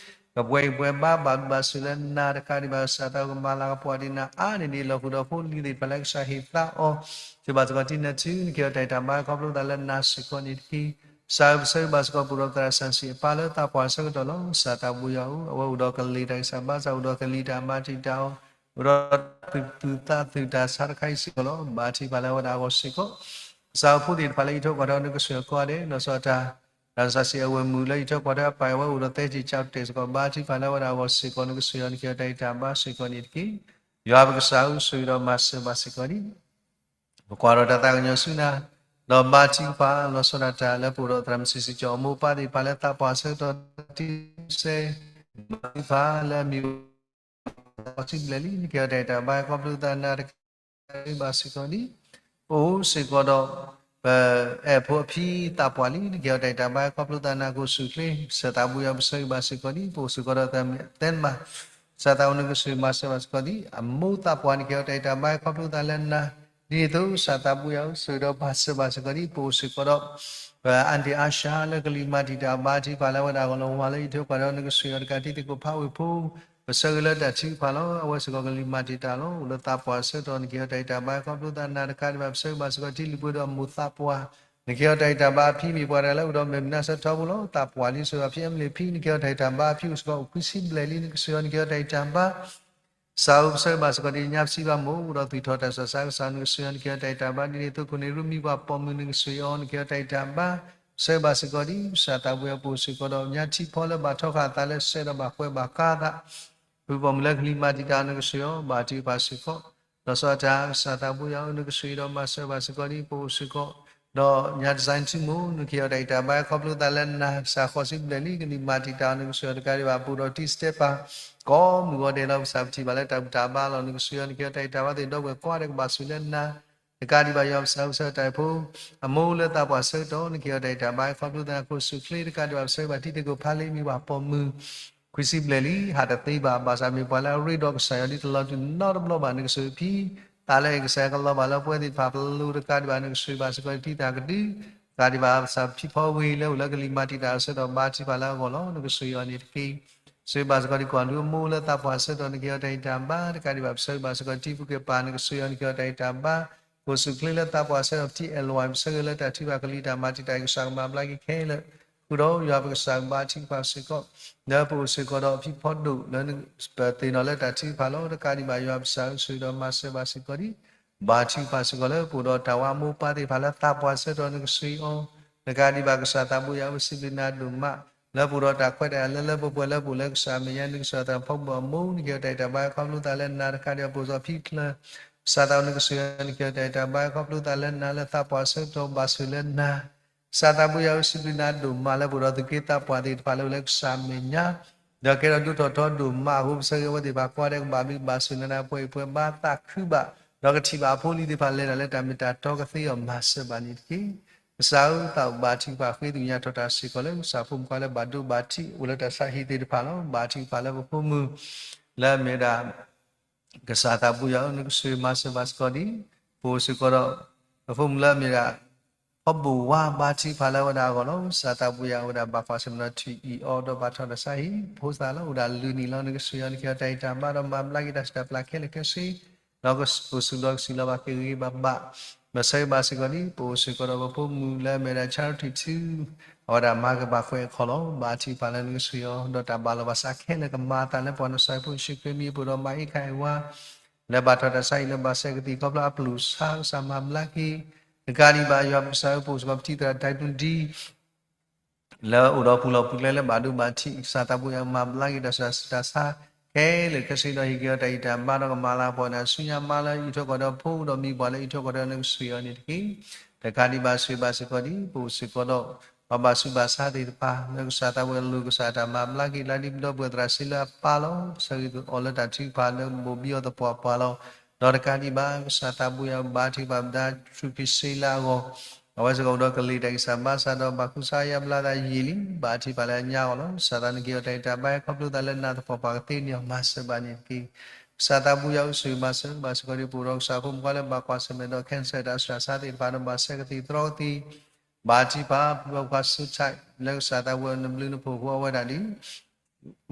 ကပှဲၤဂံၢ်ပှဲၤဘါ ဘၣ်ဘျုးဘၣ်ဆိၣ်လၢနၤ တကးဒံးဘၣ် စၢ်သးကမၤလၤကပီၤဒံးနၤအါန့ၢ်ဒံး လီၤဃုာ်ဒီးဖိလံၤသ့ၣ်တဖၣ်လၢကစၢ်ဟ့ၣ်သါအီၤ စၢ်ဘၣ်စ့ၢ်ကီး တံၤနၢ်ထူ နကဟ့ၣ်အီၤတၢ်အံးတၢ်ဘါ ခီဖျိသးလၢနၤစ့ၢ်ကီးန့ၣ်တက့ၢ်. စၢ်ဧၢ ပဆၢဂ့ၤဘၣ်စ့ၢ်ကီး ပအိၣ်ဒီးသရၣ်စၢ်စံၣ်အပၢ်လၢသးပှၢ်ဆၢကတီၢ်လီၤ. စၢ်သးပူၤယွၤဧၢ အဝဲအိၣ်ဒီးကလ့ၤတၢ်ဂံၢ်စၢ်ဘါစၢ် အိၣ်ဒီးကလံၤတၢ်မၤတံာ်တာ်အီၤ အိၣ်ဒီးသူၣ်သူၣ်သးသူၣ်တၢ်ဆါတခါအံၤစ့ၢ်ကီးလီၤ. ဘါထုကဖၣ်လၢအဝဲဒၣ်အဂီၢ်စ့ၢ်ကီး ကစၢ်ဖိသ့ၣ်တဖၣ်လၢအံးထွဲကွၢ်ထွဲ နကဆှၢကိးဂၤဒဲး လီၤဆီဒၣ်တၢ် တၢ်စၢ်စံၣ်အဝဲၢ်မုၢ်လၢအံးထွဲကွၢ်ထွဲအပၢ်အဝဲအိၣ်ဒီးသဲစ့ၣ်ကၠီတဲာ်စ့ၢ်ကီး ဘါထုကဖၣ်လၢအဝဲဒၣ်အဂီၢ်စ့ၢ်ကီး နကဆှၢအီၤနကဟ့ၣ်အီၤတၢ်အံးတၢ်ဘါစ့ၢ်ကီးန့ၣ်တက့ၢ်. ယွၤပကစၢ်ဧၢ ဆှၢဒီးမၤစၢၤဘၣ်စ့ၢ်ကီးန့ၣ် ပကွၢ်ဒီးတၢ်သးကညီၤဆူနၤ ဒီးဘါထုကဖၣ်လီၤဆီဒၣ်တၢ်လၢပအိၣ်ဒီးသရၣ်မုၣ်စံၣ်စံၣ်ကၠီ အမိၢ်အပၢ်သ့ၣ်တဖၣ်လၢသးပှၢ်ဆၢကတီၢ်တံၤစဲ ဘါထုကဖၣ်လၢအမံၤ ဃိးဆံဘျဲၣ်လံ နကဟ့ၣ်အီၤတၢ်အံးတၢ်ဘါ ခီဖျိသးနၤတကးဘၣ်စ့ၢ်ကီးန့ၣ် ပအိၣ်စ့ၢ်ကီးဒီး ပအဲၣ်ဖိအဖံသးပှၢ်လံ နကဟ့ၣ်အီၤတၢ်ဂံၢ်တၢ်ဘါ ခီဖျိသးနၤ ကအိၣ်ဆူၣ်ချ့ ကစၢ်သးဘိယွၤ ပဆၢဂ့ၤဘၣ်စ့ၢ်ကီးဒံး ပအိၣ်စ့ၢ်ကီးဒီးသးမ့ၢ်သဲနမး ကစၢ်သးဘိယွၤ နကဆိၣ်ဂ့ၤမၤစၢၤဘၣ်စ့ၢ်ကီးဒံး အမိၢ်သးပှၢ် နကဟ့ၣ်အီၤတၢ်ဂံၢ်တၢ်ဘါ ခီဖျိသးလၢနၤ ဒ်န့ၣ်အသိး ကစၢ်သးဘိယွၤ အိၣ်ဆိၣ်ဂ့ၤဒီးမၤစၢၤဘၣ်စ့ၢ်ကီးဒံး ပအိၣ်စ့ၢ်ကီးဒီး ပအၣ်ဒ့ၣ်အါၡါ လၢကလံၤမၤတံာ်တာ်အဘါထုကဖၣ်လၢအဝဲဒၣ်အဂီၢ်လီၤ ဝၤလၢအံးထွဲကွၢ်ဒီး နကဆိၣ်ဂ့ၤအီၤတကး တံၤသကိးဖးဝ့ၢ်ဖိ ပဆၢဂ့ၤလၢတၢ်ထုကဖၣ်လီၤ အဝဲစ့ၢ်ကီးကလံၤမၤတံာ်တာ်လီၤ အိၣ်လၢသးပှၢ်အဆၢကတီၢ် နကဟ့ၣ်အီၤတၢ်ဂံၢ်တၢ်ဘါ ခီဖျိသးနၤတကးဒံးဘၣ် ပဆၢဂ့ၤဘၣ်စ့ၢ်ကီး တံၤလံၤပှဲၤဒီးအမိၢ်သးပှၢ် နကဟ့ၣ်အီၤတၢ်ဂံၢ်တၢ်ဘါ အဖံမ့ၢ်ပှၤတဂၤလၢအိၣ်ဒီးမဲာ်မုာ်နါစၢၤထီဘိလီၤ သးပှၢ်လံ ဆိၣ်ဂ့ၤအဖံ အမ့ၢ်ဖံ နကဟ့ၣ်အီၤတၢ်ဂံၢ်တၢ်ဘါ အဖံအိၣ်စ့ၢ်ကီးအိၣ်ခွံဆံဘျဲၣ်လံ နကဆိၣ်ဂ့ၤအီၤ နကဟ့ၣ်အီၤတၢ်ဂံၢ်တၢ်ဘါ ကစၢ်ဧၢ ပဆၢဂ့ၤဘၣ်စ့ၢ်ကီးဒံး ညါပစံးဘၣ်မိၢ် အိၣ်ဒီးသွံၣ်ထီၣ်တၢ်ဆူးတၢ်ဆါ ကစၢ်ဧၢ နကဆိၣ်ဂ့ၤအီၤ နကဟ့ၣ်အီၤတၢ်ဂံၢ်တၢ်ဘါ ဒ်န့ၣ်အသိး ခိၣ်နူာ်ရူမံပှၤပိာ်မုၣ် နကဆိၣ်ဂ့ၤအီၤ နကဟ့ၣ်အီၤတၢ်ဂံၢ်တၢ်ဘါ ပဆၢဂ့ၤဘၣ်စ့ၢ်ကီးဒံး ကစၢ်သးဘိယွၤ ပအိၣ်စ့ၢ်ကီးဒီး ညါထံဖီလၢဘၣ်ထီဃာ်အသးလၢစဲးဒီးဘၣ်ကွဲးဘၣ်ကါသး ဖုပိာ်မုၣ်လၢကလံၤမၤတံာ်တာ် နကဆိၣ်ဂ့ၤအီၤ ဘါထုကဖၣ်စ့ၢ်ကီး ဒီးစီၤအၤတၢ် ကစၢ်သးဘိယွၤဧၢ နကဆိၣ်ဂ့ၤဒီးမၤစၢၤဘၣ်စ့ၢ်ကီးဒံး ပအိၣ်စ့ၢ်ကီး ဒီးညါတစဲးထံမိၢ် နကဟ့ၣ်အီၤတၢ်ဂံၢ်တၢ်ဘါ ခီဖျိသးလၢနၤ ကစၢ်ဃိးဆံဘျဲၣ်လံ ကလံၤမၤတံာ်တာ် နကဆိၣ်ဂ့ၤအီၤတကးဒံးဘၣ် ပအိၣ်ဒီးတံၤစတဲပၤ ကိးမုၢ်ဂီၤဒဲးလီၤ ကစၢ်ပထံၣ်ဘၣ်လၢတၢ်ဘူၣ်တၢ်ဘါလီၤ နကဆိၣ်ဂ့ၤအီၤ နကဟ့ၣ်အီၤတၢ်ဂံၢ်တၢ်ဘါ သ့ၣ်ဒီပုၢ်ဝဲၢ်ကိးဂၤဒဲးကဘၣ်ဆိၣ်လၢနၤ တကးဒံးဘၣ် ယွၤပကစၢ် ကစၢ်တၢ်အိၣ်ဖှိၣ် အမိၢ်လၢသးပှၢ်ဆၢကတီၢ် နကဟ့ၣ်အီၤတၢ်ဂံၢ်တၢ်ဘါ ခီဖျိသး ကအိၣ်ဆူၣ်ချ့ တကးဒံးဘၣ် ပဆၢဂ့ၤဘၣ် တံၤသကိးဖးလံ မ့ၢ်ပှၤပိာ်မုၣ် ခွံဆံဘျဲၣ်လံ ဟးတသ့ဘၣ် ဘၣ်ဆၣ်မ့ၢ်ပှၤလၢအရ့ဒီးကစၢ်ယွၤ ဒ်တလီၤတူာ်နီတဘျီဘၣ် နကဆိၣ်ဂ့ၤအဖံ သးလၢအဲၣ်ကစၢ်ယွၤကလီၤဘၣ်လၢပှဲၤသ့ၣ်တဖၣ် ပလိၤတကးဒံးဘၣ် နကဆိၣ်ဂ့ၤဘၣ်စ့ၢ်ကီး တံၤသၣ်ကဒု တကးဒံးဘၣ် ကစၢ်ဖံဖီဝ့ၢ်လၢအိၣ်လၢကလံၤမၤတံာ်တာ်အဆၢကတီၢ် ဘါထုကဖၣ်လၢအဂီၢ်လီၤ နကဆိၣ်ဂ့ၤအီၤန့ၣ်တက့ၢ်. ဆိၣ်ဂ့ၤဘၣ်စ့ၢ်ကီး တံၤကွၢ်ဒိၣ်အမိၢ်လၢသးပှၢ်ဆၢကတီၢ် နကဟ့ၣ်အီၤတၢ်ဂံၢ်တၢ်ဘါ တကးဒံးဘၣ် ပဆၢဂ့ၤဘၣ်စ့ၢ်ကီး တံၤဖိက့ၤပၤ နကဆိၣ်ဂ့ၤအီၤ နကဟ့ၣ်အီၤတၢ်ဂံၢ်တၢ်ဘါ ကအိၣ်ဆူၣ်ချ့လၢသးပှၢ်ဆၢကတီၢ် ပထံၣ်အဲၣ်လီၤ ပဆၢဂ့ၤလၢတၢ်ထုကဖၣ်ကလံၤတၢ်မၤတံာ်တာ် ကစၢ်ကမၤဘျါက့ၤခဲလၢာ် ဃုာ်ဒီးယွၤပကစၢ်ဘါထုကဖၣ်စ့ၢ်ကီး လၢပအိၣ်စ့ၢ်ကီးဒီးဖံဖီဒိၣ်လၢ ပသ့ၣ်နီၣ်လၢတၢ်ထုကဖၣ်လီၤ တကးဒံးဘၣ် ယွၤပကစၢ်ဆိၣ်ဂ့ၤဒီးမၤစၢၤဘၣ်စ့ၢ်ကီးဒံး ဘါထုကဖၣ်စ့ၢ်ကီးလၢပအိၣ်ဒီးတၢ်ဝါမိၢ်ပၢ်သ့ၣ်တဖၣ်လၢသးပှၢ်ဆၢကတီၢ် နကဆိၣ်ဂ့ၤအီၤ တကးဒံးဘၣ် ကစၢ်သးဘိယွၤ ပစံးဘျုးနၤဒိၣ်မး လၢပအိၣ်ဒီးတၢ်ခွဲးတၢ်ယာ်လၢလၢပှဲၤပှဲၤလၢပအိၣ်လၢကစၢ်အမဲာ်ညါ နကစၢ်သးဖီဘၣ်အမိၢ် နကဟ့ၣ်အီၤတၢ်ဂံၢ်တၢ်ဘါ ခီဖျိသးလၢနၤ တကးဒံးဘၣ် ပအိၣ်ဒီးဖံချၢ ကစၢ်သးဘိ နကဆိၣ်ဂ့ၤအီၤ နကဟ့ၣ်အီၤတၢ်ဂံၢ်တၢ်ဘါ ခီဖျိသးလၢနၤ လၢသးပှၢ်ဆၢကတီၢ် ဘၣ်ဆိၣ်လၢနၤ ကစၢ်သးဘိယွၤ ပစံးဘျုးနၤဒိၣ်မး လၢပအိၣ်ဒီးသုးက့သးပှၢ်သ့ၣ်တဖၣ်လၢအိၣ်လၢကစၢ်အမဲာ်ညါ ဒီးကဲထီၣ်ဒိၣ်ထီၣ်ထီဒိၣ်မးအဃိ ပဆၢဂ့ၤအဝဲသ့ၣ်တဖၣ်ကိးဂၤဒဲးကဘၣ်ဘျုးဘၣ်ဆိၣ်လၢနၤ ပှဲၤအံၤပှဲၤဘါသးခုဘၣ် ဒီးကထံၣ်ဘၣ်အဖိအလံၤသ့ၣ်တဖၣ်လဲၤတၢ်လၢတၢ်မ့ၢ်တၢ်တီကသ့အီၤ မၤစၢၤဘၣ်န့ၣ်တက့ၢ်. ကစၢ်ဧၢ သးအိၣ်ဘါထုကဖၣ်ဃ့ သ့ၣ်ညါထီၣ်တၢ်စ့ၢ်ကီးလၢ ကစၢ်ဖိမုၣ်ဖိလၢဘၣ်ဒိဘၣ်ထံး အိၣ်လၢတၢ်ဆါဟံၣ်သ့ၣ်တဖၣ်လီၤ. ဘါထုကဖၣ်လၢပဖိမုၣ် လၢအမ့ၢ်ဝဲဒၣ် ကစၢ်သးဘိယွၤဧၢ နကဆိၣ်ဂ့ၤမၤစၢၤဘၣ်စ့ၢ်ကီးဒံး ပအိၣ်စ့ၢ်ကီးဒီး ပဖိမုၣ်လၢအမ့ၢ်ဒၣ် ဖီဘိၣ်ဝါ ဘါထုကဖၣ်လၢအဝဲဒၣ်အဂီၢ်လီၤ. ကစၢ်သးဘိယွၤ အဝဲဒၣ်ဘၣ်ကွၢ်ဆၢၣ်မဲာ်ဒီးထံၣ်အီၤဒီးဘၣ်ထီၣ်တၢ်ဆါဟံၣ် ဖိသၣ်လၢအိၣ်ဒၣ်လွံၢ်နံၣ်လီၤ. နကဆိၣ်ဂ့ၤအီၤ နကဟ့ၣ်အီၤတၢ်ဂံၢ်တၢ်ဘါဒီးမၤဘျါက့ၤတၢ်ဆူးတၢ်ပျၢ်ခဲလၢာ်ခဲဆ့ ဒီးကအိၣ်ဆူၣ်ဒီးကစံၣ်လီၤဘၣ်က့ၤဂ့ၤဂ့ၤဘၣ်ဘၣ် မၤစၢၤဘၣ်စ့ၢ်ကီးဒံး ပအိၣ်စ့ၢ်ကီးဒီးပဖိမုၣ်လၢအမ့ၢ်ဒၣ် Charity ထူ အဝဲဒၣ်မၤကဘၣ်ကွဲးအခီၣ်လီၤ. ဘါထုကဖၣ်လၢနကဆိၣ်ဂ့ၤအီၤ ဒီးတၢ်ဘၣ်လီၤဘၣ်စးခဲလၢာ်ကမၤအသးလၢပှၤ နကစၢ်ဖိယ့ၣ်ၡူးခရံာ်မံၤ ပအိၣ်ဒီးမၤအ့ၣ်ခါအ့ၣ်ဝါ လၢဘၣ်ထီၣ်တၢ်ဆါဟံၣ်လၢဘၣ်ဆဲးကသံၣ်ခီဖျိအပျုၢ်ဆါ ကစၢ်မၤဘျါက့ၤ တကးဒံးဘၣ် ယွၤပကစၢ်ဧၢ ပအိၣ်စ့ၢ်ကီး ပထံၣ်သရၣ် ဒဲးမုၣ်ဒံ လၢအိၣ်ဒီးပူၤလီၢ်ပူၤကျဲလၢဘၣ်ဒိဘၣ်ထံး ကစၢ်သးဘိယွၤမၤဘျါက့ၤတၢ်ဆူးတၢ်ဆါ ခဲလၢာ်ခဲဆ့ဒီးဟ့ၣ်က့ၤအီၤတၢ်ဂံၢ်တၢ်ဘါဒီးကမၤလၤကပီၤန့ၣ် ဆူညါမါလၢအံးထွဲကွၢ်ဒီးဖိဒီးမံၤပှၢ်လၢအံးထွဲကွၢ်ဒီး နကဆိၣ်ဂ့ၤအီၤန့ၣ်တက့ၢ်. တကးဒံးဘၣ်ဆိၣ်ဂ့ၤဘၣ်စ့ၢ်ကီးဒံး ပအိၣ်စ့ၢ်ကီးဒီး ပှၤဘၣ်ဆူးဘၣ်ဆါသ့ၣ်တဖၣ် လၢကစၢ်သးဘိယွၤလိၤ ကစၢ်တၢ်မၤဘျါက့ၤ လၢဒ်ပဒီပုၢ်ဝဲၢ်သရၣ်စံးလၢအပၢ်လီၤ ဆၢဂ့ၤအီၤလၢတၢ်ထုကဖၣ်လၢဘိၣ်ဘံအီၤသပှၢ်ပှၢ်လီၤ. ဒီးတကးဒံးဘၣ် ကစၢ်သးဘိယွၤဘါထုကဖၣ်ပဒါ ထူၣ်ဖံးစ့လၢအဂီၢ် အဝဲစ့ၢ်ကီးအိၣ်ဒီးကလံၤတၢ်ဂံၢ်စၢ်ဘါစၢ်ဒီး ဘၣ်ကူစါယါဘျါသးယံာ်လံ ဘါထုကဖၣ်လၢအညါအဂီၢ်လီၤ. ကစၢ်သးနကဟ့ၣ်အီၤတၢ်ဂံၢ်တၢ်ဘါ ခီဖျိသးလၢနၤသပှၢ်ပှၢ်ကသ့န့ၢ်အီၤ မၤစၢၤဘၣ်န့ၣ်တက့ၢ်. ကစၢ်သးဘိယွၤ အိၣ်ဆိၣ်ဂ့ၤမၤစၢၤဘၣ်စ့ၢ်ကီးဒံး ပအိၣ်ဒီးကစၢ်ဖိမုၣ်ဖိလၢဘၣ်ကွၢ်ဆၢၣ်မဲာ်ဒီး cancer တၢ်ဆူးတၢ်ဆါသ့ၣ်တဖၣ်ဒီး ဘၣ်ဆဲးကသံၣ်သရီကသံၣ် ဘါထုကဖၣ် ပှၤဆူးထၢၣ် လၢကစၢ်သးဘိယွၤနဘျုးနဖှိၣ်အဃိ အဝဲဒၣ်ဒ်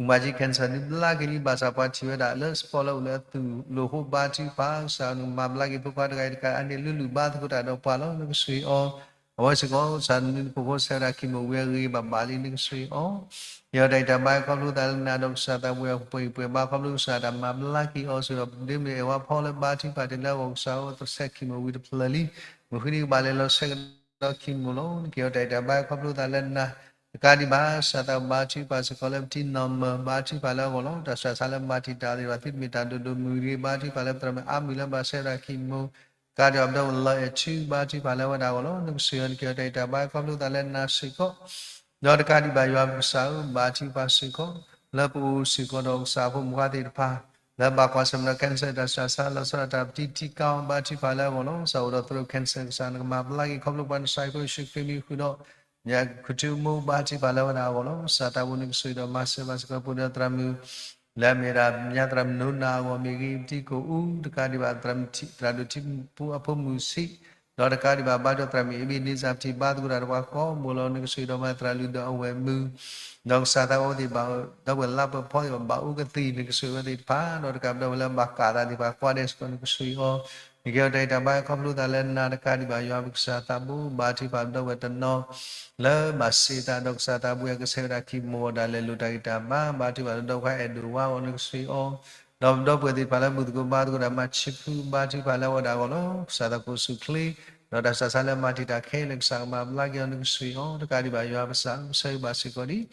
မၤက့ၤ cancer န့ၣ်ဘျါက့ၤလံ ဘၣ်ဆၣ်ပှၤထံၣ်ဝဲဒၣ်လၢ spot လၢအိၣ်လၢအသူၣ်လိၤအဃိ ဘါထုကဖၣ် ကစၢ်နကမၤဘျါက့ၤဖိခွါတဂၤအံၤတကး အါန့ၢ်လုၢ်လုၢ်ဘါသကိးတၢ်ဒီးပှၤလီၤ နကဆိၣ်ဂ့ၤအီၤ အဝဲစ့ၢ်ကီး ကစၢ်နဘျုးနဖှိၣ်အဃိ ဆဲးဝဲဒၣ်ခံမိၣ်ဝံၤအဂ့ၤဘၣ်ဘၣ်လံ နကဆိၣ်ဂ့ၤအီၤ ဟ့ၣ်အီၤတၢ်ဂံၢ်တၢ်ဘါခီဖျိသးလၢနၤဒီးကစၢ်သးဘိယွၤပှဲၤအံၤပှဲၤဘါခီဖျိကစၢ်တၢ်မၤဘျါက့ၤအီၤ ဆိၣ်ဂ့ၤအီၤ ဒ်မ့ၢ်အဲၣ်ဝါဖီလၢဘါထုကဖၣ်တ့ၢ်လၢအဂီၢ် ကစၢ်ဧၢ သဆဲးခံမိၣ်ဝံၤတဖျၢၣ်လံ မုၢ်ဃုနံၤကဘၣ်လဲၤလီၤဆဲးကဒီးခံမိၣ်လီၤ နကဟ့ၣ်အီၤတၢ်ဂံၢ်တၢ်ဘါခီဖျိသးလၢနၤ တကးဒံးဘၣ် ကစၢ်သးဘိယွၤဘါထုကဖၣ်စ့ၢ်ကီးလၢပထံၣ်နီၢ်မၢၢ် ဘါထုကဖၣ်လၢအဂီၢ်လီၤ တၢ်ဆူးတၢ်ဆါလၢမၤတံာ်တာ်သ့ၣ်တဖၣ် သုတမ့ၢ်တၢ်ဒိၣ်ဒိၣ်မုၢ်ဂ့ၤ ဘါထုကဖၣ်လၢပသရၣ်မုၣ်အါမုၢ်လၢဘၣ်ဆဲးဝဲဒၣ်ခံမိၣ် ကးဒံးအီၤပဒီပုၢ်ဝဲၢ်လီၤအဲၣ်ထူ ဘါထုကဖၣ်လၢအဝဲဒၣ်အဂီၢ်လီၤ နကဆိၣ်ဂ့ၤအီၤ နကဟ့ၣ်အီၤတၢ်ဂံၢ်တၢ်ဘါခီဖျိသးလၢနၤစ့ၢ်ကီး ဒီးတကးဒံးဘၣ်ယွၤပကစၢ်ဧၢ ဘါထုကဖၣ်စ့ၢ်ကီး လၢပအိၣ်စ့ၢ်ကီးဒီးကစၢ်ဖိမုၣ်ဖိသ့ၣ်တဖၣ် လၢဘၣ်ကွၢ်ဆၢၣ်မဲာ်ဒီး cancer တၢ်ဆူးတၢ်ဆါ လီၤဆီဒၣ်တၢ်ပတံထံကီ ဘါထုကဖၣ်လၢအဂီၢ်လီၤ. ကစၢ်အိၣ်ဒီးသရိာ် cancer ကစၢ်နကမၤဘျါက့ၤ ခီဖျိပှၤနစၢ်ယ့ၣ်ဖိယ့ၣ်ၡူးခရံာ်မံၤဃုာ်ဒီး ညၣ်ခူၣ်ထူမိၢ် ဘါထုကဖၣ်လၢအဝဲဒၣ်အဂီၢ်လီၤ. ကစၢ်သးဘိနကဆိၣ်ဂ့ၤဒီးမၤစၢၤဘၣ်စ့ၢ်ကီး ပအိၣ်ဒီးသရၣ်မုၣ် လၢအမ့ၢ်ဒၣ် မညါသရၣ်မုၣ်နိနၤအဂီၢ်မ့ၢ်ဂ့ၤ ပတံၤကိၣ်အူတကးဒံးဘၣ် သရၣ်ဒိၣ်ထံဖိအဖိမုၣ်ဆံး ဒီးတကးဒံးဘၣ် ဘါထုကဖၣ်သရၣ်မုၣ် အ့ဘ့းန့စၢ် ပထံၣ်ဘါသကိးတၢ်ဒီးပှၤကိးမုၢ်လီၤ. နကဆိၣ်ဂ့ၤဒီးမၤသရၣ်လုၢ်ဒီးအဝဲၢ်မုၣ် ဒီးကစၢ်သးဘိသ့ၣ်တဖၣ် ဒီပုၢ်ဝဲၢ်လါပှဲၤဖီသ့ၣ်တဖၣ် ဘၣ်အူကသံၣ်နကဆိၣ်ဂ့ၤဝဲသ့ၣ်တဖၣ် ဒီးတကးပဒီပုၢ်ဝဲၢ်လၢဘၣ်ကးသးသ့ၣ်တဖၣ် ကွၢ်ဒဲးစ့ၢ်ကီးနကဆိၣ်ဂ့ၤအီၤ နကဟ့ၣ်အီၤတၢ်ဂံၢ်တၢ်ဘါခီဖျိသးလၢနၤတကးဒံးဘၣ် ယွၤပကစၢ်သးဘိ ဘါထုကဖၣ်ပဒီပုၢ်ဝဲၢ်တနီၤ လၢဘၣ်စံးတၢ်ဒီးကစၢ်သးဘိ အကဆဲးဝဲဒၣ်ခံမီၢ်ဒၣ်လဲာ်လိၣ်တၢ်ဂံၢ်တၢ်ဘါ ဘါထုကဖၣ်ဒီးဒီပုၢ်ဝဲၢ်အဲၣ်ဒိးဝါအီၤ နကဆိၣ်ဂ့ၤအီၤ ဒီးပဒီပုၢ်ဝဲၢ်သ့ၣ်တဖၣ်လၢဘူၣ်သကိးဘါသကိးတၢ် မၤဆံးဖု ဘါထုကဖၣ်လၢအဝဲဒၣ်အဂီၢ်လီၤ. ကစၢ်သးခိၣ်ဆူၣ်ချ့ ဒီးတၢ်ဆူးတၢ်ဆါလၢမၤတံာ်တာ်ခဲလၢာ် ကစၢ်ကမၤဘျါက့ၤအီၤ နကဆိၣ်ဂ့ၤအီၤ တကးဒံးဘၣ် ယွၤပကစၢ် ပဆၢဂ့ၤဘၣ်စ့ၢ်ကီးဒံး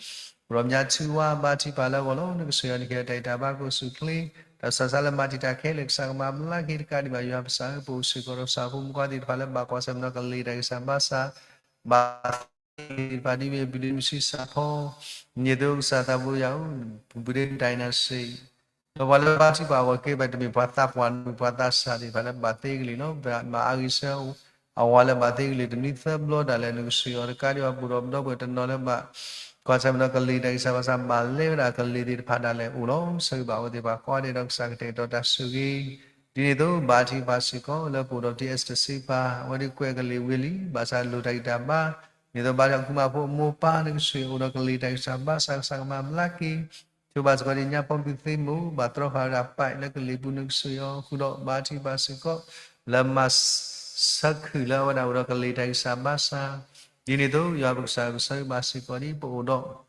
ပဒီးမညါထူဝါ ဘါထုကဖၣ်လၢအဂီၢ်လီၤ. နကဆိၣ်ဂ့ၤအီၤ နကဟ့ၣ်အီၤတၢ်ဂံၢ်တၢ်ဘါ ကအိၣ်ဆူၣ်ချ့ တၢ်ဆူးတၢ်ဆါလၢမၤတံာ်တာ်ခဲလၢာ် ကစၢ်ကမၤဘျါက့ၤ တကးဒံးဘၣ် ယွၤပကစၢ် ပအိၣ်စ့ၢ်ကီးဒီးကစၢ်ဖိမုၣ်ခွါသ့ၣ်တဖၣ်လၢဘၣ်ကွၢ်ဆၢၣ်မဲာ်ဒီးကလံၤတၢ်ဂံၢ်စၢ်ဘါစၢ် ဘၣ်သ့ၣ်တဖၣ် ဒ်မ့ၢ်ပူၤဒ့မုၢ်ဆံဆၣ်ဖီ န့ၣ်သိးကစၢ်သးဘိယၤဧၢ ပူၤဒ့မုၢ် dynasty ဒီးပှၤလၢဘါထုကဖၣ်အဂီၢ်က့ၤ ပတမ့ၢ်ပှၤသးပှၢ် မ့ၢ်ပှၤသးစၢ်သ့ၣ်တဖၣ်လၢဘၣ်သ့ကလံၤလီၤ. မၤအါဂ့ၤဆၢ အဝၤလၢဘၣ်သ့ကလံၤ တနွံသၢဘျီဒၣ်လဲာ် နကဆိၣ်ဂ့ၤအီၤ တကးဒံးဘၣ် ပအိၣ်ဒီးပဒီပုၢ်ဝဲၢ်တနီၤလၢဘၣ်ကွၢ်ဆၢၣ်မဲာ်ဒီးကလံၤတၢ်ဂံၢ်စၢ်ဘါစၢ် ဘၣ်လဲဝဲဒၣ်ကလံၤသ့ၣ်တဖၣ်ဒၣ်လဲာ်အိၣ်လီၤ. ဆၢဂ့ၤဘၣ်အဝဲသ့ၣ်တဖၣ် ကိးဂၤဒဲးဒီးကစၢ်ကတဲာ်ကတီၤတၢ်ဆိၣ်ဂ့ၤ ဒ်န့ၣ်အသိး ဘါထုကဖၣ်စ့ၢ်ကီး လၢပအိၣ်ဒီးပတံၤ Esther စ့ပၤ အဝဲဒၣ်ကွဲးကလံၤဝံၤလံ ဘၣ်ဆၣ်လိၣ်တၢ်ဂံၢ်တၢ်ဘါ ဒ်န့ၣ်အသိး ဘါထုကဖၣ် ဃုမၤဖိအမိၢ်ပၢ် နကဆိၣ်ဂ့ၤအိၣ်ဒီးကလံၤတၢ်ဂံၢ်စၢ်ဘါစၢ် ကစၢ်ကမၤဘျါက့ၤ ဆိၣ်ဂ့ၤဘၣ်စ့ၢ်ကီးဒ်ညါ ဖီမုၢ်သ့မိၢ် ဘၣ်တြီဃာ်ဝဲဒၣ် pipe လၢကလံၤပူၤ နကဆိၣ်ဂ့ၤအီၤ ဃုာ်ဒီးဘါထုကဖၣ်စ့ၢ်ကီး လၢမၤဆၢခုၣ်လၢအဝဲဒၣ်အိၣ်ဒီးကလံၤတၢ်ဂံၢ်စၢ်ဘါစၢ် ဒ်န့ၣ်အသိး ယွၤပကစၢ် ပဆၢဂ့ၤဘၣ်စ့ၢ်ကီးဒ်ပအိၣ်ဒီး ပဒီ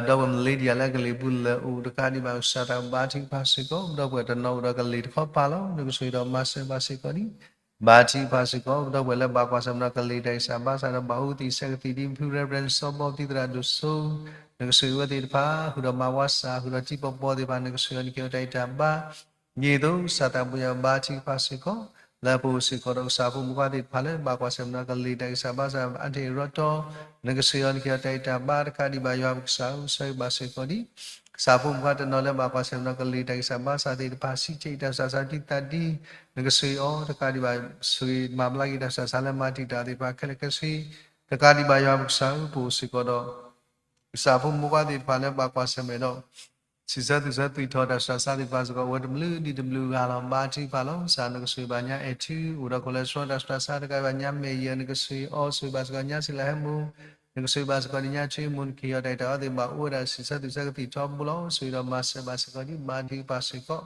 ပုၢ်ဝဲၢ် Melinda လၢကလံၤပူၤလၢအိၣ် တကးဒံးဘၣ် ကစၢ်သးဘိ ဘါထုကဖၣ်စ့ၢ်ကီး ပဒီပုၢ်ဝဲၢ်တနီၤအိၣ်ဒီးကလံၤတခီပၤလီၤ နကဆိၣ်ဂ့ၤဒီးမၤစၢၤဘၣ်စ့ၢ်ကီးဒ် ဘါထုကဖၣ်စ့ၢ်ကီး ပဒီပုၢ်ဝဲၢ်လၢဘၣ်ကွၢ်ဆၢၣ်မဲာ်ဒီးကလံၤတၢ်ဂံၢ်စၢ်ဘါစၢ်ဒီး ဘၣ်အူသံၣ်ဆၢကသံၣ်ဒ် ဖု Reverend စီၤဘီ ပတံၤသရၣ်ဒိၣ်စိ နကဆိၣ်ဂ့ၤဝဲသ့ၣ်တဖၣ် ဃုာ်ဒီးမၤဝါစၢ် ဃုာ်ဒီးတံၤပီၢ်ပီၢ်သ့ၣ်တဖၣ် နကဆိၣ်ဂ့ၤအီၤ နကဟ့ၣ်အီၤတၢ်ဂံၢ်တၢ်ဘါ ဒ်သိးကစၢ်သးဘိယွၤ ဘါထုကဖၣ်စ့ၢ်ကီး လၢပအိၣ်စ့ၢ်ကီးဒီးကစၢ်ဖိမုၣ်ခွါသ့ၣ်တဖၣ်လၢ ဘၣ်ကွၢ်ဆၢၣ်မဲာ်ဒီးကလံၤတၢ်ဂံၢ်စၢ်ဘါစၢ် အါတက့ၢ်အံၤရီတီ နကဆိၣ်ဂ့ၤအီၤ နကဟ့ၣ်အီၤတၢ်ဂံၢ်တၢ်ဘါ တကးဒံးဘၣ် ယွၤပကစၢ်ဧၢ ပဆၢဂ့ၤဘၣ်စ့ၢ်ကီးဒ် ကစၢ်ဖိမုၣ်ခွါတနီၤလၢဘၣ်ကွၢ်ဆၢၣ်မဲာ်ဒီးကလံၤတၢ်ဂံၢ်စၢ်ဘါစၢ်သ့ၣ်တဖၣ် စံးဆဲးအံၤတၢ်ဆူးတၢ်ဆါ ဒ်သးဒ် နကဆိၣ်ဂ့ၤအီၤ တကးဒံးဘၣ် ဆိၣ်ဂ့ၤမၤဘျါက့ၤတၢ်ဆူးတၢ်ဆါလၢမၤတံာ်တာ်သ့ၣ်တဖၣ်ခဲလၢာ်ခဲဆ့ တကးဒံးဘၣ် ယွၤပကစၢ်ဧၢ ပအိၣ်စ့ၢ်ကီးဒီး ကစၢ်ဖိမုၣ်ဖိခွါသ့ၣ်တဖၣ်လၢဘၣ်ကွၢ်ဆၢၣ်မဲာ်ဒီး စံးဆၢသူၣ်ဆၢသွံၣ်ထီၣ်တၢ်ဆူးတၢ်ဆါသ့ၣ်တဖၣ်စ့ၢ်ကီး အဝဲတဘျုးဒံးတဘျုးဂၤလီၤ ဘါထုကဖၣ်လီၤ. ကစၢ်နကဆိၣ်ဂ့ၤဘၣ်ညါအဲၣ်ထူ အိၣ်ဒီး cholesterol တၢ်ဆူးတၢ်ဆါ တကးဒံးဘၣ်ညါမဲာ်ယၢၤ နကဆိၣ်ဂ့ၤအီၤ ဆိၣ်ဂ့ၤဘၣ်စ့ၢ်ကီးညါစံးလၢဟဲမူ နကဆိၣ်ဂ့ၤဘၣ်စ့ၢ်ကီးဒ်ညါထွံမူ နကဟ့ၣ်အီၤတၢ်ဂံၢ်တၢ်ဘါသ့ၣ်တဖၣ် အိၣ်ဝဲဒၣ်စံးဆၢသူၣ်ဆၢကသံၣ်ထီဘိလီၤ. ဆိၣ်ဂ့ၤဒီးမၤစၢၤဘၣ်စ့ၢ်ကီးဒ် ဘါထုကဖၣ်စ့ၢ်ကီး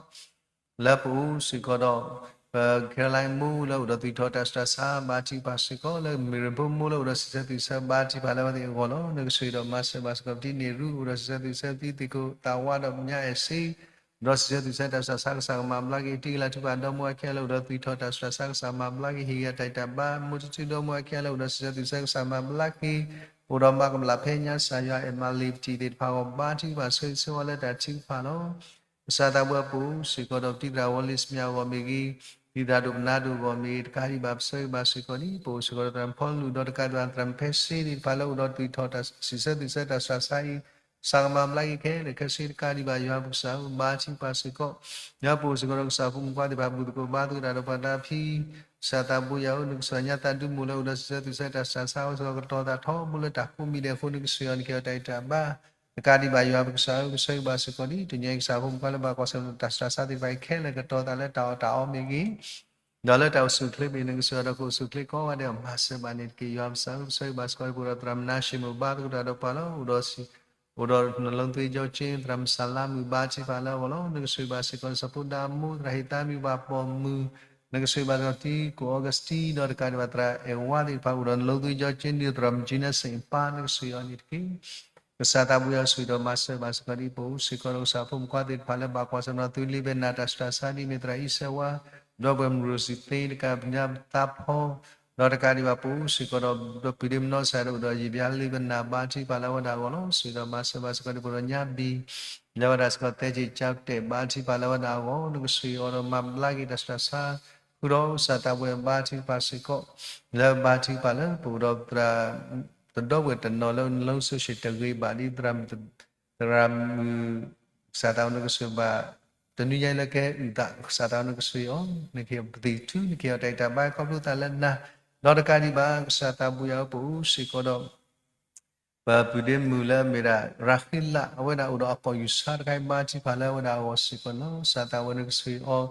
လၢပအိၣ်စ့ၢ်ကီးဒီး ပ Caroline မိၢ်လၢအိၣ်ဒီးသွံၣ်ထီၣ်တၢ်ဆူးတၢ်ဆါ ဘါထုကဖၣ်စ့ၢ်ကီး လၢမ့ၢ်ရ့ၣ်ဖိမိၢ်လၢအိၣ်ဒီးစံးဆၢသူၣ်ဆၢ ဘါထုကဖၣ်လၢအဝဲသ့ၣ်အဂီၢ်လီၤ. နကဆိၣ်ဂ့ၤဒီးမၤစၢၤဘၣ်စ့ၢ်ကီး ပတံၤန့ၢ်ရူ အိၣ်ဒီးစံးဆၢသူၣ်ဆၢ ပတံၤသ့ၣ်ကိးသးဝါဒီးညါအဲၣ်စ့ ဒီးစံးဆၢသူၣ်ဆၢတၢ်ဆူးတၢ်ဆါ ကစၢ်ကမၤဘျါက့ၤ တံၤကလၤထူပာ်ဒီမါဝၤခံဂၤလၢအိၣ်ဒီးသွံၣ်ထီၣ်တၢ်ဆူးတၢ်ဆါ ကစၢ်မၤဘျါက့ၤ ဟ့ၣ်ဂံၢ်တၢ်ဂံၢ်တၢ်ဘါ မိၢ်တထူဒီမါဝၤခံဂၤလၢအိၣ်ဒီးစံးဆၢသူၣ်ဆၢ ကစၢ်မၤဘျါက့ၤ အိၣ်ဒီးမၤကမျၢၢ်ဖဲညါ ကစၢ်ယွၤအဲၣ်မၤလ့ၤပတံၤသ့ၣ်တဖၣ်အဂီၢ် ဘါထုကဖၣ်ဆိၣ်ဂ့ၤဆိၣ်ဝါလၢတၢ်ထုကဖၣ်လီၤ. ကစၢ်သးဘိပအိၣ်စ့ၢ်ကီးဒီး ပတံၤသရၣ်ဝီလ့ၣ်စမံအဂီၢ်မ့ၢ်ဂ့ၤ, တံၤသရၣ်ဒိၣ်ပနၢ်ဒိၣ်အဂီၢ်မ့ၢ်ဂ့ၤ, တကးဒံးဘၣ်ပဆၢဂ့ၤဘၣ်စ့ၢ်ကီးန့ၣ် ပအိၣ်စ့ၢ်ကီးဒီးသရၣ်ဖီလူၤဒီးတကးဒံးဘၣ် သရၣ်မုၣ်ဖဲစ့သ့ၣ်တဖၣ်လၢအိၣ်ဒီးသွံၣ်ထီၣ်တၢ်စံးဆၢသူၣ်ဆၢတၢ်ဆူးတၢ်ဆါအံၤ, ကစၢ်ကမၤဘျါက့ၤခဲလၢာ်ခဲဆ့ တကးဒံးဘၣ် ယွၤပကစၢ်ဧၢ ဘါထုကဖၣ်စ့ၢ်ကီး, ယွၤပအိၣ်စ့ၢ်ကီးဒီးကစၢ်ဖိမုၣ်ဖိခွါသ့ၣ်တဖၣ် ဘူၣ်သကိးဘါသကိးတၢ်ဒီးပှၤတၢ်ဖံး, ကစၢ်သးဘိယွၤဧၢ နကစၢ်ညါသးဒူမိၢ်လၢအိၣ်ဒီးစံးဆၢသူၣ်ဆၢတၢ်ဆူးတၢ်ဆါအဂီၢ်စ့ၢ်ကီး ကတီၤသးထီဘိလၢတၢ်ကိးမံၤဒဲးအဃိ နကစၢ်ယွၤန့ၣ်က့ၤအီၤတၢ်ဂံၢ်တၢ်ဘါ တကးဒံးဘၣ် ယွၤပကစၢ်ဧၢ ပဆၢဂ့ၤဘၣ်စ့ၢ်ကီးန့ၣ် တညါအံၤကစၢ်ဖိမုၣ်ဖိခွါလၢဘၣ်ကွၢ်ဆၢၣ်မဲာ်တၢ်ဆူးတၢ်ဆါသ့ၣ်တဖၣ်အံၤခဲလၢာ် ကတီၤသးလၢတၢ်အီၣ်တၢ်အီမ့ၢ်ဂ့ၤ, ဒီးလၢတၢ်အိၣ်ဆူၣ်အိၣ်ချ့မ့ၢ်ဂ့ၤ နကစၢ်ယွၤဒီးကအိၣ်ဆူၣ်အိၣ်ချ့ကိးဂၤဒဲးအမၤစၢၤဘၣ်န့ၣ်တက့ၢ် ယွၤပကစၢ်ဧၢ ပဆၢဂ့ၤဘၣ်စ့ၢ်ကီး ပအိၣ်ဒီးသရၣ်မနၤၡ့မိၢ်ဘါသကိးတၢ်ဒီးပှၤလီၤ အိၣ်ဒီး အိၣ်ဒီးနလိသ့ကၠီက့ သရၣ်မုၣ်စၢ်လါမုၣ်ဘါထုကဖၣ်လၢအဂီၢ်လီၤ နကစၢ်ဂ့ၤဘၣ်စ့ၢ်ကီး စီၤဖိဒါမိၢ် သရၣ်ဟ့ၣ်သါမုၣ်ဘၣ်ပိာ်မုၣ် နကစၢ်ဂ့ၤဘၣ်စ့ၢ်ကီးတံၤကိၣ် Augustine ဒီးတကးဒံးဘၣ်သရၣ်အဲၣ်ဝါသ့ၣ်တဖၣ် အိၣ်ဒီးနလိသ့ကၠီက့ ဒ်သရၣ်မုၣ်ကၠံနၢ်စ့ၣ်ပၢ် နကစၢ်ယွၤန့ၣ်တက့ၢ် ကစၢ်သးဘိယွၤဆိၣ်ဂ့ၤဒီးမၤစၢၤဘၣ်စ့ၢ်ကီးဒ်ပအိၣ်စ့ၢ်ကီးဒီးကစၢ်ဖိမုၣ်ဖိခွါသ့ၣ်တဖၣ်လၢ ဘၣ်ကွၢ်ဆၢၣ်မဲာ်ဒီးသုးလ့ၤဘဲနၢ်တၢ်ဆူးတၢ်ဆါဒ်မ့ၢ်သရၣ်အံၤစဲဝါ, ဒီပုၢ်ဝဲၢ်မုၢ်ရိၣ်စံသ့ တကးဘၣ်သးဖီ, ဒီးတကးဒံးဘၣ်ပအိၣ်စ့ၢ်ကီးဒီး ဒီပုၢ်ဒ့မနီၢ်စၢ်ဒီးအိၣ်ဒီးယံာ်ဘျါလ့ၤဘဲနၢ် ဘါထုကဖၣ်လၢအဝဲဒၣ်အဂီၢ်လီၤ. ဆိၣ်ဂ့ၤဒီးမၤစၢၤဘၣ်စ့ၢ်ကီးဒ်ပအိၣ်ဒီးညါဘံၣ် လၢအဝဲဒၣ်စ့ၢ်ကီးသဲက့ၤကၠါတဲာ် ဘါထုကဖၣ်လၢအဝဲဒၣ်အဂီၢ် နကဆိၣ်ဂ့ၤအီၤဒီးမၤဘျါက့ၤတၢ်ဆူးတၢ်ဆါ ဃုာ်ဒီးကစၢ်သးဘိယွၤ ဘါထုကဖၣ်စ့ၢ်ကီး လၢဘါထုကဖၣ်လၢပအိၣ်ဒီးသရၣ် တဒီပုၢ်ဝဲၢ်တနီၤလၢနလိဆိၣ်ဆံးတဂ့ၤဘၣ်ဒ်သရၣ်မုၣ် သရၣ်မုၣ် ကစၢ်သးဘိနကစၢ်ဂ့ၤဘၣ် တနွံညါအံၤလၢကဟဲအုၣ်သး ကစၢ်သးနကဆှၢအီၤ, နကဟ့ၣ်ပသံၣ်ထူ နကဟ့ၣ်အီၤတၢ်အံၣ်တၢ်ဘါခီဖျိသးလၢနၤ, ဒီးတကးဒံးဘၣ် ကစၢ်သးဘိယွၤဧၢ ပအိၣ်စ့ၢ်ကီးဒီး ပပုၢ်ဒ့မုၣ်လၢအမ့ၢ်ဒၣ် ရၤဃ့လး အဝဲဒၣ်အိၣ်ဒီးအကီၢ်ယူၢ်ဆါတခါအံၤ ဘါထုကဖၣ်လၢအဝဲဒၣ်အဂီၢ်စ့ၢ်ကီးန့ၣ်လီၤ. ကစၢ်သးဝဲနကဆှၢအီၤ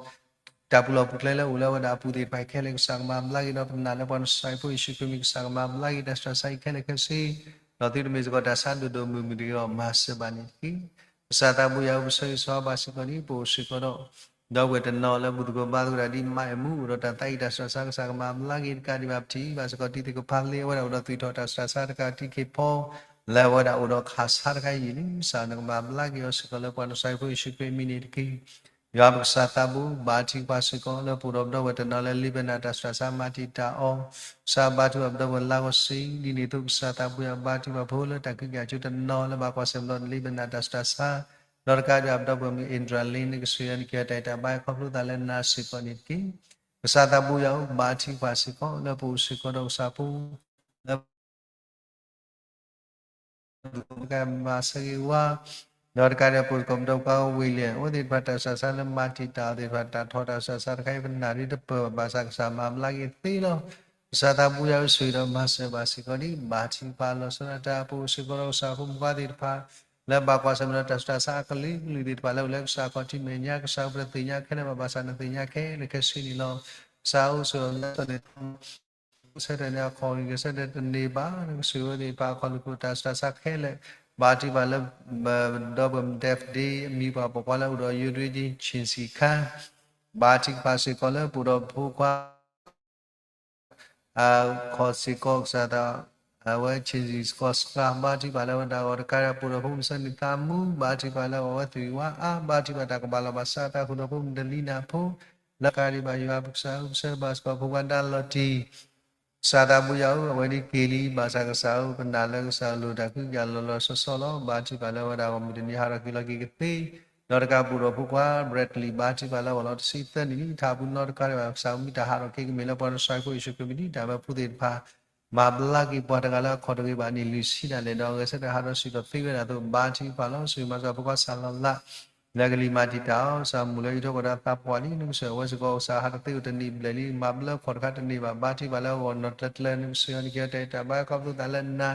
တၢ်ပူၤလီၢ်ပူၤကျဲလၢအိၣ်လၢအဝဲဒၣ်အပူၤသ့ၣ်တဖၣ်ခဲလၢာ် ကစၢ်ကမၤဘျါက့ၤဒီးပနာ်လၢပှၤနဆှၢဖိယ့ၣ်ၡူးခရံာ်မံၤ ကစၢ်ကမၤဘျါက့ၤတၢ်ဆှၢဆါအံၤခဲလၢာ်ခဲဆ့, ဒီးသုတမ့ၢ်စ့ၢ်ကီးတၢ်ဆါဒိၣ်ဒိၣ်မုၢ်မုၢ်တဂ့ၤအီၤ မၤစၢၤဘၣ်န့ၣ်တက့ၢ်. ကစၢ်သးဘိယွၤဧၢပစၢၤယွၤစီၤအၤဘၣ်စ့ၢ်ကီးန့ၣ် ပအိၣ်စ့ၢ်ကီးဒီး ဒီပုၢ်ဝဲၢ်တနီၤလၢဘူၣ်သကိးဘါသကိးတၢ်ဒ်မါအဲၣ်မူ အိၣ်ဒီးတၢ်သးအံၣ်တၢ်ဆှၢဆါ ကစၢ်ကမၤဘျါက့ၤတကးဒံးဘၣ် ပထံၣ်ဘၣ်စ့ၢ်ကီးတံၤသကိးဖးလ့ အဝဲဒၣ်အိၣ်ဒီးသွံၣ်ထီၣ်တၢ်ဆှၢဆါတကးတံၤခ့ဖီ လၢအဝဲဒၣ်အိၣ်ဒီးခးဆါတခါအံၤန့ၣ် ကစၢ်နကမၤဘျါက့ၤအီၤစ့ၢ်ကီးလၢပှၤနဆှၢဖိယ့ၣ်ၡူးခရံာ်မံၤန့ၣ်တက့ၢ်. ယွၤပကစၢ်သးဘိ ဘါထုကဖၣ်စ့ၢ်ကီးလၢပအိၣ်ဒီးပဒီပုၢ်ဝဲၢ်တနီၤလၢ လ့ပနၢ်တၢ်ဆှၢဆါမၤတံာ်တာ်အီၤ, ကစၢ်ဘါထုကဖၣ်ပဒီပုၢ်ဝဲၢ်လါကီၢ်စ့ ဒ်န့ၣ်အသိး ကစၢ်သးဘိယွၤဘါထုကဖၣ်ဖိလၢတၢ်ကံးကံးအကၠိတနီၤလၢဘၣ်ကွၢ်ဆၢၣ်မဲာ်ဒီးလ့ပနၢ်တၢ်ဆှၢဆါ, ဒီးတကးဒံးဘၣ်ပဒီပုၢ်ဝဲၢ်မုၣ် အ့ဒြၤလ့ နကဆှၢယွၤနကဟ့ၣ်အီၤတၢ်အံၣ်တၢ်ဘါခီဖျိသးလၢနၤစ့ၢ်ကီးန့ၣ်တက့ၢ်. ကစၢ်သးဘိယွၤဧၢ ဘါထုကဖၣ်စ့ၢ်ကီးလၢပအိၣ်စ့ၢ်ကီးဒီးကစၢ်ဖိ လၢ ကမၤစၢၤဂ့ၤဝါ, ဒီးတကးဒံးပအိၣ်စ့ၢ်ကီးပဒီပုၢ်ဝဲၢ်ဝ့ၢ်လံၤ အဝဲသ့ၣ်တဖၣ်တၢ်ဆှၢဆါလၢမၤတံာ်တာ်အီၤသ့ၣ်တဖၣ် တၢ်ထီၣ်တၢ်ဆှၢဆါတခါအံၤ ပနာ်ဒ်တပၢၢ်ဘၣ်ဆၣ် ကစၢ်မၤဘျါက့ၤသ့လီၤ. ကစၢ်သးဘိယွၤဧၢ ဆိၣ်ဂ့ၤဒီးမၤစၢၤဘၣ်စ့ၢ်ကီးဒ် ဘါထုကဖၣ်လီၤဆီဒၣ်တၢ် ပအိၣ်စ့ၢ်ကီးဒီးကစၢ်ဖိမုၣ်ခွါသ့ၣ်တဖၣ် လၢဘၣ်ကွၢ်ဆၢၣ်မဲာ်ဒီးတၢ်ဆူးတၢ်ဆါအကလုာ်ကလုာ်သ့ၣ်တဖၣ် လၢအိၣ်လၢကစၢ်အခီၣ်ထံးမဲာ်ညါ ကစၢ်ဧၢ ပတသ့ၣ်ညါခဲလၢာ်ဘၣ် ဘၣ်ဆၣ်နသ့ၣ်ညါခဲလၢာ်ခဲဆ့န့ၣ်လီၤ. ကစၢ်ဧၢ ဆိၣ်ဂ့ၤဒီးမၤစၢၤန့ၣ် ဆၢထၢၣ်န့ၣ် အခီၣ်ဂံၢ်ကစၢ်ဒၣ်တန့ၢ်ဘၣ် နကဆိၣ်ဂ့ၤဝဲသ့ၣ်တဖၣ်အခီၣ်လူၢ်ခိၣ်တၢ်ဆူးတၢ်ဆါခဲလၢာ်, ဘါထုကဖၣ်လၢ ဒီပုၢ်ဝဲၢ် David အမံၤပှၤပိာ်ခွါလၢအိၣ်ဒီးယိၤဒွံ Chin Chin Khan ဘါထုကဖၣ်စ့ၢ်ကီးလၢပအိၣ်ဒီးဖိခွါ အခီၣ်စ့ၢ်ကီးကစၢ်သး အဝဲ Chin Chin Khan ဘါထုကဖၣ်လၢအဝဲဒၣ်အဂီၢ်တကးဒံး ပအိၣ်ဒီးဖိမုၣ်ဆၢနံၣ်သးမူ ဘါထုကဖၣ်လၢအဂီၢ် အဝဲသွံၣ်ဝါအါ ဘါထုကဖၣ်တၢ်ကဘၣ်လီၤဘၣ်စးတၢ်ဃုာ်ဒီးဖိမုၣ်တလံနၢ်ဖိ လၢတကးဒံးဘၣ် ယွၤပကစၢ်ဧၢ ပဆၢဘၣ်စ့ၢ်ကီးဖိခွါဒါလီၤတံၢ် ကစၢ်သးဘိယွၤဧၢ အဝဲဒၣ်က့ၤလံ ဘၣ်ဆၣ်ကစၢ်ဧၢ ပနာ်လၢကစၢ်လိၣ်တၢ်ကွံကလုာ်လီၤလီၤဆီဆီလီၤ. ဘါထုကဖၣ်လၢအဝဲဒၣ်အဂီၢ် မုၢ်တနံၤဟးထီၣ်က့ၤလီၤက့ၤကသ့, ဒီးတကးပအိၣ်ဒီးဖိခွါ Bradley ဘါထုကဖၣ်လၢအဂီၢ်လီၤ တဆံသၢနံၣ်လံ ထးပူၤနီတခါဒံးဘၣ် ကစၢ်ဧၢ မ့ၢ်တၢ်ဟးထီၣ်က့ၤကမ့ၢ်လၢပှၤနဆှၢဖိယ့ၣ်ၡူးခရံာ်မံၤ ဒ်တၢ်မၢဖိသ့ၣ်တဖၣ် မၤဘျါက့ၤပှၤတဂၤလၢအခီၣ်တဂ့ၤဘၣ်န့ၣ် လုၢ်ဆံးဒၣ်လဲာ်ဒီး ဂဲၤဆၢထၢၣ်ဟးထီၣ်ဆူၣ်ထီၣ်သ့ဝဲဒၣ်အသိး ဘါထုကဖၣ်လီၤ. ဆိၣ်ဂ့ၤမၤစၢၤဖိခွါစၢ်လီၤလး လၢကလံၤမၤတံာ်တာ်အီၤ ကစၢ်မိၢ်လၢအံးထွဲကွၢ်ဒီးသးပှၢ်လံ နကဆိၣ်ဂ့ၤဝဲစ့ၢ်ကီး ကစၢ်ဟးထီၣ်သ့အိၣ်တနံၣ်ဘျဲၣ်လံ မၤဘျါခီၣ်တခါတန့ၢ်ဘၣ် ဘါထုကဖၣ်လၢအဂီၢ် နီၢ်တၢၢ်တၢၢ် နကဆိၣ်ဂ့ၤအီၤ နကဟ့ၣ်အီၤတၢ်အံၣ်တၢ်ဘါခီဖျိသးလၢနၤ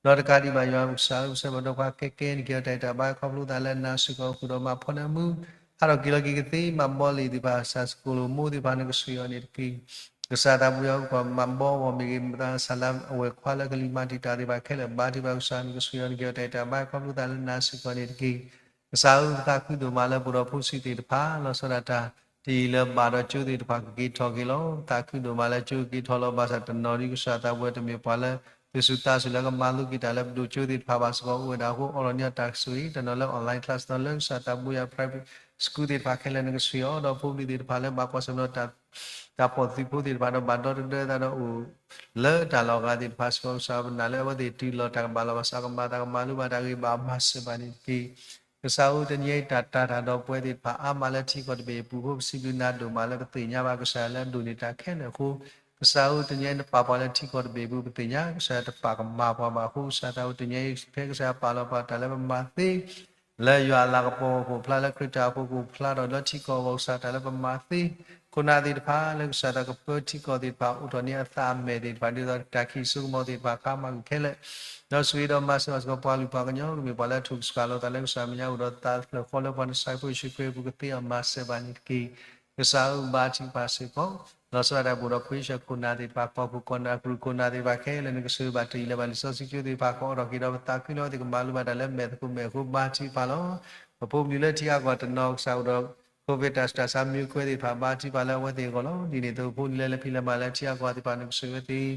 ဒီးတကးဒံးဘၣ် ယွၤပကစၢ်ဧၢ ပဆၢဘၣ်ဒီးပှၤကဲကဲ နကဟ့ၣ်အီၤတၢ်အံၣ်တၢ်ဘါခီဖျိသးလၢနၤစ့ၢ်ကီး ဃုာ်ဒီးမၤဖီန့ၢ်မူ ဟးထီၣ်က့ၤလီၤက့ၤကသ့ မၤဘီလ့ၣ်သ့ၣ်တဖၣ် စၢ်စကိၣ်လိာ်မိၢ်သ့ၣ်တဖၣ် နကဆိၣ်ဂ့ၤအီၤန့ၣ်တက့ၢ်. ကစၢ်သးဘိယွၤ ပကွၢ်မၤဘီအဂီၢ်မ့ၢ်ဂ့ၤ မၤသးစၢ်လၢအဝဲၢ်ခွါလၢကလံၤမၤတံာ်တာ်သ့ၣ်တဖၣ်ခဲလၢာ် ဘါထုကဖၣ်ကစၢ် နကဆိၣ်ဂ့ၤအီၤ နကဟ့ၣ်အီၤတၢ်အံၣ်တၢ်ဘါခီဖျိသးလၢနၤစ့ၢ်ကီးန့ၣ်တက့ၢ်. ကစၢ်ဧၢ ပသးခုဒိၣ်မးလၢပအိၣ်ဒီးဖိဆံးသ့ၣ်တဖၣ် လီၤဆီဒၣ်တၢ် တယံာ်လၢၤဘၣ်ဒီးကၠိသ့ၣ်တဖၣ်ကက့ၤထီၣ်က့ၤလီၤ. ပသးခုဒိၣ်မးလၢကၠိကက့ၤထီၣ်လီၤ ဘၣ်ဆၣ်တနီၤဒ်ကစၢ်သးဘိယွၤ တမ့ၢ်ပှၤလၢ သူၣ်စူၤသးစူၤလၢကမၤလိက့ၤတၢ်လၢပဒိၣ်ကၠိသ့ၣ်တဖၣ်ဘၣ်စ့ၢ်ကီး အိၣ်ဝဲဒၣ်အဃိ အိးထီၣ်န့ၢ်တၢ်ဆိၣ်ဂ့ၤ တနီၤလၢ online class တနီၤလၢကစၢ်သးဘိယွၤ private school သ့ၣ်တဖၣ်ခဲလၢာ် နကဆိၣ်ဂ့ၤအီၤ ဒီးဖိပျံၤသ့ၣ်တဖၣ်လၢဘၣ်ကွၢ်ဆၢၣ်မဲာ်ဒီး တၢ်ပိာ်သုးဖိသ့ၣ်တဖၣ်ဒီး ဘၣ်ဒီတဒၢသးဒီးအိၣ် လၢတၢ်လီၢ်အဂၤသ့ၣ်တဖၣ်စ့ၢ်ကီး ကစၢ်ဧၢ ပနာ်လၢအဝဲသ့ၣ်တုၤလီၤတၢ်ကဘၣ်လီၤဘၣ်စး ကမၤသးကမၤလိဘၣ်တၢ်ဂ့ၤဘၣ် မၤစၢၤဘၣ်န့ၣ်တက့ၢ်. ကစၢ်ဧၢ တနံၤအံၤ တၢ်တၢ်တၢ်ဒီးပဝဲသ့ၣ်တဖၣ်အါမးလၢထံကီၢ်တဘ့ၣ်အပူၤအဃိ ပစံးဘျုးနၤဒိၣ်မးလၢပသ့ၣ်ညါဘၣ်ကစၢ်လၢအဒိၣ်န့ၢ်တၢ်ခဲလၢာ်အဃိ ကစၢ်ဧၢ တနံၤအံၤ နပာ်ပှၤလၢထံကီၢ်တဘ့ၣ်အပူၤ ပသ့ၣ်ညါ ကစၢ်တပာ်ကမၣ်ပှၤဘၣ်အဃိ ကစၢ်သးဘိယွၤ တနံၤအံၤ ဖဲကစၢ်ယွၤပာ်လီၤပှၤတၢ်လၢပမၤသ့ လၢယွၤအလၤကပီၤအပူၤဖျါ လၢခရံာ်တၢ်အိၣ်ဖှိၣ်အပူၤဖျါဒီးလၢထံကီၢ်အဂီၢ် ကစၢ်တၢ်လၢပမၤသ့ ခိၣ်နၢ်သ့ၣ်တဖၣ်လၢကစၢ်တၢ်ကပၢထံကီၢ်သ့ၣ်တဖၣ် အိးထီၣ်န့ၢ်အသးအမဲာ်သ့ၣ်တဖၣ် ဒ်သိးတၢ်ခံးစိကမီၤသ့ၣ်တဖၣ် ခါမၤဂ့ၤခဲလၢာ် ဒီးဆိၣ်ဂ့ၤဒီးမၤစၢၤဘၣ်စ့ၢ်ကီးပှၤကလုာ်ပှၤကညီ ကမ့ၢ်ပှၤလၢအထုးကဆှီလိာ်သးလၢကစၢ်မဲာ်ညါ အိၣ်ဒီးသးလၢာ်ဃီလၢပှၤနဆှၢဖိယ့ၣ်ၡူးခရံာ်အပူၤ ကသ့အီၤမၤစၢၤဘၣ်န့ၣ်တက့ၢ်. ကစၢ်ဧၢ ဘါထုကဖၣ်စ့ၢ်ကီး လီၤဆီဒၣ်တၢ် ပအိၣ်ဒီးခွံဆၢခိၣ်နၢ်သ့ၣ်တဖၣ် ကီၢ်ခိၣ်ကီၢ်နၢ် ကရူၢ်ခိၣ်နၢ်သ့ၣ်တဖၣ်ခဲလၢာ် နကဆိၣ်ဂ့ၤဘၣ်တယံာ်လၢၤဘၣ် လံာ်စီဆှံကၠိသ့ၣ်တဖၣ် ကအိးထီၣ်က့ၤဒီးပသးခုလၢအဝဲသ့ၣ်ကမၤလိဘၣ်တၢ်လၢမဲာ်သကိးမဲာ်အဃိ ဘါထုကဖၣ်လီၤ. ပဖိပလံၤလၢထံဂၤကီၢ်တနီၤ ကစၢ် အိၣ်ဒီး COVID တၢ်ဆူးတၢ်ဆါမံၤကွဲသ့ၣ်တဖၣ် ဘါထုကဖၣ်လၢအဝဲသ့ၣ်အဂီၢ်လီၤ. ဒ်န့ၣ်အသိး ပဖိပလံၤလၢလၢဖံးလၢမၤလၢထံဂၤကီၢ်သ့ၣ်တဖၣ် နကဆိၣ်ဂ့ၤဝဲသ့ၣ်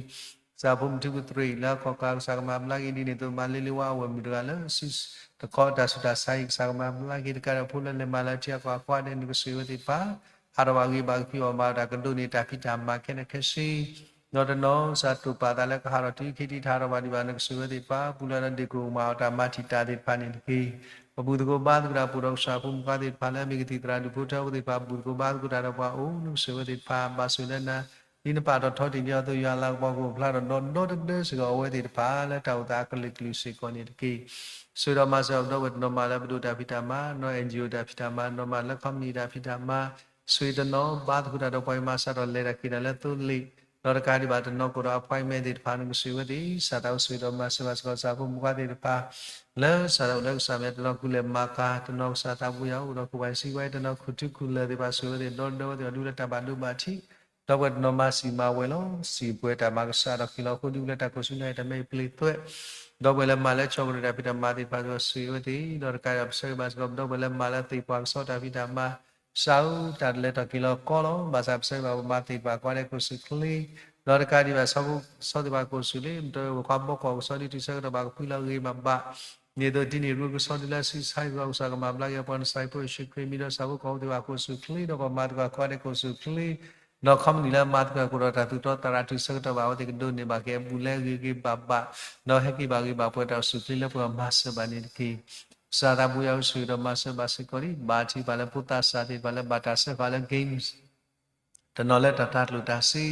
ကစၢ်ဖိမုၣ်ထူကတြ့ၣ်လၢအခီၣ်ကး ကစၢ်ကမၤဘျါက့ၤ ဒ်န့ၣ်အသိး မၤလ့လ့ဝါအဝဲၢ်မုၣ်တဂၤလၢ စုတခီတၢ်ဆူးတၢ်ဆါအံၤ ကစၢ်ကမၤဘျါက့ၤတကးဒီး ဖိလၢလဲၤမၤလၢထံဂၤကီၢ်အကွါဒဲး နကဆိၣ်ဂ့ၤဝဲသ့ၣ်တဖၣ် ဟးထီၣ်ဘၣ်ဂ့ၤဘၣ်ကဖံးအီၣ်မၤတၢ်ကဒိးန့ၢ်တၢ်ဖံးတၢ်မၤခဲလၢာ်ခဲဆ့ ဒီးတနီၤ ကစၢ်တိာ်ပာ်သးလၢကဟးထီၣ်တုၤခံထံၣ်တဟးထီၣ်ဘၣ်ဒံးဘၣ် နကဆိၣ်ဂ့ၤဝဲသ့ၣ်တဖၣ် ပူၤလၢဒီးဒ့ၣ်ကိၣ်မၤအီၣ်တၢ်မၤတံာ်တာ်သ့ၣ်တဖၣ်န့ၣ်တက့ၢ်. ပဘူၣ်သကိးဘါသကိးတၢ် ပအိၣ်ဒီးကစၢ်ဖိမုၣ်ခွါသ့ၣ်တဖၣ်လၢအမ့ၢ်ကသံၣ်သရၣ်ဒူၣ်ဖိထၢဖိသ့ၣ်တဖၣ် ဘူၣ်သကိးဘါသကိးတၢ်ဒီးပှၤအိၣ် နကဆိၣ်ဂ့ၤဝဲသ့ၣ်တဖၣ် ဘၣ်ဆိၣ်လၢနၤ ဒ်နပာ်ထီၣ်ထီထံၣ်န့ၢ်အီၤအသိး ယွၤအလၤကပီၤကအိၣ်ဖျါထီၣ်ဒီးဒီတဒၢစ့ၢ်ကီးအဝဲသ့ၣ်တဖၣ် လၢတၢ်အိၣ်သးအကလုာ်ကလုာ်စ့ၢ်ကီးန့ၣ်တက့ၢ်. ဆိၣ်ဂ့ၤဒီးမၤစၢၤပဒီပုၢ်ဝဲၢ်တနီၤမးလၢပဒိၣ်တၢ်ဖံးတၢ်မၤ, နီၢ် NGO တၢ်ဖံးတၢ်မၤ, နီၢ်မၤလၢ company တၢ်ဖံးတၢ်မၤ, ဆိၣ်ဂ့ၤတနီၤဘါသကိးတၢ်ဒီးပှၤအံၤမၤစၢၤထီၣ်လဲၤတၢ်က့ၤတၢ်လၢသိလ့ၣ်, ဒီးတကးဒံးဘၣ်တနီၤကအိၣ်ဒီး appointment သ့ၣ်တဖၣ် နကဆိၣ်ဂ့ၤဝဲသ့ၣ် စးထီၣ်ဆိၣ်ဂ့ၤဒီးမၤစၢၤဘၣ်စ့ၢ်ကီး ကစၢ်ဖိမုၣ်ခွါသ့ၣ်တဖၣ် လၢစးထီၣ်အိၣ်လၢကစၢ်မဲာ်တနီၤ ကူၣ်လဲၤမၤကၤ တနီၤကစၢ်သးပူၤယၤအိၣ်ဒီးခိၣ်ပှၤစံးဝဲ တနီၤခူၣ်ထူခူၣ်လၢာ်သ့ၣ်တဖၣ် ဆိၣ်ဂ့ၤဝဲသ့ၣ် ဒီဒီဝဲသ့ၣ်အီၤဒုလၢတၢ်ဘၣ်ဒိဘၣ်ထံး, ဒီပုၢ်ဝဲၢ်တနီၤမၤစံာ်မၤဝဲလီၤ. စံာ်ပှဲၤတၢ်မၤကစၢ်ဒီးက့ၤလီၤအဃိ ဒ်လၢတၢ်ခိၣ်ဆူညါအံၤ တၢ်မဲအံၤပျ့ၤသွဲး, ဒီပုၢ်ဝဲၢ်လၢမၤလၢကၠီကရံးတၢ်ဖံးတၢ်မၤသ့ၣ်တဖၣ် ဆိၣ်ဂ့ၤဝဲသ့ၣ် ဒီးတကးဒံးဘၣ်ပဆၢဂ့ၤဘၣ်စ့ၢ်ကီး ဒီပုၢ်ဝဲၢ်လၢမၤလၢသ့ၣ်ပှၢ်ကစီၣ်တၢ်ဖံးတၢ်မၤ ကစၢ်ဧၢ တၢ်လဲၤထီၣ်က့ၤလီၤကီလီၤ. ဘၣ်ဆၣ်ပဆၢဂ့ၤဘၣ်ပမၤသ့ၣ်တဖၣ်ကိးဂၤဒဲး ကအိၣ်ဆူၣ်ချ့, ဒီးတကးဒံးဘၣ် ဆၣ်ဖိကီၢ်ဖိသ့ၣ်တဖၣ် ကအိၣ်ဆူၣ်ချ့, မ့ၢ်တၢ်ဝဲပှၤဘီကီၢ်ကစီၣ်ဒ်တုၤဆၢကတီၢ်ဘၣ်ကဖှံလီၤဂ့ၤဂ့ၤဘၣ်ဘၣ်, ဒ်သိးဒ်န့ၣ် ရူကစီၣ်ဒ်လၢဆံဆါယံၤ ကစၢ်ကမၤဘျါက့ၤပှၤ နစးဖိယ့ၣ်ၡူးခရံာ်မံၤဒီး ဆၣ်ဖိကီၢ်ဖိသ့ၣ်တဖၣ် ကအိၣ်ဆူၣ်ချ့, ဒီးပှၤမၤသ့ၣ်တဖၣ်ကိးဂၤဒဲး ကအိၣ်ဆူၣ်ချ့, ဒီး company လၢမၤသကိးတၢ် ကအိၣ်ဒီးတၢ်သူၣ်တီသရၣ် တုၤဆၢကတီၢ်ဘၣ် အဝဲသ့ၣ်ကဒိးန့ၢ်ဘၣ်က့ၤအဘူးအလဲဂ့ၤဂ့ၤဘၣ်ဘၣ်, ဒီးဟဲက့ၤဘၣ်ဂ့ၤဘၣ် ပှဲၤတၢ်အိၣ်ဆူၣ်ချ့လၢပှၤမၤစၢၤဘၣ်န့ၣ်တက့ၢ်. ကစၢ်သးပူၤယၤဧၢ ဆိၣ်ဂ့ၤဒီးမၤစၢၤဘၣ်စ့ၢ်ကီးဒံး ဘါထုကဖၣ်လၢဖိသးစၢ်သ့ၣ်တဖၣ်လၢဘၣ်တၢ်စၢဃာ်လၢ games တနီၤလၢတၢ်တၤကျိၣ်တၤစ့,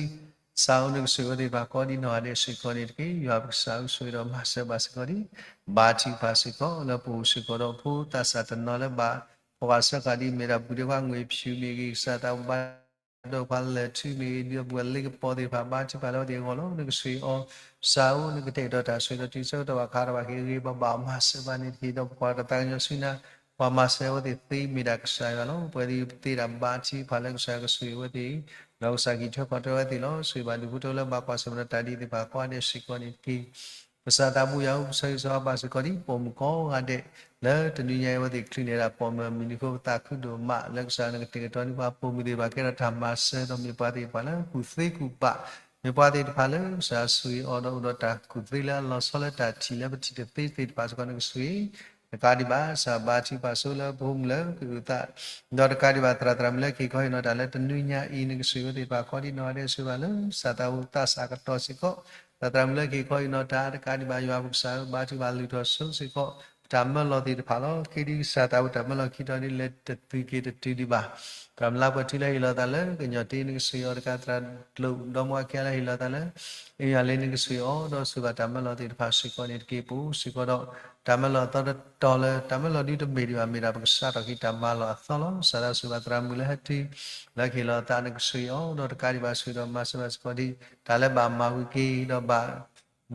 ကစၢ်ဧၢ နကဆိၣ်ဂ့ၤဝဲသ့ၣ်တဖၣ်ကိးဒံးနီၢ်ဂၤဒဲးစ့ၢ်ကီးန့ၣ်တက့ၢ်. ယွၤပကစၢ်ဧၢ ဆိၣ်ဂ့ၤဒီးမၤစၢၤဘၣ်စ့ၢ်ကီးဒံး ဘါထုကဖၣ်စ့ၢ်ကီး လၢပအိၣ်စ့ၢ်ကီးဒီးဖိသးစၢ်တနီၤလၢဘၣ် ပှၤစၢဃာ်ဒ်မ့ၢ်ဒၣ် ဘူးဒ့ခွါငွေဖြူမ့ၢ်ဂ့ၤ, ကစၢ်သးပူၤ ဘၣ်ဒိပှၤလၢၢ်ထူမ့ၢ်ဂ့ၤ, ဒ်သိးဘူးလ့ကပီၤသ့ၣ်တဖၣ် ဘါထုကဖၣ်လၢအဝဲသ့ၣ်အဂီၢ်လီၤ. နကဆိၣ်ဂ့ၤအီၤ ကစၢ်ဧၢ နကတဲာ်ကတီၤတၢ်ဆိၣ်ဂ့ၤဒီးတုၤဆၢကတီၢ်ဘၣ်ခါထီၣ်ဘၣ်က့ၤဂ့ၤဂ့ၤဘၣ်ဘၣ် မၤစၢၤဘၣ်န့ၣ်တက့ၢ်. ဒီးပကွၢ်တၢ်သးကညီၤဆူနၤ ပှၤမၤစၢၤအဝဲသ့ၣ်သ့မ့ၢ်ဒၣ်ကစၢ်ယွၤလီၤ. ပဝဲသ့ၣ်ပသ့ဒၣ် ဘါထုကဖၣ်လၢကစၢ်ယွၤကဆိၣ်ဂ့ၤဝဲသ့ၣ်, ဒီးကစၢ်ကံၣ်ထွဲကွၢ်ထွဲဝဲသ့ၣ်လီၤ. ဆိၣ်ဂ့ၤဘၣ်ဒူၣ်ဖိထၢလၢဘၣ်ကွၢ်ဆၢၣ်မဲာ်ဒီးတၢ်ဒ်သ့ၣ်တဖၣ်ကိးဂၤဒဲးစ့ၢ်ကီးန့ၣ်တက့ၢ်. ကစၢ်သးပူၤယၤဧၢ ပဆၢဂ့ၤဆၢဝါဘၣ်စ့ၢ်ကီးဒ်ပိာ်မုၣ်ကိးဂၤဒဲး လၢတနွံညါအံၤအဝဲသ့ၣ်ချုးန့ၢ်ဒၣ်ပိာ်မုၣ်အမုၢ်နံၤအဃိ ပသးခုဒိၣ်မး လၢကစၢ်နကတဲာ်ကတီၤန့ၢ်ပှၤပိာ်မုၣ်သ့ၣ်တဖၣ် ကဲထီၣ်တၢ်မၤစၢၤဒီးမ့ၢ်ပှၤသ့ၣ်တဖၣ်လၢကူၣ်သ့ကူၣ်ဘၣ်, မ့ၢ်ပှၤသ့ၣ်တဖၣ်လၢကစၢ်ဆိၣ်ဂ့ၤအီၤဒီးအိၣ်ဒီးတၢ်ကူၣ်သ့လၢအလီၤဆီလၢတၢ်ထံၣ်လၢပထံၣ်တသ့သ့ၣ်တဖၣ်စ့ၢ်ကီး နကဆိၣ်ဂ့ၤ တကးဒံးဘၣ် ကစၢ်ဘါထုကဖၣ်ဆိလၢပဖိမုၣ်လၢကအိၣ်သး ဒီးတကးဒံးဘၣ် သရၣ်သရၣ်မုၣ်လၢက့ၤခီဟ့ၣ်နီၤတၢ်လၢတနွံညါအံၤ နကဆိၣ်ဂ့ၤဝဲသ့ၣ်တဖၣ်ကိးဒံးနီၢ်ဂၤဒဲး ဆိၣ်ဂ့ၤဘၣ်လၢကစၢ်သးဖိသးစၢ်ကတီၢ်စ့ၢ်ကီး, သရၣ်သရၣ်မုၣ်လၢက့ၤခီဟ့ၣ်နီၤတၢ် တကးဒံးဘၣ် ယွၤပကစၢ်ဧၢ ဘါထုကဖၣ်လုၢ်ထီၣ်ဆိစ့ၢ်ကီး ပတၢ်မၢလီၤသ့ၣ်တဖၣ်လီၤ. က့ၤဒ်ကစၢ်သးဖိတၢ်မၢလီၤခံတီၤဒ်လဲၣ်တသုက့ၤတတုၤဒံးဘၣ်, သရၣ်မုၣ်လၢပှဲၤထူလၢဟ့ၣ်လီၤသးလၢကညီၤတ့ နကဆိၣ်ဂ့ၤအီၤ တကးသရၣ်ဒိၣ်ဒီမါဝၤခံဂၤလၢဟ့ၣ်လီၤသးလၢ အ့ၣ်ယၤလ့ နကဆိၣ်ဂ့ၤအီၤ ဒီးဆိၣ်ဂ့ၤဘၣ်တၢ်မၢလီၤသ့ၣ်တဖၣ်စ့ၢ်ကီးန့ၣ်တက့ၢ်. ပအိၣ်စ့ၢ်ကီးဒီး တၢ်မၢလီၤအသီတတီၤလၢ တၢ်မၢလီၤဒ်တမ့ၢ်ဒံးဘၣ် မ့ၢ်ဒၣ်ပကစးထီၣ်က့ၤတၢ်မၤလီၤအသီလီၤ. ကစၢ်သးဆိၣ်ဂ့ၤဘၣ်သရၣ်မုၣ်လၢဟဲတုၤ လၢကဟ့ၣ်လီၤသး နကဆိၣ်ဂ့ၤအီၤ ဒီးတကးဒံးဘၣ်ဆိၣ်ဂ့ၤဒီးမၤစၢၤဘၣ်စ့ၢ်ကီးဒ် တၢ်လၢဘၣ်မၤဝံၤက့ၤဒီးဘၣ် ဘၣ်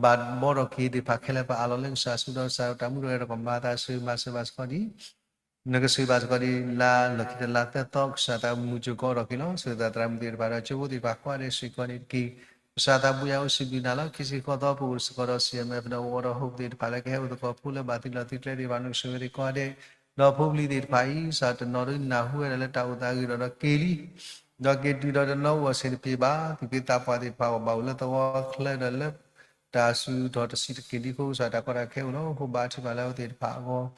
ဘှီထီၣ်က့ၤသ့ၣ်တဖၣ်ခဲလၢာ် ပအးလီၤလၢကစၢ်ဆူၣ်ဒီးကစၢ်တၢ်မူထီၣ်ဂဲၤထီၣ်ကမၤသး ဆိၣ်ဂ့ၤမၤစၢၤဘၣ်စ့ၢ်ကီးဒ် နကဆိၣ်ဂ့ၤဘၣ်စ့ၢ်ကီးဒ် လါလီၢ်ခံတလါသၢသီ ကစၢ်သးမုၢ်ကၠိၣ်ကီးထီၣ်က့ၤလီၤ. ဆိၣ်ဂ့ၤသးသရၣ်မုၣ်သ့ၣ်တဖၣ်ဒီး ကၠိဖိသ့ၣ်တဖၣ်ကိးဂၤဒဲးစ့ၢ်ကီးန့ၣ်တက့ၢ်. ကစၢ်သးပူၤယၤဧၢ စံးဘျုးနၤလီၤ. ခံဆံဃိးသီ ပအိၣ်စ့ၢ်ကီးဒီး CMF ဒီး Water Hope သ့ၣ်တဖၣ်လၢကဟဲအိၣ်သကိးဖိလၢဘၣ်သုးလီၢ်သုးကျဲသ့ၣ်တဖၣ် နကဆိၣ်ဂ့ၤဝဲသ့ၣ်ကိးဂၤဒဲး ဒီးဖိပလံၤသ့ၣ်တဖၣ်အံၤ ကစၢ်တနီၤဒုးနၢ်ဟူဝဲဒၣ်လၢတၢ်အိၣ်သးဂ့ၤဒီး ဒီးက့ၤလံ ဒီးက့ၤတုၤဒီးတနီၤအိၣ်အဆင်တပြေဘၣ် သူၣ်က့သးပှၢ်သ့ၣ်တဖၣ် အိၣ်ဘၣ်အိၣ်လၢသဝီချၢဒီးလၢ တၢ်စူၤထီၣ်တဆံးတက့ၢ်လံအဃိ ကစၢ်တၢ်ကီတၢ်ခဲအိၣ်လီၤ. အဃိဘါထုကဖၣ်လၢအဝဲသ့ၣ်တဖၣ်အဂီၢ်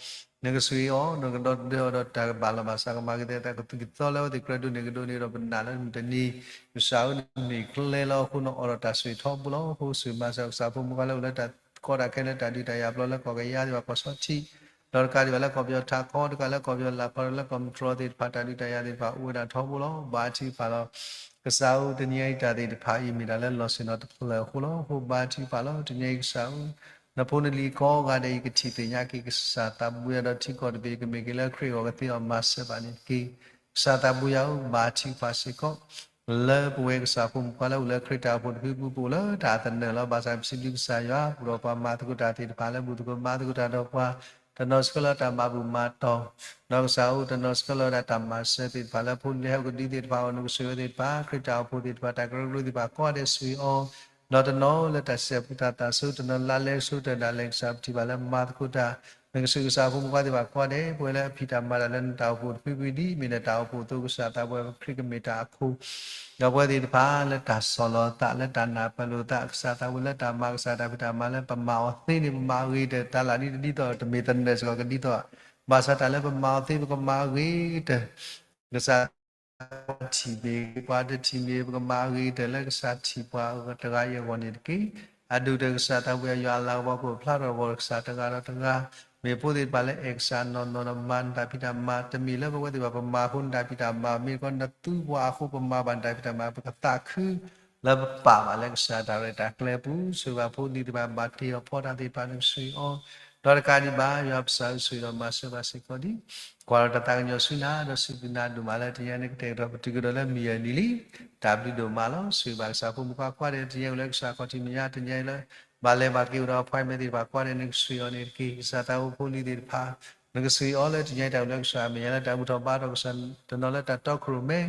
နကဆိၣ်ဂ့ၤအီၤ နကဒီသဒၢအီၤဒီးတၢ်ကဘၣ်လီၤဘၣ်စး ကမၤက့ၤသးကသူၣ်ကသီလၢအဝဲသ့ၣ်ကြၢးဒိးန့ၢ်ကဒိးန့ၢ်ဒီးပနာ်လၢမုၢ်တနံၤ ကစၢ်ဧၢ နမ့ၢ်ကျဲလီၤအဃိ နအိးထီၣ်တၢ်ဆိၣ်ဂ့ၤထီဘိလီၤ. အဃိဆိၣ်ဂ့ၤမၤစၢၤကစၢ်ဖိမုၣ်ဖိလၢအိၣ်လၢတၢ်ကီတၢ်ခဲလၢတၢ်ဒုးတၢ်ယၤပျီလၢကီၢ်ကယၤသ့ၣ်တဖၣ် ကီၢ်ဆီထံး ဒီးတကးဒံးဘၣ်လၢကီၢ်ပယီၤထးခီ တကးလၢကီၢ်ပယီၤလၢ်ခီ လၢကီၢ်မုၢ်တြီသ့ၣ်တဖၣ် တၢ်ဒုးတၢ်ယၤသ့ၣ်တဖၣ် အိၣ်ဝဲဒၣ်ထီဘိလီၤ. ဘါထုကဖၣ်လီၤ. ကစၢ်ဧၢ တနံၤအံၤတၢ်သ့ၣ်တဖၣ်အံၤ မ့ၢ်ဒၣ်လၢလီၢ်ဆ့ၣ်နီၤတဖျၢၣ်အဃိလီၤ. အဃိဘါထုကဖၣ်လီၤ. တနံၤအံၤကစၢ်ဧၢ နဖိနလံၤကိးဂၤဒဲးအံၤ ကထံၣ်သ့ၣ်ညါက့ၤ ကစၢ်သးဘိယၤဒီးထံကီၢ်တဘ့ၣ် ကမ့ၢ်က့ၤလၢခရံာ်အဂီၢ်ကသ့အီၤမၤစၢၤဘၣ်န့ၣ်တက့ၢ်. ကစၢ်သးဘိယၤဧၢ ဘါထုကဖၣ်စ့ၢ်ကီး လၢပဝဲကစၢ်ဖိမုၣ်ဖိလၢအိၣ်လၢခရံာ်တၢ်အိၣ်ဖှိၣ်တဖုပူၤ ပအိၣ်လၢတၢ်အသနၢၣ်လီၤ. ဘၣ်ဆၣ်ပစံးဘျုးကစၢ်ယွၤ ပူၤဒီးပှၤမၤသကိးတၢ်သ့ၣ်တဖၣ်လၢဘူၣ်သကိးမၤသကိးတၢ်ဒီးပှၤ တနီၤဆှၢလီၤတၢ်ဘၣ်ဘူၣ်မၤတီၤ ဒီးကစၢ်ဧၢ တနီၤဆှၢလီၤဝဲဒၣ်တၢ်မၤစၢၤသ့ၣ်တဖၣ်လၢဖိလံၤဟဲအိၣ်ကဒုသ့ၣ်တဖၣ်အဂီၢ် နကဆိၣ်ဂ့ၤဝဲသ့ၣ်တဖၣ် ခရံာ်တၢ်အိၣ်ဖှိၣ်သ့ၣ်တဖၣ် တၢ်ကရၢကရိသ့ၣ်တဖၣ်ကိးဂၤဒဲးဆိၣ်ဂ့ၤအီၤ ဒီးတနီၤလၢတၢ်စဲးဖူတၢ်သးဆူ တနီၤလၢလဲၤဆူတၢ်ဒၣ်လဲာ် ကစၢ်ပထံၣ်ဘၣ်လၢမၤသကိးတၢ် နကဆိၣ်ဂ့ၤကစၢ်ဖိမုၣ်ဖိသ့ၣ်တဖၣ်ကိးဂၤဒဲး ပဝဲလၢအဖံးတၢ်မၤတၢ်လၢနတၢ်အိၣ်ဖှိၣ်တဖုဖုဒ် မ့ၢ်နတၢ်အိၣ်ဖှိၣ်အသိး ကစၢ်သးဘိယၤ ခရံာ်ကမ့ၢ်တၢ်အခိၣ် ဒီးပဝဲသ့ၣ်တဖၣ်လၢတၢ်ဆီၣ်လီၤသး လၢတၢ်နၢ်ပၢၢ်လိာ်သး ကစၢ်သးဘိလၢတၢ်မၤကစၢ်တၢ်ဖံးတၢ်မၤလၢပမၤအီၤသ့န့ၣ် ပမၤအဂ့ၤတၢၢ် တၢ်လၢဒ်တဒ်သိး တမ့ၢ်သနၢၣ်စ့ၢ်ကီးကဒ်သိး ဘၣ်ဆၣ်တၢ်လၢပမၤအီၤသ့ ပကမၤအဂ့ၤတၢၢ် ကစၢ် ပှၤထံၣ်မ့ၢ်ဂ့ၤ ပှၤတထံၣ်မ့ၢ်ဂ့ၤ ပကမၤအဂ့ၤတၢၢ်လၢကစၢ်ထံၣ်ပှၤတဂၤအံၤအဂီၢ်န့ၣ်တက့ၢ်. အဒိၣ်တၢၢ်ကစၢ်သးဘိယၤ ယွၤအလၤကပီၤကအိၣ်ဖျါထီၣ်ပှၤဒီးကစၢ်တဂၤဒီးတဂၤ မ့ၢ်ဖိသ့ၣ်တဖၣ်လၢအဲၣ်ကစၢ်နီၢ်နီၢ်ဒီးမၤနတၢ်ဖံးတၢ်မၤ တမ့ၢ်လၢပဝဲသ့ၣ်တဖၣ်ပမၤအဃိနတၢ်ဖံးတၢ်မၤ မ့ၢ်တခီနသူပှၤအဃိပမၤဘၣ်နတၢ်ဖံးတၢ်မၤ ပကသးခု လၢပပာ်ဘၣ်လၢကစၢ်တၢ်ရဲၣ်တၢ်ကျဲၤအပူၤ, ဆိၣ်ဂ့ၤဘၣ်ဖိလံၤသ့ၣ်တဖၣ် ဘၣ်တ့အီၤဖီတၢ်သ့ၣ်တဖၣ်န့ၣ် ကဆိၣ်ဂ့ၤအီၤ, ဒီးတကးဒံးဘၣ် ယွၤပစၢ်ဧၢ ဆိၣ်ဂ့ၤဒီးမၤစၢၤဘၣ်စ့ၢ်ကီးဒံး, ကွၢ်ဒီးတၢ်သးကညီၤဆူနၤ ဒီးစံးဘျုးနၤဒိၣ်မးလၢတနံၤအံၤန့ၣ် ကတဲာ်ကတီၤပတုာ်ကဒီးလၢမုၢ်ယဲၢ်နံၤလံ, တၢ်ဘျုးဒိၣ်မးလီၤ. ဆိၣ်ဂ့ၤဘၣ်ကစၢ်ဖိမုၣ်ခွါကိးဂၤဒဲး တနံၤအံၤအိၣ်လၢကစၢ်ခီၣ်ထံးမဲာ်ညါ တနံၤအံၤလၢ ဘၣ်လဲၤဘၣ်က့ၤအိၣ်ဒီး appointment သ့ၣ်တဖၣ်ကိးဂၤဒဲး နကဆိၣ်ဂ့ၤအီၤန့ၣ်တက့ၢ်. ကစၢ်သးဖိဖိလံၤသ့ၣ်တဖၣ် နကဆိၣ်ဂ့ၤအီၤလၢတနံၤအံၤ တၢ်အိၣ်လၢကစၢ်အမဲာ်ညါလၢတၢ်ဘူၣ်ထီၣ်ဘါထီၣ်ကစၢ် တနီၤလၢတၢ်တီခိၣ်ရိၣ်မဲ,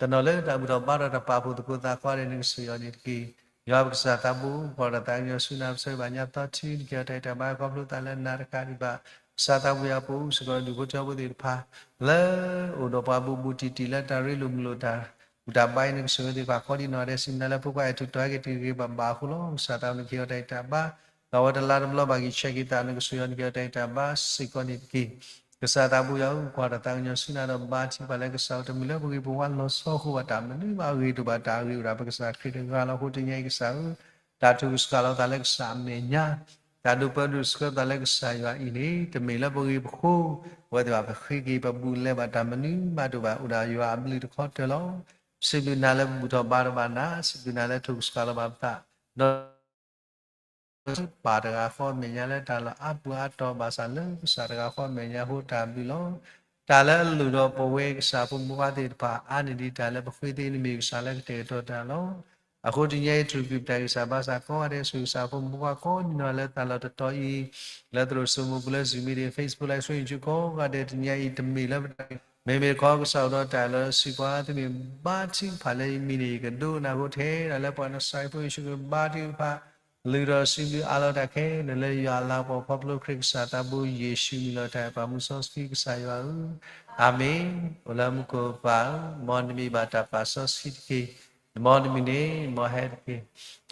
တနီၤလၢတၢ်ဘူၣ်ထီၣ်ဘါထီၣ်တၢ်ပာ်ဖှိၣ်သကိးသးကိးဂၤဒဲး နကဆိၣ်ဂ့ၤအီၤန့ၣ်တက့ၢ်. ယွၤပကစၢ်သးဘိ ကွၢ်ဒီးသးကညီၤဆူနၤ ပဆၢဂ့ၤဘၣ်ညါသီထံ နကဟ့ၣ်အီၤတၢ်အဲၣ်တၢ်ဘါခီဖျိသးလၢနၤတကးဒံးဘၣ်, ကစၢ်သးဘိယွၤပအိၣ်စ့ၢ်ကီးဒီးဒူၣ်ဖိထၢဖိသ့ၣ်တဖၣ် လၢအိၣ်ဒီးပှၤဘူးဘူးတံၢ်တံၢ်လၢတၢ်ရ့လိာ်မုာ်လိာ်တၢ် ဘူၣ်တၢ်ဘါအံၤ နကဆိၣ်ဂ့ၤသ့ၣ်တဖၣ်ကိးဒံးနီၢ်ဂၤဒဲး စံးဘျုးနၤလၢဖိခွါအဲၣ်ထူၣ်တီၤဟဲက့ၤတုၤဂ့ၤဘၣ်ဘၣ်အဃိလီၤ. ကစၢ်သးဘိ နကဟ့ၣ်အီၤတၢ်အဲၣ်တၢ်ဘါ, ဒီးအဝဲတလါတဘျီဘၣ်က့ၤဆဲးက့ၤသး နကဆိၣ်ဂ့ၤအီၤ နကဟ့ၣ်အီၤတၢ်အဲၣ်တၢ်ဘါစ့ၢ်ကီးန့ၣ်တက့ၢ်. ကစၢ်သးဘိယွၤဧၢ ကွၢ်ဒီးသးကညီၤဆူနၤဒီးဘါထုကဖၣ်လၢကစၢ်ဧၢ တမ့ၢ်လၢပဂ့ၢ်ပဝါလီၤဆီဃိဘၣ်တၢ်မနုၤဘၣ် အဂ့ၤတအိၣ်ဘၣ်တၢ်အဂ့ၤအိၣ်ဒၣ် ပကစၢ်ခရံာ်တဂၤလီၤ. အဃိတနံၤအံၤကစၢ်ဧၢ တၢ်ထုကဖၣ်လီၤသးလၢကစၢ်အမဲာ်ညါ, တၢ်ဒိးပၢဒိးဆှၢပသးလၢကစၢ်ယွၤအံၤန့ၣ် တမ့ၢ်လၢပဂ့ၢ်ပဃိ, အဝဲသ့ၣ်ဘၣ်ပဃ့က့ၤပဘူးလဲဘၣ်တၢ်မနုၤဘၣ်တအိၣ်ဘၣ် အိၣ်ဒၣ်ယွၤအဘျုးတခီတၢၤလီၤ. စံးဘျုးနၤလၢပဘူၣ်ထီၣ်ဘါထီၣ်ဘၣ်နၤ, စံးဘျုးနၤလၢထုကဖၣ်လီၤဘၣ်ပသး, ဒီး ပာ်တဂၤဃီအမဲာ်ညါလၢတၢ်လီၢ်အါပူၤအါတီၤဘၣ်ဆၣ်လၢကစၢ်တဂၤဃီအမဲာ်ညါအဃိတၢ်ဘျုးလီၤ. တၢ်လၢအလိၣ်ဒီးပဝဲကစၢ်ဖိမုၣ်ခွါသ့ၣ်တဖၣ် အါန့ၢ်ဒံးတၢ်လၢပဃ့သ့န့ၣ်မ့ၢ်ကစၢ်လၢကတဲာ်ကတီၤတၢ်လီၤ. အဃိတနံၤအံၤ တြူာ်ကွံာ်ပတၢ်ဂံၢ်စၢ်ဘါစၢ်ကိးဂၤဒဲး ဆိၣ်ဂ့ၤကစၢ်ဖိမုၣ်ခွါကိးဒံးနီၢ်ဂၤဒဲးလၢတၢ်လီၢ်တတီၤအံၤ, လၢသရိာ်စိမိၤပူၤလၢ Zoom meeting, Facebook Live Stream, YouTube ကိးဂၤဒဲး တနံၤအံၤ တမ့ၢ်လၢပတၢ်ဂံၢ်စၢ် မ့မ့ၢ်တခီကစၢ်အိၣ်ဒီးတၢ်လၢစုပှၤ သုမ့ၢ်ဘါထုကဖၣ်လၢယမံၤန့ၣ် ယကဒိကနၣ်အဃိထဲဒၣ်လၢပှၤနစၤရ့းဖိယ့ၣ်ၡူးခရံာ်ဘါထုကဖၣ် လုၢ်ဒီးစံးဘျုးအးလီၤတၢ်ခဲလၢာ်လၢယွၤအလၤကပီၤခီဖျိခရံာ်ကစၢ်သးဘိယ့ၣ်ၡူးမံၤလီၤတၢ်အဲၣ်ပှၤမူစီဆှံကစၢ်ယွၤဧၢ, အၤမ့ၣ်. အိၣ်လၢမူခိၣ်ပၢ်ဧၢ, မ်နမံၤဘၣ်တၢ်ပာ်စီဆှံတက့ၢ်. မ်နမံၤန့ၣ် မ်ဟဲတက့ၢ်.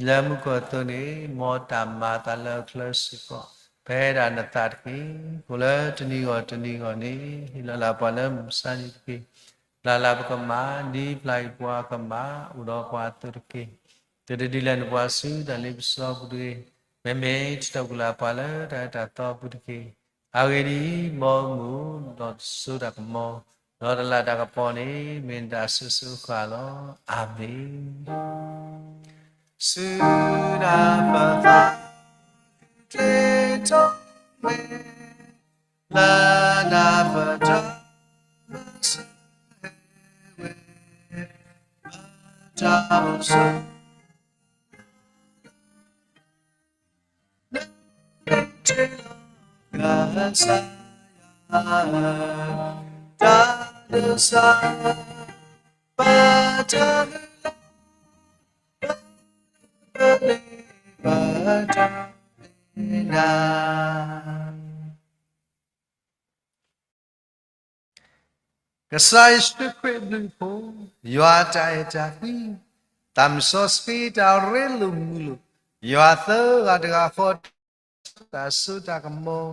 လၢမူခိၣ်အသိးန့ၣ် မ်တၢ်မၤအသးလၢအချၢစ့ၢ်ကီး ပဟဲဒၣ်နသးတက့ၢ်. အိၣ်လၢတနံၤဂီၢ်တနံၤဂီၢ်န့ၣ် ဟ့ၣ်လီၤလၢပှၤလၢမုၢ်မဆါန့ၣ်တက့ၢ်. ပျၢ်လၢပကမၣ် ဒ်ပျၢ်အံၤပှၤကမၣ် အိၣ်ဒီးပှၤအသိးတက့ၢ်. တဒုးဒုးလဲၤနပှၤဆူတၢ်လ့ပစီပူၤတဂ့ၤ. မ့မ့ၢ်တတီၢ်ပူၤလၢ်ပှၤလၢတၢ်အဲၣ်တၢ်သီပူၤတက့ၢ်. အဂ့ၢ်ဒ်အံၤ, မ်မုၢ်ဒီးစိတၢ်ကမီၤ, ဒီးတလးတၢ်ကပီၤန့ၣ် မ့ၢ်နတၢ်အစိၤစိၤအဃၣ်လီၤ. အၤမ့ၣ်. ဆူနၤပသး ကျ့ထီၣ်မဲ လၢနၤပတၢ် မၤစၢၤဝဲ ဘၣ်တၢ်အိၣ်ဆိး နကထံၣ်လီၤကစၢ်ယွၤ တၢ်ဒိးစၢ် ဘၣ်တၢ်မုၢ်လၢ် ဘၣ်တၢ်မုၢ်လၢ် ဘၣ်တၢ်မုၢ်လၢ် ကစၢ်ယ့ၣ်ၡူးခရံာ်အဘျုးအဖှိၣ်, ယွၤအတၢ်အဲၣ်တၢ်ကွံ, သးမုၢ်စီဆှံတၢ်ရ့လိာ်မုာ်လိာ်, ယွၤသၢဂၤတဂၤဃီ တၢ်စိတၢ်ကမီၤ,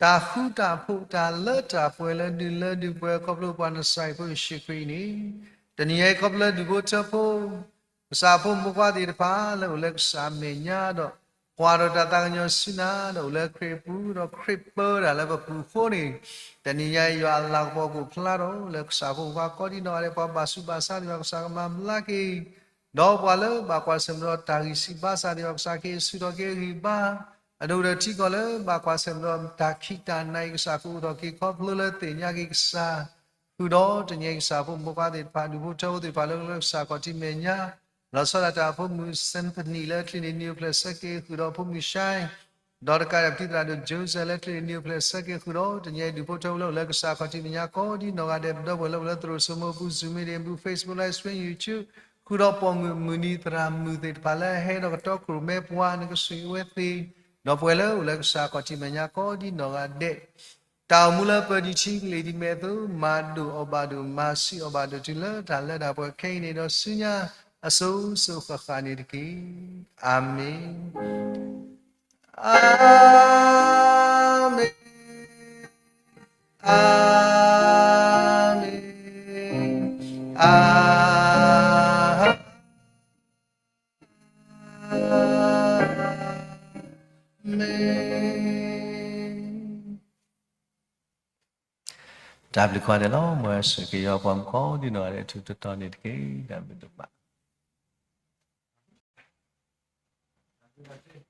တၢ်ဃူတၢ်ဖိး, တၢ်လၢတၢ်ပှဲၤလၢဒုးလၢဒုးပှဲၤခီဖျိပှၤနစၤရ့းဖိယ့ၣ်ၡူးခရံာ်အံၤန့ၣ်, တနံၤအံၤခီဖျိလၢဒူၣ်ဖိထၢဖိ ကစၢ်ဖိမုၣ်ဖိခွါသ့ၣ်တဖၣ်လၢအိၣ်လၢကစၢ်အမဲာ်ညါဒီး ကွၢ်ဒီးတၢ်သးကညီၤဆူနၤဒီးအိၣ်လၢခရံာ်အပူၤဒီးခရံာ်ပၢတၢ်လၢပပူၤအဃိန့ၣ်, တနံၤညါအံၤယွၤအလၤကပီၤကအိၣ်ဖျါထီၣ်လၢကစၢ်ဖိမုၣ်ဖိခွါကိးဒံနီၢ်ဂၤဒဲး ပှၤဘၣ်ဆူးဘၣ်ဆါသ့ၣ်တဖၣ် ကစၢ်ကမၤဘျါက့ၤ ဒီးပှၤလၢဘၣ်ကွၢ်ဆၢၣ်မဲာ်ဒီးတၢ်ဂံၢ်ဆူၣ်ဘါစၢ်သ့ၣ်တဖၣ် ကစၢ်ကဟ့ၣ်ဆူၣ်ထီၣ်က့ၤအဂံၢ်အဘါ, အဒိၣ်ဒီးထံကီၢ်လၢဘၣ်ကွၢ်ဆၢၣ်မဲာ်ဒီးတၢ်ခံးတၢ်နၤအံၤ ကစၢ်ကအိၣ်ထီၣ်က့ၤခီဖျိလၢသ့ၣ်ညါက့ၤကစၢ် ဃုာ်ဒီးတနံၤအံၤကစၢ်ဖိမုၣ်ဖိခွါသ့ၣ်တဖၣ် ဒူၣ်ဖိထၢဖိသ့ၣ်တဖၣ်လၢကစၢ်ခီၣ်ထံးမဲာ်ညါ လီၤဆီဒၣ်တၢ်ဖိမုၣ် Symphony လၢချံးန့ၢ်နံၤအိၣ်ဖျဲၣ်ဆၢက့ၤဃုာ်ဒီးဖိမုၣ် Shine ဒီးတကးဒံးပတံၤသရၣ်ဒိၣ် Joseph လၢချံးန့ၢ်နံၤအိၣ်ဖျဲၣ်ဆၢက့ၤဃုာ်ဒီး တနံၤအံၤဒူၣ်ဖိထၢဖိလၢအိၣ်လၢကစၢ်ခီၣ်ထံးမဲာ်ညါကိးဒံနီၢ်ဂၤဒဲး ပဒီပုၢ်ဝဲၢ်လၢအိၣ်လၢသရိာ်စိမိၤပူၤ Zoom meeting ပူၤ Facebook Live Stream YouTube ဃုာ်ဒီးပိာ်မုၣ်မုၢ်နံၤသရၣ်မုၣ်သ့ၣ်တဖၣ်လၢအဟဲဒီးကတီခိၣ်ရိၣ်မဲပှၤ နကဆိၣ်ဂ့ၤဝဲသ့ၣ် ဒီးပှၤလၢအိၣ်လၢကစၢ်ခီၣ်ထံးမဲာ်ညါကိးဒံနီၢ်ဂၤဒဲး တၢ်အိၣ်မူလၢပၢၤဒံးထံကလံၤဒံးမဲာ်အသိး မၤဒိၣ်အီၣ်ဘၣ်ဒိၣ် မၤဆံးအီၣ်ဘၣ်ဒိၣ်တုၤလၢတၢ်လၢတၢ်ပှဲၤခဲအံၤန့ၣ်ဒီးဆူညါ အစိၤစိၤဃၣ်ဃၣ်န့ၣ်တက့ၢ်. အၤမ့ၣ်, အၤမ့ၣ်, အၤမ့ၣ်, အၤမ့ၣ်. တၢ်ဘျုးကိးဂၤဒဲးလီၤ. မ်ယွၤဆိၣ်ဂ့ၤက့ၤယွၤပှၤမုၣ်ကိးဒံနီၢ်ဂၤဒဲး ထူးထူးတီၤတီၤန့ၣ်တက့ၢ်. တၢ်ဘျုးဒိၣ်မး. ဝဲဒၣ်သ့ၣ်